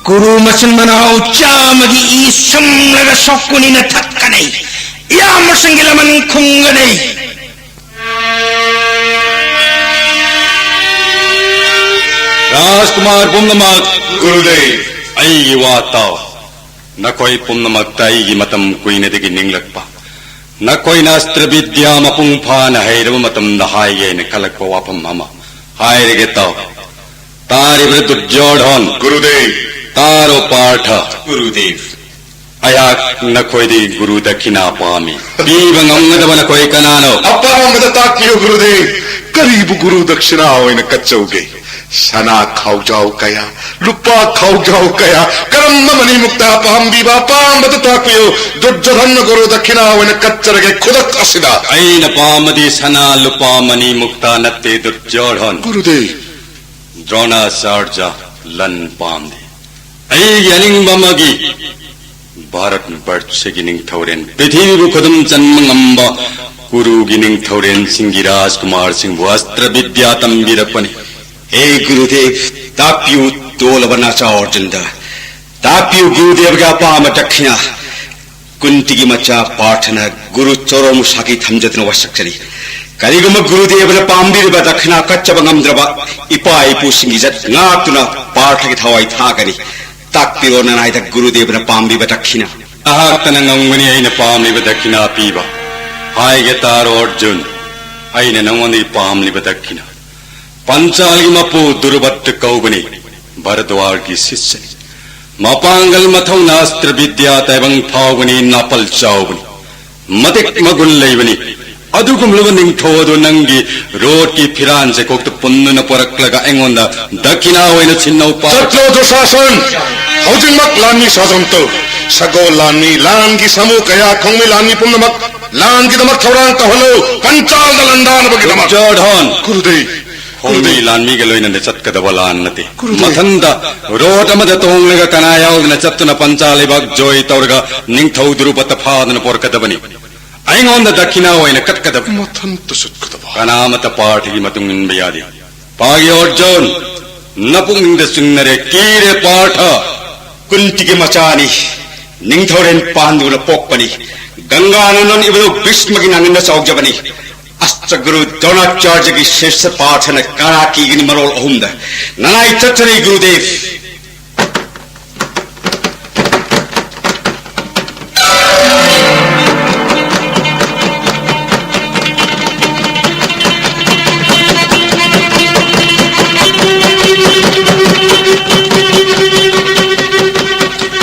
ꯀꯨꯔꯨ ꯃꯆꯤꯟ ꯃꯅꯥꯎ ꯆꯥꯝꯃꯒꯤ ꯏ ꯁꯨꯝꯂꯒ ꯁꯣꯛꯀꯨꯅꯤꯅ ꯊꯛꯀꯅꯤ꯫ ꯏꯌꯥꯝꯕꯁꯤꯡꯒꯤ ꯂꯃꯟ ꯈꯨꯝꯒꯅꯤ꯫ ꯔꯥꯖꯀꯨꯃꯥꯔ ꯄꯨꯝꯅꯃꯛ, ꯒꯨꯔꯨꯗꯦꯕ꯫ ꯑꯩꯒꯤ ꯋꯥ ꯇꯥꯎ꯫ ꯅꯈꯣꯏ ꯄꯨꯝꯅꯃꯛꯇ ꯑꯩꯒꯤ ꯃꯇꯝ ꯀꯨꯏꯅꯗꯒꯤ ꯅꯤꯡꯂꯛꯄ, ꯅꯈꯣꯏꯅ ꯑꯁꯇ꯭ꯔ ꯕꯤꯗ꯭ꯌꯥ ꯃꯄꯨꯡ ꯐꯥꯅ ꯍꯩꯔꯕ ꯃꯇꯝꯗ ꯍꯥꯏꯒꯦ ꯍꯥꯏꯅ ꯈꯜꯂꯛꯄ ꯋꯥꯐꯝ ꯑꯃ ꯍꯥꯏꯔꯒꯦ ꯇꯥꯎ꯫ ꯇꯥꯔꯤꯕ꯭ꯔꯥ ꯗꯨꯔꯖꯣꯙꯟ? ꯒꯨꯔꯨꯗꯦꯕ꯫ ꯇꯥꯔꯣ ꯄꯥꯔꯊ꯫ ꯒꯨꯔꯨꯗꯦꯕ꯫ ꯑꯩꯍꯥꯛ ꯅꯈꯣꯏꯗꯒꯤ ꯒꯨꯔꯨ ꯗꯈꯤꯅꯥ ꯄꯥꯝꯃꯤ꯫ ꯄꯤꯕ ꯉꯝꯒꯗꯕ ꯅꯈꯣꯏ ꯀꯅꯥꯅꯣ? ꯑꯄꯥꯝꯕꯗ ꯇꯥꯛꯄꯤꯌꯨ ꯒꯨꯔꯨꯗꯦꯕ꯫ ꯀꯔꯤꯕꯨ ꯒꯨꯔꯨ ꯗꯛꯁꯤꯅꯥ ꯑꯣꯏꯅ ꯀꯠꯆꯧꯒꯦ? ꯁꯅꯥ ꯈꯥꯎꯖꯥꯎ ꯀꯌꯥ, ꯂꯨꯄꯥ ꯈꯥꯎꯖꯥꯎ ꯀꯌꯥ, ꯀꯔꯝꯕ ꯃꯅꯤꯃꯨꯛꯇ ꯄꯥꯝꯕꯤꯕ? ꯑꯄꯥꯝꯕꯗ ꯇꯥꯛꯄꯤꯌꯨ꯫ ꯗꯨꯔꯖꯣꯙꯟꯅ ꯒꯨꯔꯨ ꯗꯛꯈꯤꯅꯥ ꯑꯣꯏꯅ ꯀꯠꯆꯔꯒꯦ ꯈꯨꯗꯛ ꯑꯁꯤꯗ꯫ ꯑꯩꯅ ꯄꯥꯝꯕꯗꯤ ꯁꯅꯥ ꯂꯨꯄꯥ ꯃꯅꯤꯃꯨꯛꯇ ꯅꯠꯇꯦ ꯗꯨꯔꯖꯣꯙꯟ꯫ ꯒꯨꯔꯨꯗꯦꯕ꯫ ꯗ꯭ꯔꯣꯅꯥꯆꯥꯔꯖ ꯂꯟ ꯄꯥꯝꯗꯦ꯫ ꯑꯩꯒꯤ ꯑꯅꯤꯡꯕ ꯑꯃꯒꯤ ꯚꯥꯔꯠ ꯕꯔꯁꯒꯤ ꯅꯤꯡꯊꯧꯔꯦꯟ, ꯄ꯭ꯔꯤꯊꯤꯕꯤꯕꯨ ꯈꯨꯗꯨꯝ ꯆꯟꯕ ꯉꯝꯕ ꯀꯨꯔꯨꯒꯤ ꯅꯤꯡꯊꯧꯔꯦꯟꯁꯤꯡꯒꯤ ꯔꯥꯖꯀꯨꯃꯥꯔꯁꯤꯡꯕꯨ ꯑꯁꯇ꯭ꯔ ꯕꯤꯗ꯭ꯌꯥ ꯇꯝꯕꯤꯔꯛꯄꯅꯤ꯫ ꯍꯦ ꯒꯨꯔꯨꯗꯦꯕ, ꯇꯥꯛꯄꯤꯌꯨ ꯇꯣꯜꯂꯕ ꯅꯆꯥ ꯑꯔꯖꯨꯟꯗ꯫ ꯇꯥꯛꯄꯤꯌꯨ ꯒꯨꯔꯨꯗꯦꯕꯒꯤ ꯑꯄꯥꯝꯕ ꯗꯛꯈꯤꯅꯥ꯫ ꯀꯨꯟꯇꯤꯒꯤ ꯃꯆꯥ ꯄꯥꯔꯊꯅ ꯒꯨꯔꯨ ꯆꯣꯔꯣꯃꯨꯁꯥꯒꯤ ꯊꯝꯖꯗꯨꯅ ꯋꯥꯁꯛꯆꯔꯤ꯫ ꯀꯔꯤꯒꯨꯝꯕ ꯒꯨꯔꯨꯗꯦꯕꯅ ꯄꯥꯝꯕꯤꯔꯤꯕ ꯗꯛꯈꯤꯅꯥ ꯀꯠꯆꯕ ꯉꯝꯗ꯭ꯔꯕ ꯏꯄꯥ ꯏꯄꯨꯁꯤꯡꯒꯤ ꯏꯖꯠ ꯉꯥꯛꯇꯨꯅ ꯄꯥꯔꯊꯒꯤ ꯊꯋꯥꯏ ꯊꯥꯒꯅꯤ꯫ ꯇꯥꯛꯄꯤꯔꯣ ꯅꯅꯥꯏꯗ ꯒꯨꯔꯨꯗꯦꯕꯅ ꯄꯥꯝꯂꯤꯕ ꯗꯛꯈꯤꯅꯥ꯫ ꯅꯍꯥꯛꯇꯅ ꯉꯝꯒꯅꯤ ꯑꯩꯅ ꯄꯥꯝꯂꯤꯕ ꯗꯛꯈꯤꯅꯥ ꯄꯤꯕ꯫ ꯍꯥꯏꯒꯦ ꯇꯥꯔꯣ ꯑꯔꯖꯨꯟ, ꯑꯩꯅ ꯅꯉꯣꯟꯗꯒꯤ ꯄꯥꯝꯂꯤꯕ ꯗꯛꯈꯤꯅꯥ꯫ ꯄꯟꯆꯥꯜꯒꯤ ꯃꯄꯨ ꯗꯨꯔꯕꯠꯇ ꯀꯧꯕꯅꯤ, ꯚꯔꯗ꯭ꯋꯥꯖꯒꯤ ꯁꯤꯁ꯭ꯌꯅꯤ꯫ ꯃꯄꯥꯡꯒꯜ ꯃꯊꯧꯅꯥ ꯑꯁꯇ꯭ꯔ ꯕꯤꯗ꯭ꯌꯥ ꯇꯥꯏꯕꯪ ꯐꯥꯎꯕꯅꯤ, ꯅꯥꯄꯜ ꯆꯥꯎꯕꯅꯤ, ꯃꯇꯤꯛ ꯃꯒꯨꯟ ꯂꯩꯕꯅꯤ꯫ ꯑꯗꯨꯒꯨꯝꯂꯕ ꯅꯤꯡꯊꯧ ꯑꯗꯨ ꯅꯪꯒꯤ ꯔꯣꯠꯀꯤ ꯐꯤꯔꯥꯟ ꯆꯦꯀꯣꯛꯇ ꯄꯨꯟꯗꯨꯅ ꯄꯣꯔꯛꯂꯒ ꯑꯩꯉꯣꯟꯗ ꯗꯈꯤꯅꯥ ꯑꯣꯏꯅ ꯁꯤꯟꯅꯧ ꯄꯥ- ꯆꯠꯂꯣ ꯗꯨꯁꯥꯁꯟ! ꯍꯧꯖꯤꯛꯃꯛ ꯂꯥꯟꯃꯤ ꯁꯥꯖꯝ ꯇꯧ꯫ ꯁꯒꯣꯜ ꯂꯥꯟꯃꯤ, ꯂꯥꯟꯒꯤ ꯁꯥꯃꯨ ꯀꯌꯥ, ꯈꯣꯡꯃꯤ ꯂꯥꯟꯃꯤ ꯄꯨꯝꯅꯃꯛ ꯂꯥꯟꯒꯤꯗꯃꯛ ꯊꯧꯔꯥꯡ ꯇꯧꯍꯜꯂꯨ꯫ ꯄꯟꯆꯥꯜꯗ ꯂꯥꯟꯗꯥꯅꯕꯒꯤꯗꯃꯛ꯫ ꯔꯤꯆꯥꯔꯗ ꯍꯣꯟ꯫ ꯒꯨꯔꯨꯗꯦꯕ꯫ ꯈꯣꯡꯃꯤ ꯂꯥꯟꯃꯤꯒ ꯂꯣꯏꯅꯅ ꯆꯠꯀꯗꯕ ꯂꯥꯟ ꯅꯠꯇꯦ꯫ ꯒꯨꯔꯨꯗꯦꯕ꯫ ꯃꯊꯟꯇ ꯔꯣꯠ ꯑꯃꯗ ꯇꯣꯡꯂꯒ ꯀꯅꯥ ꯌꯥꯎꯗꯅ ꯆꯠꯇꯨꯅ ꯄꯟꯆꯥ ꯂꯩꯕꯥꯛ ꯖꯣꯏ ꯇꯧꯔꯒ ꯅꯤꯡꯊꯧ ꯗ꯭ꯔꯨꯄꯗ ꯐꯥꯗꯨꯅ ꯄꯣꯔꯛꯀꯗꯕꯅꯤ꯫ ꯑꯩꯉꯣꯟꯗ ꯗꯈꯤꯅꯥ ꯑꯣꯏꯅ ꯀꯠꯀꯗꯕꯅꯤ꯫ ꯃꯊꯟꯇ ꯆꯠꯀꯗꯕ꯫ ꯀꯅꯥꯃꯠꯇ ꯄꯥꯔꯊꯒꯤ ꯃꯇꯨꯡ ꯏꯟꯕ ꯌꯥꯗꯦ꯫ ꯄꯥꯒꯤ ꯑꯔꯖꯨꯟ, ꯅꯄꯨꯛꯅꯤꯡꯗ ꯆꯤꯡꯅꯔꯦ, ꯀꯤꯔꯦ ꯄꯥꯔꯊ꯫ ꯀꯨꯟꯇꯤꯒꯤ ꯃꯆꯥꯅꯤ, ꯅꯤꯡꯊꯧꯔꯦꯟ ꯄꯥꯟꯗꯨꯅ ꯄꯣꯛꯄꯅꯤ꯫ ꯒꯪꯒꯥꯅꯟꯗꯟ ꯏꯕꯨꯙꯧ ꯚꯤꯁꯃꯒꯤ ꯅꯥꯉꯟꯗ ꯆꯥꯎꯖꯕꯅꯤ꯫ ꯑꯁꯇ꯭ꯔ ꯒꯨꯔꯨ ꯗ꯭ꯔꯣꯅꯥꯆꯥꯔꯌꯒꯤ ꯁꯤꯁ꯭ꯌ ꯄꯥꯔꯊꯅ ꯀꯥꯔꯥ ꯀꯤꯒꯅꯤ ꯃꯔꯣꯜ ꯑꯍꯨꯝꯗ꯫ ꯅꯅꯥꯏ ꯆꯠꯆꯔꯤ ꯒꯨꯔꯨꯗꯦꯕ꯫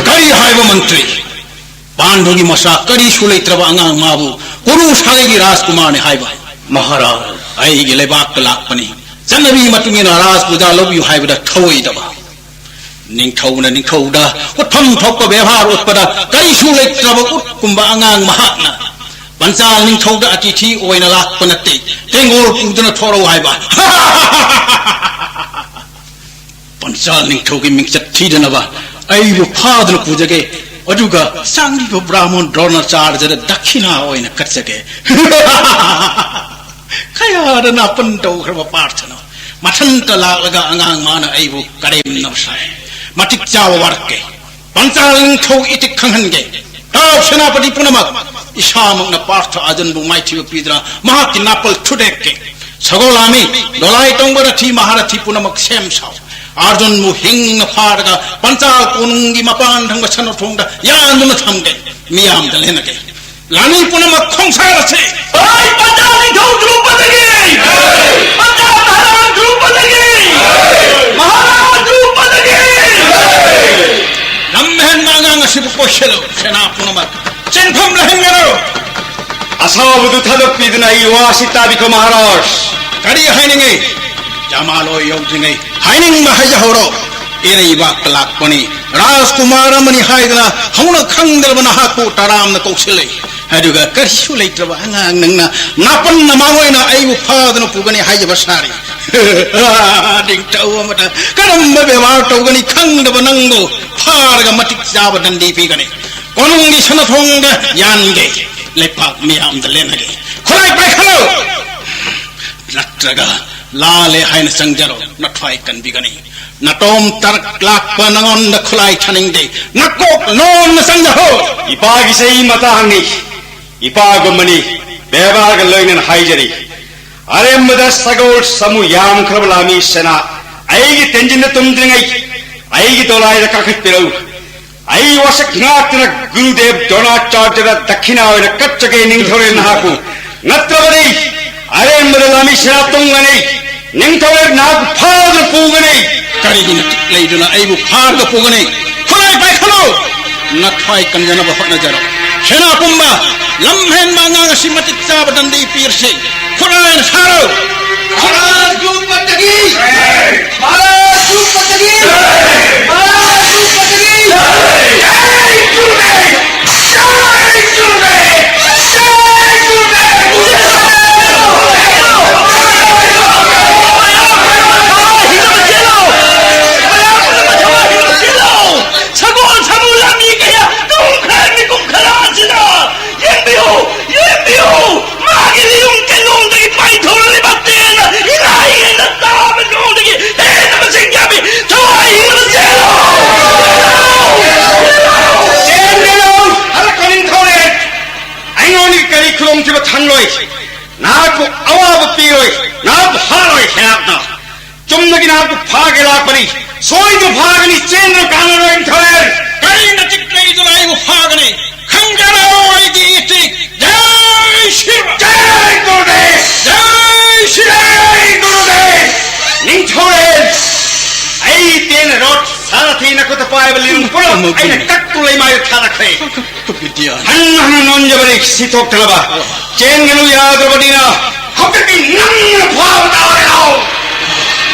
ꯀꯔꯤ ꯍꯥꯏꯕ ꯃꯟꯇ꯭ꯔꯤ? ꯄꯥꯟꯗꯨꯒꯤ ꯃꯆꯥ ꯀꯔꯤꯁꯨ ꯂꯩꯇ꯭ꯔꯕ ꯑꯉꯥꯡ ꯃꯥꯕꯨ ꯀꯨꯔꯨ ꯁꯥꯒꯩꯒꯤ ꯔꯥꯖꯀꯨꯃꯥꯔꯅꯤ ꯍꯥꯏꯕ꯫ ꯃꯍꯥꯔꯥꯖ꯫ ꯑꯩꯒꯤ ꯂꯩꯕꯥꯛꯇ ꯂꯥꯛꯄꯅꯤ꯫ ꯆꯠꯅꯕꯤ ꯃꯇꯨꯡ ꯏꯟꯅ ꯔꯥꯖ ꯄꯨꯖꯥ ꯂꯧꯕꯤꯌꯨ ꯍꯥꯏꯕꯗ ꯊꯧꯑꯣꯏꯗꯕ꯫ ꯅꯤꯡꯊꯧꯅ ꯅꯤꯡꯊꯧꯗ ꯎꯠꯐꯝ ꯊꯣꯛꯄ ꯕꯦꯕꯥꯔ ꯎꯠꯄꯗ ꯀꯔꯤꯁꯨ ꯂꯩꯇ꯭ꯔꯕ ꯎꯠꯀꯨꯝꯕ ꯑꯉꯥꯡ ꯃꯍꯥꯛꯅ ꯄꯟꯆꯥꯜ ꯅꯤꯡꯊꯧꯗ ꯑꯇꯤꯊꯤ ꯑꯣꯏꯅ ꯂꯥꯛꯄ ꯅꯠꯇꯦ, ꯇꯦꯡꯒꯣꯜ ꯄꯨꯗꯨꯅ ꯊꯣꯔꯛꯎ ꯍꯥꯏꯕ꯫ ꯄꯟꯆꯥꯜ ꯅꯤꯡꯊꯧꯒꯤ ꯃꯤꯡꯆꯠ ꯊꯤꯗꯅꯕ ꯑꯩꯕꯨ ꯐꯥꯗꯨꯅ ꯄꯨꯖꯒꯦ, ꯑꯗꯨꯒ ꯆꯥꯡꯂꯤꯕ ꯕ꯭ꯔꯥꯍꯃꯣꯟ ꯗ꯭ꯔꯣꯅꯥꯆꯥꯔꯖꯗ ꯗꯈꯤꯅꯥ ꯑꯣꯏꯅ ꯀꯠꯆꯒꯦ꯫ ꯀꯌꯥꯗ ꯅꯥꯄꯟ ꯇꯧꯈ꯭ꯔꯕ ꯄꯥꯔꯊꯅꯣ! ꯃꯊꯟꯇ ꯂꯥꯛꯂꯒ ꯑꯉꯥꯡ ꯃꯥꯅ ꯑꯩꯕꯨ ꯀꯔꯦꯝꯅꯕ ꯁꯥꯏ꯫ ꯃꯇꯤꯛ ꯆꯥꯕ ꯋꯥꯔꯛꯀꯦ꯫ ꯄꯟꯆꯥꯜ ꯅꯤꯡꯊꯧ ꯏꯇꯤꯛ ꯈꯪꯍꯟꯒꯦ꯫ ꯇꯥꯎ ꯁꯦꯅꯥꯄꯇꯤ ꯄꯨꯝꯅꯃꯛ, ꯏꯁꯥꯃꯛꯅ ꯄꯥꯔꯊ ꯑꯔꯖꯨꯟꯕꯨ ꯃꯥꯏꯊꯤꯕ ꯄꯤꯗꯨꯅ ꯃꯍꯥꯛꯀꯤ ꯅꯥꯄꯜ ꯊꯨꯗꯦꯛꯀꯦ꯫ ꯁꯒꯣꯜ ꯂꯥꯟꯃꯤ, ꯗꯣꯂꯥꯏ ꯇꯣꯡꯕ ꯔꯊꯤ ꯃꯍꯥꯔꯊꯤ ꯄꯨꯝꯅꯃꯛ ꯁꯦꯝ ꯁꯥꯎ꯫ ꯑꯔꯖꯨꯟꯕꯨ ꯍꯤꯡꯅ ꯐꯥꯔꯒ ꯄꯟꯆꯥꯜ ꯀꯣꯅꯨꯡꯒꯤ ꯃꯄꯥꯟ ꯊꯪꯕ ꯁꯟꯅꯊꯣꯡꯗ ꯌꯥꯟꯗꯨꯅ ꯊꯝꯒꯦ꯫ ꯃꯤꯌꯥꯝꯗ ꯂꯦꯟꯅꯒꯦ꯫ ꯂꯥꯟꯃꯤ ꯄꯨꯝꯅꯃꯛ ꯈꯣꯡꯁꯥꯜ ꯑꯁꯤ꯫ ꯍꯣꯏ, ꯄꯟꯆꯥꯜ ꯅꯤꯡꯊꯧ ꯗ꯭ꯔꯨꯄꯗꯒꯤ! ꯄꯟꯆꯥꯜ ꯃꯍꯥꯔꯥꯖ ꯗ꯭ꯔꯨꯄꯗꯒꯤ! ꯃꯍꯥꯔꯥꯖ ꯗ꯭ꯔꯨꯄꯗꯒꯤ! ꯑꯉꯥꯡ ꯑꯁꯤꯕꯨ ꯀꯣꯏꯁꯤꯜꯂꯨ, ꯁꯦꯅꯥ ꯄꯨꯝꯅꯃꯛ ꯆꯦꯟꯐꯝ ꯂꯩꯍꯟꯒꯅꯨ꯫ ꯑꯁꯥꯎꯕꯗꯨ ꯊꯥꯗꯣꯛꯄꯤꯗꯨꯅ ꯑꯩ ꯋꯥ ꯑꯁꯤ ꯇꯥꯕꯤꯈꯣ, ꯃꯍꯥꯔꯥꯖ꯫ ꯀꯔꯤ ꯍꯥꯏꯅꯤꯡꯉꯤ? ꯖꯃꯥꯂꯣꯏ ꯌꯧꯗ꯭ꯔꯤꯉꯩ ꯍꯥꯏꯅꯤꯡꯕ ꯍꯥꯏꯖꯍꯧꯔꯣ꯫ ꯏꯔꯩꯕꯥꯛꯇ ꯂꯥꯛꯄꯅꯤ, ꯔꯥꯖꯀꯨꯃꯥꯔ ꯑꯃꯅꯤ ꯍꯥꯏꯗꯅ ꯍꯧꯅ ꯈꯪꯗ꯭ꯔꯕ ꯅꯍꯥꯛꯄꯨ ꯇꯔꯥꯝꯅ ꯀꯧꯁꯤꯜꯂꯤ꯫ ꯑꯗꯨꯒ ꯀꯔꯤꯁꯨ ꯂꯩꯇ꯭ꯔꯕ ꯑꯉꯥꯡ ꯅꯪꯅ ꯅꯥꯄꯟ ꯅꯃꯥꯡ ꯑꯣꯏꯅ ꯑꯩꯕꯨ ꯐꯥꯗꯨꯅ ꯄꯨꯒꯅꯤ ꯍꯥꯏꯖꯕ ꯁꯥꯔꯤ꯫ ꯅꯤꯡꯊꯧ ꯑꯃꯗ ꯀꯔꯝꯕ ꯕꯦꯕꯥꯔ ꯇꯧꯒꯅꯤ ꯈꯪꯗꯕ ꯅꯪꯕꯨ ꯐꯥꯔꯒ ꯃꯇꯤꯛ ꯆꯥꯕ ꯗꯟꯗꯤ ꯄꯤꯒꯅꯤ꯫ ꯀꯣꯅꯨꯡꯒꯤ ꯁꯅꯥꯊꯣꯡꯗ ꯌꯥꯟꯒꯦ, ꯂꯩꯄꯥꯛ ꯃꯤꯌꯥꯝꯗ ꯂꯦꯟꯅꯒꯦ꯫ ꯈꯨꯠꯂꯥꯏ ꯄꯥꯏꯈꯠꯂꯨ! ꯅꯠꯇ꯭ꯔꯒ ꯂꯥꯜꯂꯦ ꯍꯥꯏꯅ ꯆꯪꯖꯔꯣ, ꯅꯊ꯭ꯋꯥꯏ ꯀꯟꯕꯤꯒꯅꯤ꯫ ꯅꯇꯣꯝ ꯇꯔꯛ ꯂꯥꯛꯄ ꯅꯉꯣꯟꯗ ꯈꯨꯠꯂꯥꯏ ꯊꯥꯅꯤꯡꯗꯦ, ꯅꯀꯣꯛ ꯂꯣꯟꯅ ꯆꯪꯖꯍꯧ꯫ ꯏꯄꯥꯒꯤ ꯆꯍꯤ ꯃꯇꯥꯡꯅꯤ, ꯏꯄꯥꯒꯨꯝꯕꯅꯤ, ꯕꯦꯕꯥꯔꯒ ꯂꯣꯏꯅꯅ ꯍꯥꯏꯖꯔꯤ꯫ ꯑꯔꯦꯝꯕꯗ ꯁꯒꯣꯜ ꯁꯃꯨ ꯌꯥꯝꯈ꯭ꯔꯕ ꯂꯥꯃꯤ ꯁꯦꯅꯥ, ꯑꯩꯒꯤ ꯇꯦꯟꯖꯤꯟꯗ ꯇꯨꯝꯗ꯭ꯔꯤꯉꯩ ꯑꯩꯒꯤ ꯗꯣꯂꯥꯏꯗ ꯀꯥꯈꯠꯄꯤꯔꯛꯎ꯫ ꯑꯩ ꯋꯥꯁꯛ ꯉꯥꯛꯇꯨꯅ ꯒꯨꯔꯨꯗꯦꯕ ꯗ꯭ꯔꯣꯅꯥꯆꯥꯔꯌꯗ ꯗꯛꯈꯤꯅꯥ ꯑꯣꯏꯅ ꯀꯠꯆꯒꯦ ꯅꯤꯡꯊꯧꯔꯦꯜ ꯅꯍꯥꯛꯄꯨ꯫ ꯅꯠꯇ꯭ꯔꯕꯗꯤ ꯑꯔꯦꯝꯕꯗ ꯂꯥꯃꯤ ꯁꯦꯅꯥ ꯇꯨꯡꯒꯅꯤ꯫ ꯅꯤꯡꯊꯧꯔꯦꯜ ꯅꯍꯥꯛꯄꯨ ꯐꯥꯗꯨꯅ ꯄꯨꯒꯅꯤ꯫ ꯀꯔꯤꯒꯤ ꯅꯇꯤꯛ ꯂꯩꯗꯨꯅ ꯑꯩꯕꯨ ꯐꯥꯔꯒ ꯄꯨꯒꯅꯤ? ꯈꯨꯠꯂꯥꯏ ꯄꯥꯏꯈꯠꯂꯨ! ꯅꯊ꯭ꯋꯥꯏ ꯀꯟꯖꯅꯕ ꯍꯣꯠꯅꯖꯔꯣ꯫ ꯁꯦꯅꯥ ꯄꯨꯝꯕ, ꯂꯝ ꯍꯦꯟꯕ ꯑꯉꯥꯡ ꯑꯁꯤ ꯃꯇꯤꯛ ꯆꯥꯕ ꯗꯟꯗꯤ ꯄꯤꯔꯁꯤ꯫ ꯈꯨꯠꯂꯥꯏꯅ ꯁꯥꯔꯣ! ꯃꯍꯥꯔꯥꯖ ꯙ꯭ꯔꯨꯄꯗꯒꯤ! ꯃꯍꯥꯔꯥꯖ ꯙ꯭ꯔꯨꯄꯗꯒꯤ! ꯃꯍꯥꯔꯥꯖ ꯙ꯭ꯔꯨꯄꯗꯒꯤ! ꯁꯒꯣꯜ ꯁꯥꯃꯨ ꯂꯥꯟꯃꯤ ꯀꯌꯥ ꯇꯨꯝꯈ꯭ꯔꯦ ꯃꯤꯀꯨꯞ ꯈꯔ ꯑꯁꯤꯗ꯫ ꯌꯦꯡꯕꯤꯌꯨ! ꯌꯦꯡꯕꯤꯌꯨ! ꯃꯥꯒꯤ ꯂꯤꯔꯨꯡ ꯀꯩꯔꯣꯡꯗꯒꯤ ꯄꯥꯏꯊꯣꯔꯛꯂꯤꯕ ꯇꯦꯟꯅ ꯏꯅꯥꯏ ꯍꯦꯟꯅ ꯇꯥꯕ ꯅꯣꯡꯗꯒꯤ ꯍꯦꯟꯅ ꯃꯁꯤꯡ ꯌꯥꯝꯃꯤ꯫ ꯊꯋꯥꯏ ꯍꯤꯡꯅ ꯆꯦꯜꯂꯨ! ꯆꯦꯟꯒꯅꯨ! ꯍꯜꯂꯛꯀꯅꯨ, ꯅꯤꯡꯊꯧꯔꯦꯜ! ꯑꯩꯉꯣꯟꯗꯒꯤ ꯀꯔꯤ ꯈꯨꯗꯣꯡꯊꯤꯕ ꯊꯪꯂꯣꯏ? ꯅꯍꯥꯛꯄꯨ ꯑꯋꯥꯕ ꯄꯤꯔꯣꯏ, ꯅꯍꯥꯛꯄꯨ ꯍꯥꯠꯂꯣꯏ ꯁꯦꯅꯥꯄꯇ꯫ ꯆꯨꯝꯅꯒꯤ ꯅꯍꯥꯛꯄꯨ ꯐꯥꯒꯦ ꯂꯥꯛꯄꯅꯤ꯫ ꯁꯣꯏꯗꯅ ꯐꯥꯒꯅꯤ, ꯆꯦꯟꯗꯨꯅ ꯀꯥꯟꯅꯔꯣꯏ, ꯅꯤꯡꯊꯧꯔꯦꯜ꯫ ꯀꯔꯤ ꯅꯇꯤꯛ ꯂꯩꯗꯨꯅ ꯑꯩꯕꯨ ꯐꯥꯒꯅꯤ? ꯈꯪꯖꯔꯣ ꯑꯩꯒꯤ ꯏꯇꯤꯛ꯫ ꯖꯥꯏ ꯁ꯭ꯔꯤ ꯔꯥꯝ! ꯖꯥꯏ ꯒꯨꯔꯨꯗꯦꯕ! ꯖꯥꯏ ꯁ꯭ꯔꯤ ꯔꯥꯝ! ꯖꯥꯏ ꯒꯨꯔꯨꯗꯦꯕ! ꯅꯤꯡꯊꯧꯔꯦꯜ, ꯑꯩ ꯇꯦꯟꯅ ꯔꯣꯠ ꯁꯥꯔꯊꯤ ꯅꯈꯨꯠꯇ ꯄꯥꯏꯕ ꯂꯤꯔꯨꯡ ꯄꯨꯝꯅꯃꯛ ꯑꯩꯅ ꯀꯛꯇꯨꯅ ꯊꯥꯔꯛꯈ꯭ꯔꯦ꯫ ꯕꯤꯗ꯭ꯌꯥ꯫ ꯍꯟꯅ ꯍꯟꯅ ꯅꯣꯟꯖꯕꯅꯤ ꯁꯤ ꯊꯣꯛꯇꯅꯕ꯫ ꯆꯦꯟꯒꯅꯨ ꯌꯥꯗ꯭ꯔꯕꯅꯤꯅ ꯍꯧꯖꯤꯛꯇꯤ ꯅꯪꯅ ꯐꯥꯕ ꯇꯥꯔꯦ꯫ ꯂꯥꯛꯑꯣ꯫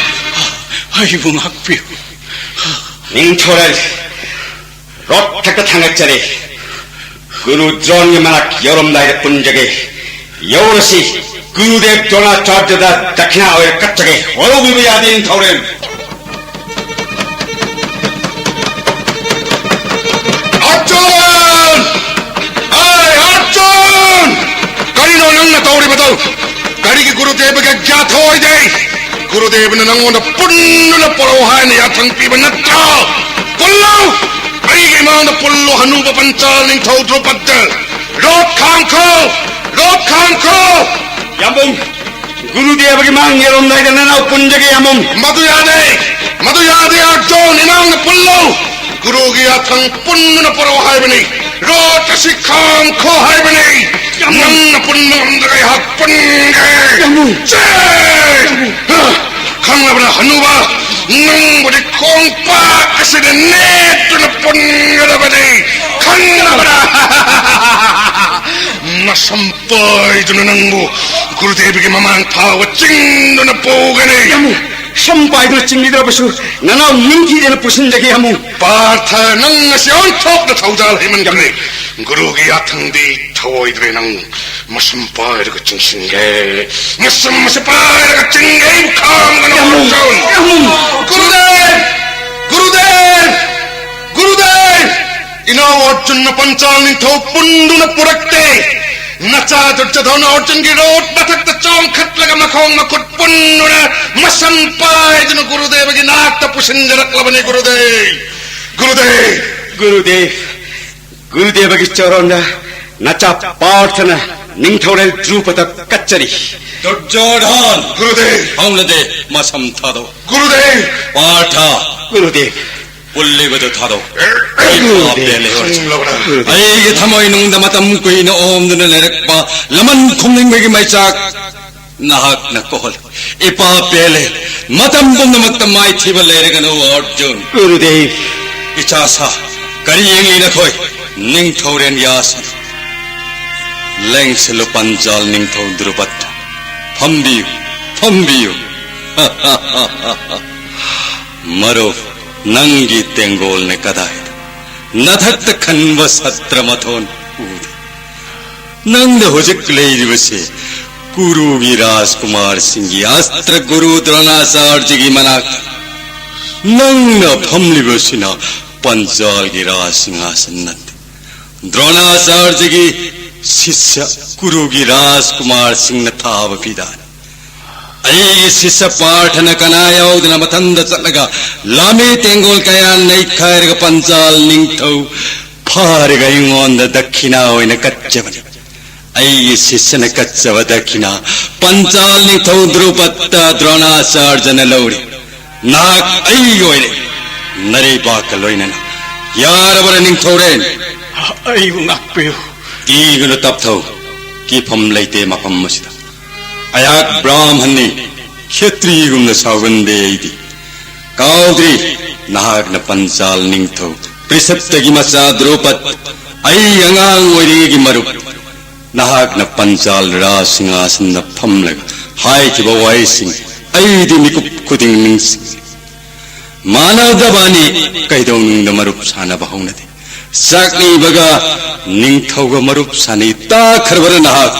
ꯑꯩꯕꯨ ꯉꯥꯛꯄꯤꯌꯨ꯫ ꯅꯤꯡꯊꯧꯔꯦꯜ ꯔꯣꯠ ꯊꯛꯇ ꯊꯥꯡꯒꯠꯆꯔꯦ꯫ ꯒꯨꯔꯨ ꯗ꯭ꯔꯣꯟꯒꯤ ꯃꯅꯥꯛ ꯌꯧꯔꯝꯗꯥꯏꯗ ꯄꯨꯟꯖꯒꯦ꯫ ꯌꯧꯔꯁꯤ꯫ ꯒꯨꯔꯨꯗꯦꯕ ꯗ꯭ꯔꯣꯅꯥꯆꯥꯔꯌꯗ ꯗꯈꯤꯅꯥ ꯑꯣꯏꯅ ꯀꯠꯆꯒꯦ꯫ ꯋꯥꯔꯧꯕꯤꯕ ꯌꯥꯗꯦ ꯅꯤꯡꯊꯧꯔꯦꯜ꯫ ꯑꯔꯖꯨꯟ! ꯑꯩ ꯑꯔꯖꯨꯟ! ꯀꯔꯤꯅꯣ ꯅꯪꯅ ꯇꯧꯔꯤꯕꯗꯣ? ꯀꯔꯤꯒꯤ ꯒꯨꯔꯨꯗꯦꯕꯒꯤ ꯑꯥꯒ꯭ꯌꯥ ꯊꯧꯑꯣꯏꯗꯦ? ꯒꯨꯔꯨꯗꯦꯕꯅ ꯅꯪꯉꯣꯟꯗ ꯄꯨꯟꯗꯨꯅ ꯄꯨꯔꯛꯎ ꯍꯥꯏꯅ ꯌꯥꯊꯪ ꯄꯤꯕ ꯅꯠꯇ꯭ꯔꯣ? ꯄꯨꯜꯂꯨ! ꯑꯩꯒꯤ ꯏꯃꯥꯡꯗ ꯄꯨꯜꯂꯨ, ꯍꯅꯨꯕ ꯄꯟꯆꯥꯜ ꯅꯤꯡꯊꯧ ꯗ꯭ꯔꯨꯄꯗ! ꯔꯣꯠ ꯈꯥꯡꯈꯣ! ꯔꯣꯠ ꯈꯥꯡꯈꯣ! ꯌꯥꯝꯕꯨꯡ, ꯒꯨꯔꯨꯗꯦꯕꯒꯤ ꯃꯥꯡ ꯌꯧꯔꯝꯗꯥꯏꯗ ꯅꯅꯥꯎ ꯄꯨꯟꯖꯒꯦ, ꯌꯥꯝꯕꯨꯡ꯫ ꯃꯗꯨ ꯌꯥꯗꯦ! ꯃꯗꯨ ꯌꯥꯗꯦ, ꯑꯔꯖꯨꯟ! ꯏꯃꯥꯡꯗ ꯄꯨꯜꯂꯨ! ꯒꯨꯔꯨꯒꯤ ꯌꯥꯊꯪ ꯄꯨꯟꯗꯨꯅ ꯄꯨꯔꯛꯎ ꯍꯥꯏꯕꯅꯤ꯫ ꯔꯣꯠ ꯑꯁꯤ ꯈꯥꯡꯈꯣ ꯍꯥꯏꯕꯅꯤ꯫ ꯌꯥꯝꯕꯨꯡ! ꯅꯪꯅ ꯄꯨꯟꯕ ꯉꯝꯗ꯭ꯔꯒ ꯑꯩꯍꯥꯛ ꯄꯨꯟꯒꯦ꯫ ꯌꯥꯝꯕꯨꯡ! ꯆꯦ! ꯌꯥꯝꯕꯨꯡ! ꯈꯪꯂꯕ꯭ꯔꯥ ꯍꯅꯨꯕ? ꯅꯪꯕꯨꯗꯤ ꯈꯣꯡꯄꯥꯛ ꯑꯁꯤꯗ ꯅꯦꯠꯇꯨꯅ ꯄꯨꯟꯒꯗꯕꯅꯤ꯫ ꯈꯪꯂꯕ꯭ꯔꯥ? ꯃꯁꯝ ꯄꯥꯏꯗꯨꯅ ꯅꯪꯕꯨ ꯒꯨꯔꯨꯗꯦꯕꯒꯤ ꯃꯃꯥꯡ ꯐꯥꯎꯕ ꯆꯤꯡꯗꯨꯅ ꯄꯨꯒꯅꯤ꯫ ꯌꯥꯝꯕꯨꯡ! ꯁꯝ ꯄꯥꯏꯗꯨꯅ ꯆꯤꯡꯂꯤꯗ꯭ꯔꯕꯁꯨ ꯅꯅꯥꯎ ꯅꯤꯡꯊꯤꯖꯅ ꯄꯨꯁꯤꯟꯖꯒꯦ, ꯌꯥꯝꯕꯨꯡ꯫ ꯄꯥꯔꯊ, ꯅꯪ ꯉꯁꯤ ꯑꯣꯟꯊꯣꯛꯅ ꯊꯧꯖꯥꯜ ꯍꯩꯃꯟꯈ꯭ꯔꯦ꯫ ꯒꯨꯔꯨꯒꯤ ꯌꯥꯊꯪꯗꯤ ꯊꯧꯑꯣꯏꯗ꯭ꯔꯦ ꯅꯪ꯫ ꯃꯁꯝ ꯄꯥꯏꯔꯒ ꯆꯤꯡꯁꯤꯟꯒꯦ꯫ ꯃꯁꯝ ꯑꯁꯤ ꯄꯥꯏꯔꯒ ꯆꯤꯡꯒꯦ꯫ ꯈꯥꯝꯒꯅꯨ, ꯌꯥꯝꯕꯨꯡ! ꯑꯔꯖꯨꯟ꯫ ꯌꯥꯝꯕꯨꯡ! ꯒꯨꯔꯨꯗꯦꯕ! ꯒꯨꯔꯨꯗꯦꯕ! ꯒꯨꯔꯨꯗꯦꯕ! ꯏꯅꯥꯎ ꯑꯔꯖꯨꯟꯅ ꯄꯟꯆꯥꯜ ꯅꯤꯡꯊꯧ ꯄꯨꯟꯗꯨꯅ ꯄꯨꯔꯛꯇꯦ꯫ ꯅꯆꯥ ꯗꯨꯔꯖꯣꯙꯅ ꯑꯔꯖꯨꯟꯒꯤ ꯔꯣꯠ ꯃꯊꯛꯇ ꯆꯣꯡꯈꯠꯂꯒ ꯃꯈꯣꯡ ꯃꯈꯨꯠ ꯄꯨꯟꯗꯨꯅ ꯃꯁꯝ ꯄꯥꯏꯗꯨꯅ ꯒꯨꯔꯨꯗꯦꯕꯒꯤ ꯅꯥꯛꯇ ꯄꯨꯁꯤꯟꯖꯔꯛꯂꯕꯅꯤ꯫ ꯒꯨꯔꯨꯗꯦꯕ! ꯒꯨꯔꯨꯗꯦꯕ! ꯒꯨꯔꯨꯗꯦꯕ! ꯒꯨꯔꯨꯗꯦꯕꯒꯤ ꯆꯔꯣꯟꯗ ꯅꯆꯥ ꯄꯥꯔꯊꯅ ꯅꯤꯡꯊꯧꯔꯦꯜ ꯗ꯭ꯔꯨꯄꯗ ꯀꯠꯆꯔꯤ꯫ ꯗꯨꯔꯖꯣꯙꯟ! ꯒꯨꯔꯨꯗꯦꯕ! ꯍꯧꯅꯗꯦ, ꯃꯁꯝ ꯊꯥꯗꯣꯛ꯫ ꯒꯨꯔꯨꯗꯦꯕ! ꯄꯥꯔꯊ! ꯒꯨꯔꯨꯗꯦꯕ! ꯄꯨꯜꯂꯤꯕꯗꯨ ꯊꯥꯗꯣꯛ꯫ ꯒꯨꯔꯨꯗꯦꯕ! ꯏꯄꯥ ꯄꯦꯜꯂꯦ ꯑꯣꯏꯔꯁꯨ꯫ ꯒꯨꯔꯨꯗꯦꯕ! ꯑꯩꯒꯤ ꯊꯃꯣꯏ ꯅꯨꯡꯗ ꯃꯇꯝ ꯀꯨꯏꯅ ꯑꯣꯝꯗꯨꯅ ꯂꯩꯔꯛꯄ ꯂꯃꯟ ꯈꯨꯝꯅꯤꯡꯕꯒꯤ ꯃꯩꯆꯥꯛ ꯅꯍꯥꯛꯅ ꯀꯣꯛꯍꯜꯂꯤ꯫ ꯏꯄꯥ ꯄꯦꯜꯂꯦ꯫ ꯃꯇꯝ ꯄꯨꯝꯅꯃꯛꯇ ꯃꯥꯏꯊꯤꯕ ꯂꯩꯔꯒꯅꯨ, ꯑꯔꯖꯨꯟ꯫ ꯒꯨꯔꯨꯗꯦꯕ! ꯏꯆꯥ ꯁꯥ, ꯀꯔꯤ ꯌꯦꯡꯂꯤ ꯅꯈꯣꯏ? ꯅꯤꯡꯊꯧꯔꯦꯟ ꯌꯥꯁ, ꯂꯦꯡꯁꯤꯜꯂꯨ ꯄꯟꯆꯥꯜ ꯅꯤꯡꯊꯧ ꯗ꯭ꯔꯨꯄꯗ꯫ ꯐꯝꯕꯤꯌꯨ, ꯐꯝꯕꯤꯌꯨ꯫ ꯃꯔꯨꯞ, ꯅꯪꯒꯤ ꯇꯦꯡꯒꯣꯜꯅ ꯀꯗꯥꯏꯗ? ꯅꯊꯛꯇ ꯈꯟꯕ ꯁꯇ꯭ꯔ ꯃꯊꯣꯟ ꯎꯗꯦ꯫ ꯅꯪꯅ ꯍꯧꯖꯤꯛ ꯂꯩꯔꯤꯕꯁꯦ ꯀꯨꯔꯨꯒꯤ ꯔꯥꯖꯀꯨꯃꯥꯔꯁꯤꯡꯒꯤ ꯑꯁꯇ꯭ꯔ ꯒꯨꯔꯨ ꯗ꯭ꯔꯣꯅꯥꯆꯥꯔꯖꯒꯤ ꯃꯅꯥꯛꯇ꯫ ꯅꯪꯅ ꯐꯝꯂꯤꯕꯁꯤꯅ ꯄꯟꯆꯥꯜꯒꯤ ꯔꯥꯖ ꯁꯤꯡꯍꯥꯁꯟ ꯅꯠꯇꯦ꯫ ꯗ꯭ꯔꯣꯅꯥꯆꯥꯔꯖꯒꯤ ꯁꯤꯁ꯭ꯌ ꯀꯨꯔꯨꯒꯤ ꯔꯥꯖꯀꯨꯃꯥꯔꯁꯤꯡꯅ ꯊꯥꯕ ꯐꯤꯗꯥꯅꯤ꯫ ꯑꯩꯒꯤ ꯁꯤꯁ꯭ꯌ ꯄꯥꯔꯊꯅ ꯀꯅꯥ ꯌꯥꯎꯗꯅ ꯃꯊꯟꯗ ꯆꯠꯂꯒ ꯂꯥꯃꯤ ꯇꯦꯡꯒꯣꯜ ꯀꯌꯥ ꯅꯩꯈꯥꯏꯔꯒ ꯄꯟꯆꯥꯜ ꯅꯤꯡꯊꯧ ꯐꯥꯔꯒ ꯑꯩꯉꯣꯟꯗ ꯗꯛꯈꯤꯅꯥ ꯑꯣꯏꯅ ꯀꯠꯆꯕꯅꯤ꯫ ꯑꯩꯒꯤ ꯁꯤꯁ꯭ꯌꯅ ꯀꯠꯆꯕ ꯗꯛꯈꯤꯅꯥ ꯄꯟꯆꯥꯜ ꯅꯤꯡꯊꯧ ꯗ꯭ꯔꯨꯄꯗ ꯗ꯭ꯔꯣꯅꯥꯆꯥꯔꯖꯅ ꯂꯧꯔꯤ꯫ ꯅꯍꯥꯛ ꯑꯩꯒꯤ ꯑꯣꯏꯔꯦ, ꯅꯔꯩꯕꯥꯛꯀ ꯂꯣꯏꯅꯅ꯫ ꯌꯥꯔꯕꯔ ꯅꯤꯡꯊꯧꯔꯦꯟ? ꯑꯩꯕꯨ ꯉꯥꯛꯄꯤꯌꯨ꯫ ꯀꯤꯒꯅꯨ ꯇꯞꯊꯧ, ꯀꯤꯐꯝ ꯂꯩꯇꯦ ꯃꯐꯝ ꯑꯁꯤꯗ꯫ ꯑꯩꯍꯥꯛ ꯕ꯭ꯔꯥꯍꯃꯟꯅꯤ, ꯈꯦꯇ꯭ꯔꯤꯒꯨꯝꯅ ꯁꯥꯎꯒꯟꯗꯦ ꯑꯩꯗꯤ꯫ ꯀꯥꯎꯗ꯭ꯔꯤ, ꯅꯍꯥꯛꯅ ꯄꯟꯆꯥꯜ ꯅꯤꯡꯊꯧ ꯄ꯭ꯔꯤꯁꯞꯇꯒꯤ ꯃꯆꯥ ꯗ꯭ꯔꯨꯄꯗ, ꯑꯩ ꯑꯉꯥꯡ ꯑꯣꯏꯔꯤꯉꯩꯒꯤ ꯃꯔꯨꯞ꯫ ꯅꯍꯥꯛꯅ ꯄꯟꯆꯥꯜ ꯔꯥꯖ ꯁꯤꯡꯍꯥꯁꯟꯗ ꯐꯝꯂꯒ ꯍꯥꯏꯈꯤꯕ ꯋꯥꯍꯩꯁꯤꯡ ꯑꯩꯗꯤ ꯃꯤꯀꯨꯞ ꯈꯨꯗꯤꯡ ꯅꯤꯡꯁꯤꯡꯂꯤ꯫ ꯃꯥꯟꯅꯗꯕꯅꯤ, ꯀꯩꯗꯧꯅꯨꯡꯗ ꯃꯔꯨꯞ ꯁꯥꯟꯅꯕ ꯍꯧꯅꯗꯦ꯫ ꯆꯥꯛꯅꯤꯕꯒ ꯅꯤꯡꯊꯧꯒ ꯃꯔꯨꯞ ꯁꯥꯟꯅꯩ ꯇꯥꯈ꯭ꯔꯕꯔ ꯅꯍꯥꯛ?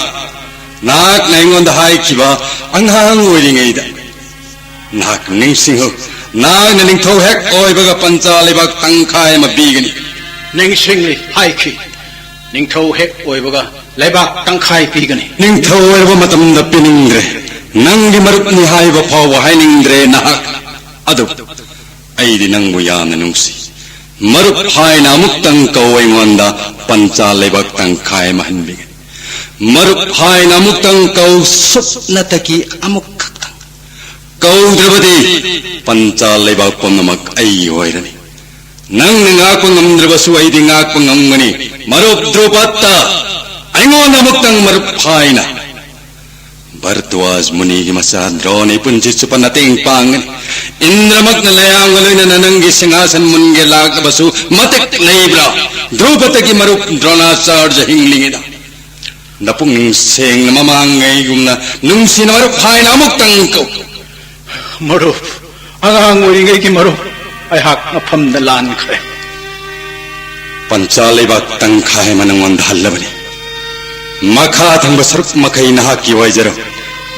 ꯅꯍꯥꯛꯅ ꯑꯩꯉꯣꯟꯗ ꯍꯥꯏꯈꯤꯕ ꯑꯉꯥꯡ ꯑꯣꯏꯔꯤꯉꯩꯗ꯫ ꯅꯍꯥꯛ ꯅꯤꯡꯁꯤꯡꯉꯨ, ꯅꯍꯥꯛꯅ ꯅꯤꯡꯊꯧ ꯍꯦꯛ ꯑꯣꯏꯕꯒ ꯄꯟꯆꯥ ꯂꯩꯕꯥꯛ ꯇꯪꯈꯥꯏ ꯑꯃ ꯄꯤꯒꯅꯤ꯫ ꯅꯤꯡꯁꯤꯡꯂꯤ, ꯍꯥꯏꯈꯤ꯫ ꯅꯤꯡꯊꯧ ꯍꯦꯛ ꯑꯣꯏꯕꯒ ꯂꯩꯕꯥꯛ ꯇꯪꯈꯥꯏ ꯄꯤꯒꯅꯤ꯫ ꯅꯤꯡꯊꯧ ꯑꯣꯏꯔꯕ ꯃꯇꯝꯗ ꯄꯤꯅꯤꯡꯗ꯭ꯔꯦ꯫ ꯅꯪꯒꯤ ꯃꯔꯨꯞꯅꯤ ꯍꯥꯏꯕ ꯐꯥꯎꯕ ꯍꯥꯏꯅꯤꯡꯗ꯭ꯔꯦ ꯅꯍꯥꯛ꯫ ꯑꯗꯨꯕꯨ ꯑꯩꯗꯤ ꯅꯪꯕꯨ ꯌꯥꯝꯅ ꯅꯨꯡꯁꯤ꯫ ꯃꯔꯨꯞ ꯍꯥꯏꯅ ꯑꯃꯨꯛꯇꯪ ꯀꯧ ꯑꯩꯉꯣꯟꯗ, ꯄꯟꯆꯥ ꯂꯩꯕꯥꯛ ꯇꯪꯈꯥꯏ ꯑꯃ ꯍꯟꯕꯤꯒꯅꯤ꯫ ꯃꯔꯨꯞ ꯍꯥꯏꯅ ꯑꯃꯨꯛꯇꯪ ꯀꯧ, ꯁꯨꯞꯅꯇꯒꯤ ꯑꯃꯨꯛ ꯈꯛꯇꯪ꯫ ꯀꯧꯗ꯭ꯔꯕꯗꯤ ꯄꯟꯆꯥ ꯂꯩꯕꯥꯛ ꯄꯨꯝꯅꯃꯛ ꯑꯩꯒꯤ ꯑꯣꯏꯔꯅꯤ꯫ ꯅꯪꯅ ꯉꯥꯛꯄ ꯉꯝꯗ꯭ꯔꯕꯁꯨ ꯑꯩꯗꯤ ꯉꯥꯛꯄ ꯉꯝꯒꯅꯤ꯫ ꯃꯔꯨꯞ ꯗ꯭ꯔꯨꯄꯗ, ꯑꯩꯉꯣꯟꯗ ꯑꯃꯨꯛꯇꯪ ꯃꯔꯨꯞ ꯍꯥꯏꯅ꯫ ꯚꯔꯗ꯭ꯋꯥꯖ ꯃꯨꯅꯤꯒꯤ ꯃꯆꯥ ꯗ꯭ꯔꯣꯅ ꯄꯨꯟꯁꯤ ꯆꯨꯞꯄ ꯅꯇꯦꯡ ꯄꯥꯡꯒꯅꯤ꯫ ꯏꯟꯗ꯭ꯔꯃꯛꯅ ꯂꯩꯌꯥꯝꯒ ꯂꯣꯏꯅꯅ ꯅꯪꯒꯤ ꯁꯤꯡꯍꯥꯁꯟ ꯃꯨꯟꯒꯦ ꯂꯥꯛꯂꯕꯁꯨ ꯃꯇꯤꯛ ꯂꯩꯕ꯭ꯔꯥ? ꯙ꯭ꯔꯨꯄꯗꯒꯤ ꯃꯔꯨꯞ ꯗ꯭ꯔꯣꯅꯥꯆꯥꯔꯖ ꯍꯤꯡꯂꯤꯉꯩꯗ ꯅꯄꯨꯛꯅꯤꯡ ꯁꯦꯡꯅ ꯃꯃꯥꯡꯉꯩꯒꯨꯝꯅ ꯅꯨꯡꯁꯤꯅ ꯃꯔꯨꯞ ꯍꯥꯏꯅ ꯑꯃꯨꯛꯇꯪ ꯀꯧ꯫ ꯃꯔꯨꯞ, ꯑꯉꯥꯡ ꯑꯣꯏꯔꯤꯉꯩꯒꯤ ꯃꯔꯨꯞ ꯑꯩꯍꯥꯛ ꯃꯐꯝꯗ ꯂꯥꯟꯈ꯭ꯔꯦ꯫ ꯄꯟꯆꯥ ꯂꯩꯕꯥꯛ ꯇꯪꯈꯥꯏ ꯑꯃ ꯅꯉꯣꯟꯗ ꯍꯜꯂꯕꯅꯤ꯫ ꯃꯈꯥ ꯊꯪꯕ ꯁꯔꯨꯛ ꯃꯈꯩ ꯅꯍꯥꯛꯀꯤ ꯑꯣꯏꯖꯔꯣ꯫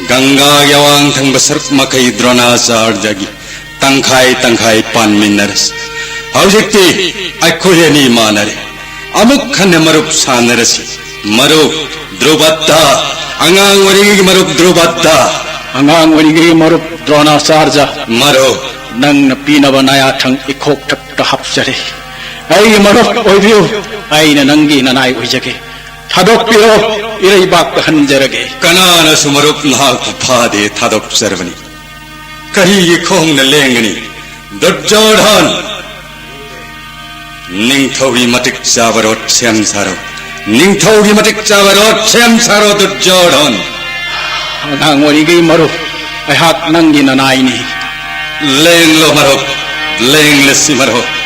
ꯒꯪꯒꯥꯒꯤ ꯑꯋꯥꯡ ꯊꯪꯕ ꯁꯔꯨꯛ ꯃꯈꯩ ꯗ꯭ꯔꯣꯅꯥꯆꯥꯔꯖꯒꯤ꯫ ꯇꯪꯈꯥꯏ ꯇꯪꯈꯥꯏ ꯄꯥꯟꯃꯤꯟꯅꯔꯁꯤ꯫ ꯍꯧꯖꯤꯛꯇꯤ ꯑꯩꯈꯣꯏ ꯑꯅꯤ ꯃꯥꯟꯅꯔꯦ꯫ ꯑꯃꯨꯛ ꯍꯟꯅ ꯃꯔꯨꯞ ꯁꯥꯟꯅꯔꯁꯤ꯫ ꯃꯔꯨꯞ ꯗ꯭ꯔꯨꯕꯠꯇ, ꯑꯉꯥꯡ ꯑꯣꯏꯔꯤꯉꯩꯒꯤ ꯃꯔꯨꯞ ꯗ꯭ꯔꯨꯕꯠꯇ꯫ ꯑꯉꯥꯡ ꯑꯣꯏꯔꯤꯉꯩꯒꯤ ꯃꯔꯨꯞ ꯗ꯭ꯔꯣꯅꯥꯆꯥꯔꯖ꯫ ꯃꯔꯨꯞ꯫ ꯅꯪꯅ ꯄꯤꯅꯕ ꯅꯌꯥꯊꯪ ꯏꯈꯣꯛ ꯊꯛꯇ ꯍꯥꯞꯆꯔꯦ꯫ ꯑꯩꯒꯤ ꯃꯔꯨꯞ ꯑꯣꯏꯕꯤꯌꯨ꯫ ꯑꯩꯅ ꯅꯪꯒꯤ ꯅꯅꯥꯏ ꯑꯣꯏꯖꯒꯦ꯫ ꯊꯥꯗꯣꯛꯄꯤꯔꯣ꯫ ꯏꯔꯩꯕꯥꯛꯇ ꯍꯟꯖꯔꯒꯦ꯫ ꯀꯅꯥꯅꯁꯨ ꯃꯔꯨꯞ ꯅꯍꯥꯛꯄꯨ ꯐꯥꯗꯦ, ꯊꯥꯗꯣꯛꯆꯔꯕꯅꯤ꯫ ꯀꯔꯤꯒꯤ ꯈꯣꯡꯅ ꯂꯦꯡꯒꯅꯤ? ꯗꯨꯔꯖꯣꯙꯟ! ꯅꯤꯡꯊꯧꯒꯤ ꯃꯇꯤꯛ ꯆꯥꯕ ꯔꯣꯠ ꯁꯦꯝ ꯁꯥꯔꯣ꯫ ꯅꯤꯡꯊꯧꯒꯤ ꯃꯇꯤꯛ ꯆꯥꯕ ꯔꯣꯠ ꯁꯦꯝ ꯁꯥꯔꯣ, ꯗꯨꯔꯖꯣꯙꯟ! ꯑꯉꯥꯡ ꯑꯣꯏꯔꯤꯉꯩ ꯃꯔꯨꯞ, ꯑꯩꯍꯥꯛ ꯅꯪꯒꯤ ꯅꯅꯥꯏꯅꯤ꯫ ꯂꯦꯡꯂꯣ ꯃꯔꯨꯞ, ꯂꯦꯡꯂꯁꯤ ꯃꯔꯨꯞ꯫